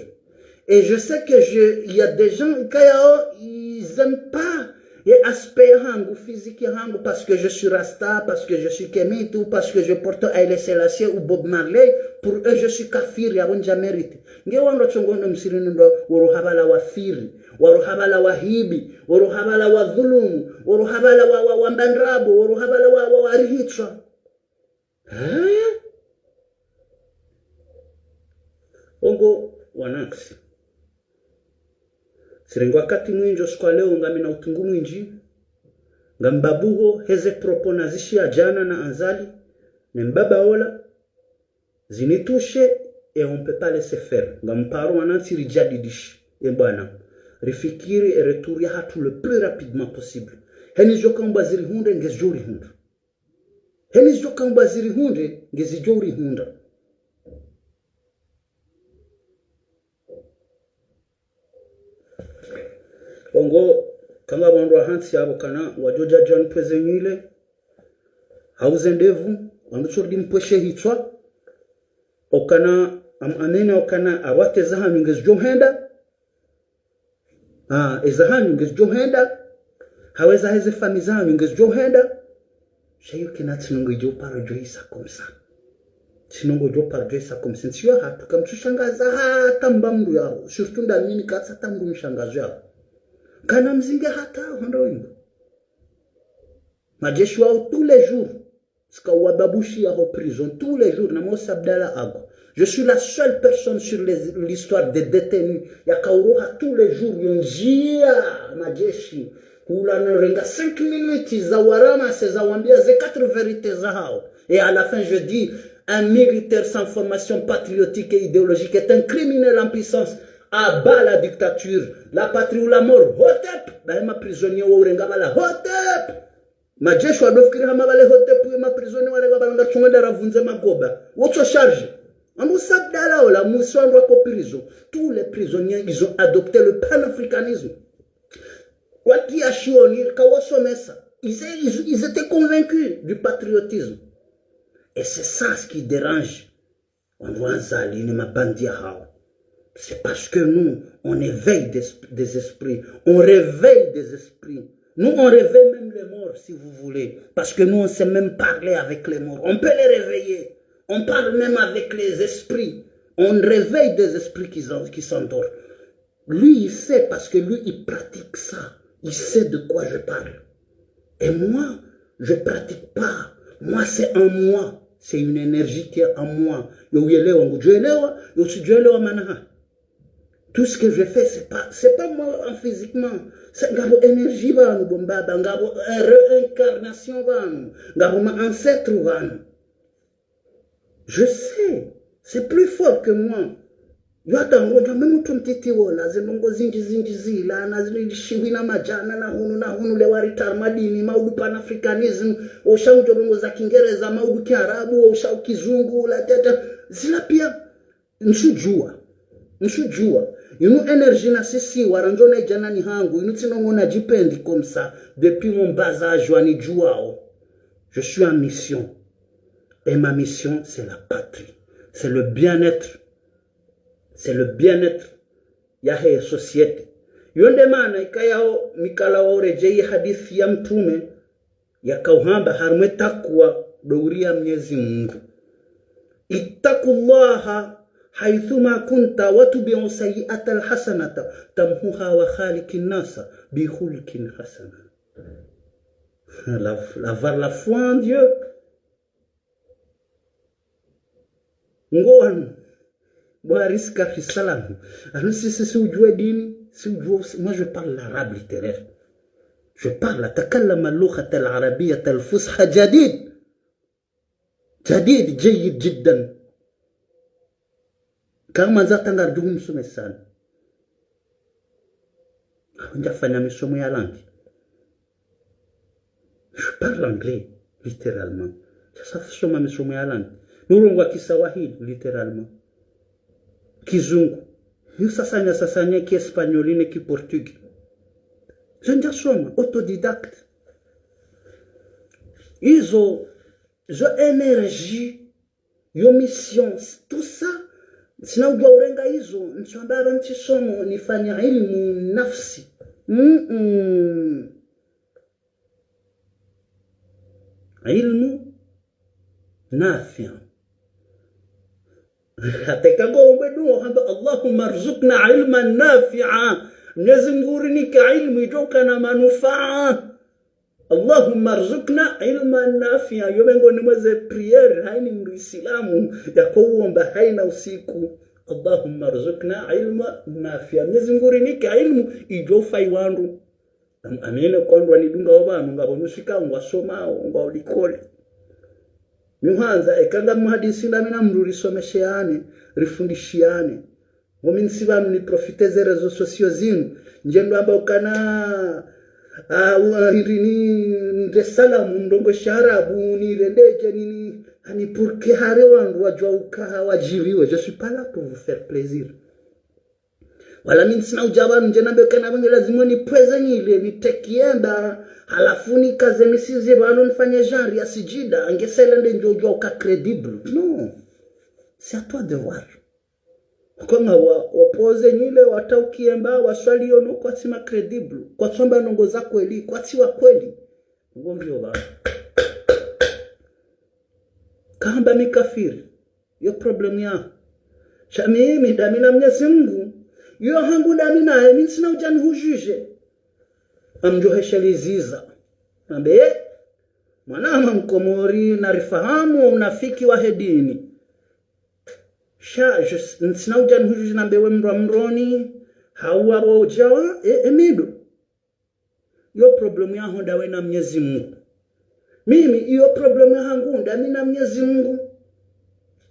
Et je sais que je, il y a des gens, kayao, ils aiment pas ye aspect hangu, physique hangu, parce que je suis Rasta, parce que je suis Kemet, ou parce que je porte Haile Selassie ou Bob Marley, pour eux, je suis kafiri, yapvo ndja mérite. Nge wandru watsongo no msirini ndo, woro hapvala wafiri, woro hapvala wahibi, woro hapvala wadhulumu, woro hapvala wa, wa, wamba ndrabo, woro hapvala wa, wa, warihitswa. Haya. Ongo wanantsi. Tsirenge wakati mwindji osiku wa leo ngamina utungu mwindji. Ngambabuho heze propos nazishiya djana na Azali, ne mbaba ola, zinitushe et on peut pas laisser faire. Ngamparo wanantsi ridjadidishe. E bwana. Rifikiri e retour yahatru le plus rapidement possible. Heni zidjo kamba zirihundre, ngezidjo rihundra. Heni zidjo kamba zirihundre, ngezidjo rihundra. Ongo, kanga wandru wahantsi yapvo kana, wadjo dja dja mpweze nyile, hauze ndevu, wandru tsordi mpweshe hitswa, okana, am, amene okana, awate zahanyu ngezidjo henda, ah, ezahanyu ngezidjo henda, haweza heze fami zahanyu ngezidjo henda, Sha yo kena tsinongo idjo paro djo isa comme ça. Tsinongo idjo paro djo isa comme ça. Ntsiyo hatru kamtsushangaza hata mba mndru yapvo. Surtout nda mimi katsa hata mndru mshangazo yapvo. Kana mzinge hata handa wimbo. Majeshi wao tous les jours. Tsika wababushiya ho prison tous les jours. Na Mose Abdallah ago. Je suis la seule personne sur les, l'histoire des détenus. Yaka uroha tous les jours. Yo ndziya majeshi. Hula narenga cinq minutes za warama, se za wambia ze quatre vérités zahao. Et à la fin, je dis, un militaire sans formation patriotique et idéologique est un criminel en puissance. À bas la dictature, la patrie ou la mort. Hotep. Ba ema prisonnier wo urenga pvala. Hotep. Majeshi wadofikiri hama pvale Hotep, ema prisonnier warenga pvala ngatsunga nda ravundze magoba. Wotso charge. Ambu Mose Abdallah ola, Mose wandru wako prison. Tous les prisonniers, ils ont adopté le panafricanisme. Watia shioni, kawasomesa. Ils, ils, ils étaient convaincus du patriotisme. Et c'est ça ce qui dérange. Wandru wa Azali ne mabandi yahao. C'est parce que nous, on éveille des, des esprits. On réveille des esprits. Nous, on réveille même les morts, si vous voulez. Parce que nous, on sait même parler avec les morts. On peut les réveiller. On parle même avec les esprits. On réveille des esprits qui, qui s'endorment. Lui, il sait parce que lui, il pratique ça. Il sait de quoi je parle. Et moi, je pratique pas. Moi, c'est en moi. C'est une énergie qui est en moi. Yo uyelewa, ngudjoelewa, yo tsidjoelewa mana ha. Tout ce que je fais, c'est pas, c'est pas moi, hein, physiquement. C'est ngapvo énergie pvanu, bo mbaba, ngapvo, euh, réincarnation pvanu, ngapvo ma ancêtres pvanu. Je sais, c'est plus fort que moi. Yo hata ngodjo, même mutru mtiti wola, zindrongo zindji zindji zila, na zili shihwi na madjana, na hunu, na hunu, le waritar madini, maudu panafricanisme, osha udjo ndrongo za Kingereza, maudu Kiarabu, osha kizungu, la tata, zila pia, ntsudjua, ntsudjua. Inu énergie na sisi, warandzo na idjana ni hangu, inu tsi ndrongo nadjipendi comme ça, depuis mon bas âge, wanidjuao. Je suis en mission. Et ma mission, c'est la patrie. C'est le bien-être. C'est le bien-être yahe société. Yo nde mana ikayao mikala wa uredjeyi hadisi ya Mtrume, yakauhamba harumwa takwa ndo uria Mnyezi Mungu. اتقوا الله حيثما كنت وأتبعوا السيئة الحسنة تمحها وخالق الناس بخلق حسن. La, avoir la foi en Dieu. Ngo wanu. Bwa riska risalamu. Anu si, si, si udjua dini, si udjua, moi je parle l'arabe littéraire. Je parle, أتكلم اللغة العربية الفصحى جديد. جديد، جيد جدا. Kama nza tangari juhu msome sana. Ndjafanya misomo ya langi. Je parle anglais, littéralement. Ndjasa soma misomo ya langi. Nurongwa kiswahili, littéralement. Kizungu. Ni sasanya, sasanya ki espagnol, ne ki portugais. Zo ndjasoma, autodidacte. Izo, zo énergie, yo mission, tout ça, ntsina udjuwa urenga izo, ntswamba aba ntsisomo, nifanye ilmu nafsi. Mm-mm. Ilmu nafi'. Hata ika ngo ombe dua, hamba, اللهم ارزقنا علما نافعا. Mnyezi Mngu rinike ilmu idjoka na manufaa. اللهم ارزقنا علما نافعا. Yo mengoni mwa ze prière, haina mndru Isilamu, yako uomba haina usiku. اللهم ارزقنا علما نافعا. Mnyezi Mngu rinike ilmu idjo fayi wandru. Am-, amene kwandru wanidunga wapvanu, ngapvo nushika ngwasomao, ngwao likoli. Nuhandza, eka ngamhadisi ndami na mndru risomesheyane, rifundishiyane. Ngomi ntsi pvanu ni profite ze réseaux sociaux zinu. Ndjendo amba ukana, ah, u-, ah, hindri ni nde salamu, ndrongoo shiarabu, ni rendedje, ni, ni, ani pour que hare wandru wadjuwa uka wadjiriwe. Je suis pas là pour vous faire plaisir. Wala mi ntsina udja pvanu ndje nambe ukana pvangu lazima nipvweze nyile, nitekienda, halafu nikaze misizi pvanu nifanye genre ya sijida, nge sele nde ndjodjuwa uka crédible. Non. C'est à toi de voir. Kwanga wa, wapvoze nyile, wataukiemba, waswali yono, kwatsi ma crédible. Kwatsamba ndrongoo za kweli, kwatsi wa kweli. Ngo ngiyo pvanu. Kahamba mi kafiri. Yo problème yaho. Sha mimi ndami na Mnyezi Mngu. Yo hangu ndami naye, mi ntsina udja nihujuje. Amdjo hesheleziza. Nambe, mwanama Mkomori, narifahamu unafiki wa he dini. Sha, je, ntsina udja nihujuje nambe we mndru wa Mroni, hau wa Udjawa, e, e mido. Yo problème yaho ndawe na Mnyezi Mngu. Mimi, iyo problème yahangu, ndami na Mnyezi Mngu.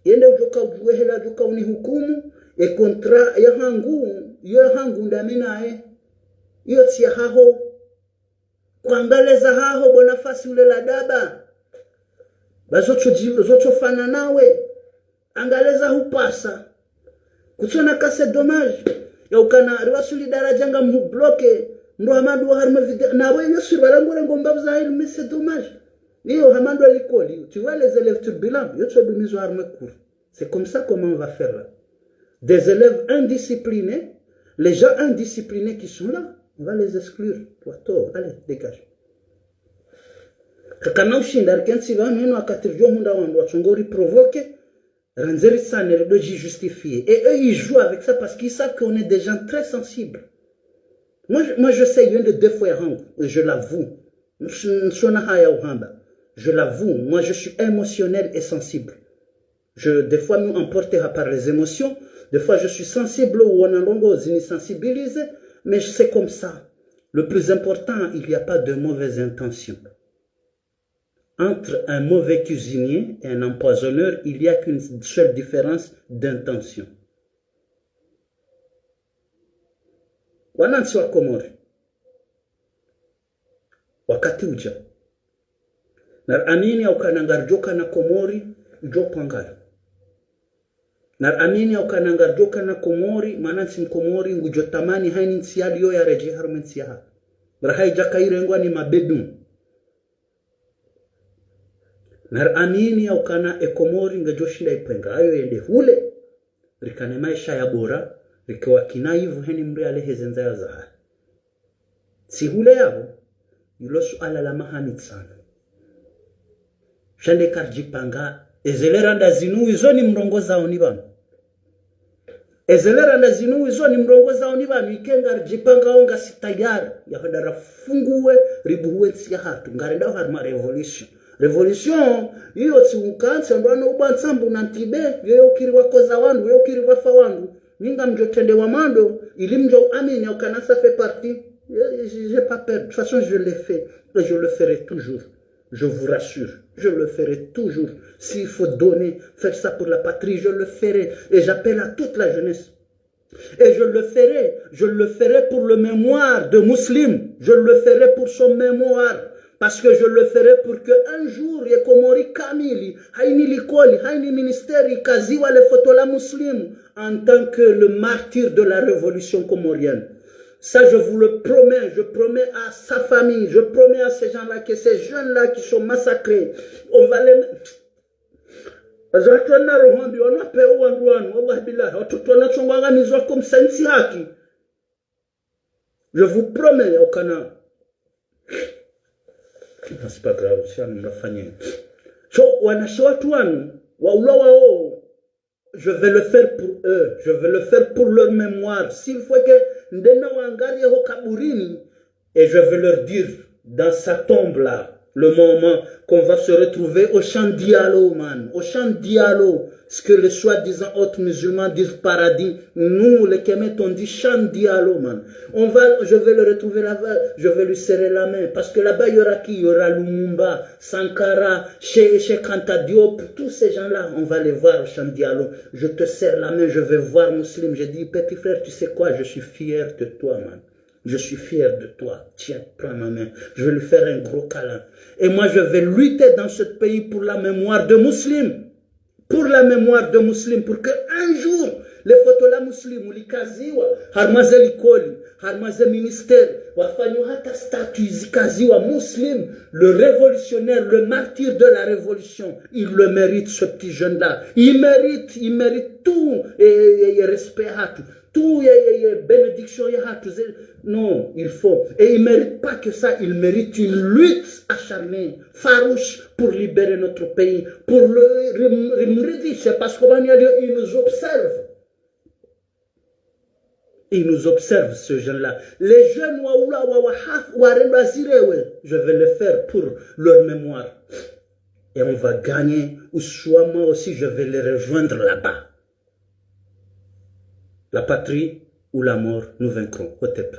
Yende udjoka udjuwe hela, udjoka unihukumu, e contrat yahangu, iyo yahangu ndami naye. Iyo tsi yahaho. Kwangaliza haho, bo nafasi ule la daba. Ba zotso dji-, zotso fana nawe. Angaliza hupasa. Kutsona ka c'est dommage. Ya ukana, riwasuli daradja ngamhubloke. Ndo Hamadu wa harumwa video. Na we yo suri balangu rengo mbapvu za hili, mais c'est dommage. Iyo Hamadu wa likoli. Tu vois les élèves turbulents. Yo tso dumizwa harumwa cours. C'est comme ça comment on va faire là. Des élèves indisciplinés, les gens indisciplinés qui sont là, on va les exclure. Toi, toi, allez, dégage. Kakana ushinda rikentsi pvanu eno wakati ridjo hundra wandru watsongo riprovoquer, randze risane rido dji justifier. Et eux, ils jouent avec ça parce qu'ils savent qu'on est des gens très sensibles. Moi, je, moi, je sais, il y a des défauts yahangu, et je l'avoue. Ns-, ntsona haya uhamba. Je l'avoue, moi, je suis émotionnel et sensible. Je, des fois, nous emporté par les émotions. Des fois, je suis sensible ou on a longo, je me sensibilise, mais c'est comme ça. Le plus important, il n'y a pas de mauvaise intention. Entre un mauvais cuisinier et un empoisonneur, il n'y a qu'une seule différence d'intention. Wanantsi wa Komori. Wakati udja. Nariamini ya ukana ngaridjoka na Komori, idjo pvangala. Nariamini ya ukana ngaridjoka na Komori, mwanantsi Mkomori, ngudjo tamani haini ntsi yaliyo yaredjeyi harumwa entsi yahahe. Raha idjaka irengwa ni mabedou. Nariamini ya ukana e Komori ngedjo shinda ipvenge, ayo yende hule. Rikane maesha ya bora, rike wakina ivu heni mndru yaleheze ndzaya zahahe. Tsi hule yapvo, ilo suala la maha mitsanu. Sha nde karidjipanga, ezele randa zinu izo ni mrongozao ni pvanu. Ezele randa zinu izo ni mrongozao ni pvanu, ike ngaridjipangao ngasi tayari, ya hwenda rafunguwe, ribuhuwe ntsi yahatru, ngarendao harumwa révolution. Révolution, iyo tsi ukantsi, ndo ano ubwa ntsambu na ntibe, yo yo ukiri wakoza wandru, yo ukiri wafa wandru. Mi ngamdjo trende wa mwando, ili mdjo amini ya ukana ça fait partie Euh, j'ai pas peur. De toute façon, je l'ai fait. Et je le ferai toujours. Je vous rassure. Je le ferai toujours. S'il faut donner, faire ça pour la patrie, je le ferai. Et j'appelle à toute la jeunesse. Et je le ferai. Je le ferai pour le mémoire de Muslim. Je le ferai pour son mémoire. Parce que je le ferai pour que un jour, ye Komori kamili, haina likoli, haina ministère, ikaziwa le foto la Muslim en tant que le martyr de la révolution comorienne. Ça, je vous le promets, je promets à sa famille, je promets à ces gens-là, que ces jeunes-là qui sont massacrés, on va les... Parce que wandru wana roho mbi, wana pe wandru wanu, wallah billah, wandru wana tsongwa nga mizo comme ça, ntsi haki. Je vous promets, au Canada. Non, c'est pas grave, si on va faire. So, wanashe wandru wanu, waulwa wao, je vais le faire pour eux, je vais le faire pour leur mémoire. S'il faut que ndena wangaliye ho kaburini, et je vais leur dire, dans sa tombe là, le moment qu'on va se retrouver au Champ Diallo, man, au Champ Diallo, ce que les soi-disant autres musulmans disent paradis, nous, les Kemetes, on dit Champ Diallo, man. On va, je vais le retrouver là-bas, je vais lui serrer la main, parce que là-bas, il y aura qui? Il y aura Lumumba, Sankara, Cheikh, Cheikh Anta Diop, tous ces gens-là, on va les voir au Champ Diallo. Je te serre la main, je vais voir Muslim. Je dis, petit frère, tu sais quoi? Je suis fier de toi, man. Je suis fier de toi. Tiens, prends ma main. Je vais lui faire un gros câlin. Et moi, je vais lutter dans ce pays pour la mémoire de Muslim. Pour la mémoire de Muslim. Pour que un jour, le foto la Muslim, likaziwa, harumwa ze likoli, harumwa ze ministère, wafanywa hata statue zikaziwa Muslim, le révolutionnaire, le martyr de la révolution. Il le mérite, ce petit jeune-là. Il mérite, il mérite tout, et, et, et respect à tout. Tout ye, ye, ye bénédiction ye hatru, non, il faut. Et il mérite pas que ça, il mérite une lutte acharnée, farouche, pour libérer notre pays, pour le rim-, rimridi, c'est parce que ils nous observent. Ils nous observent, ces jeunes-là. Les jeunes, wa, wa, wa, wa, haf, wa, re, wa, zire, ouais, je vais le faire pour leur mémoire. Et on va gagner, ou soit moi aussi, je vais les rejoindre là-bas. La patrie ou la mort, nous vaincrons. Hotep.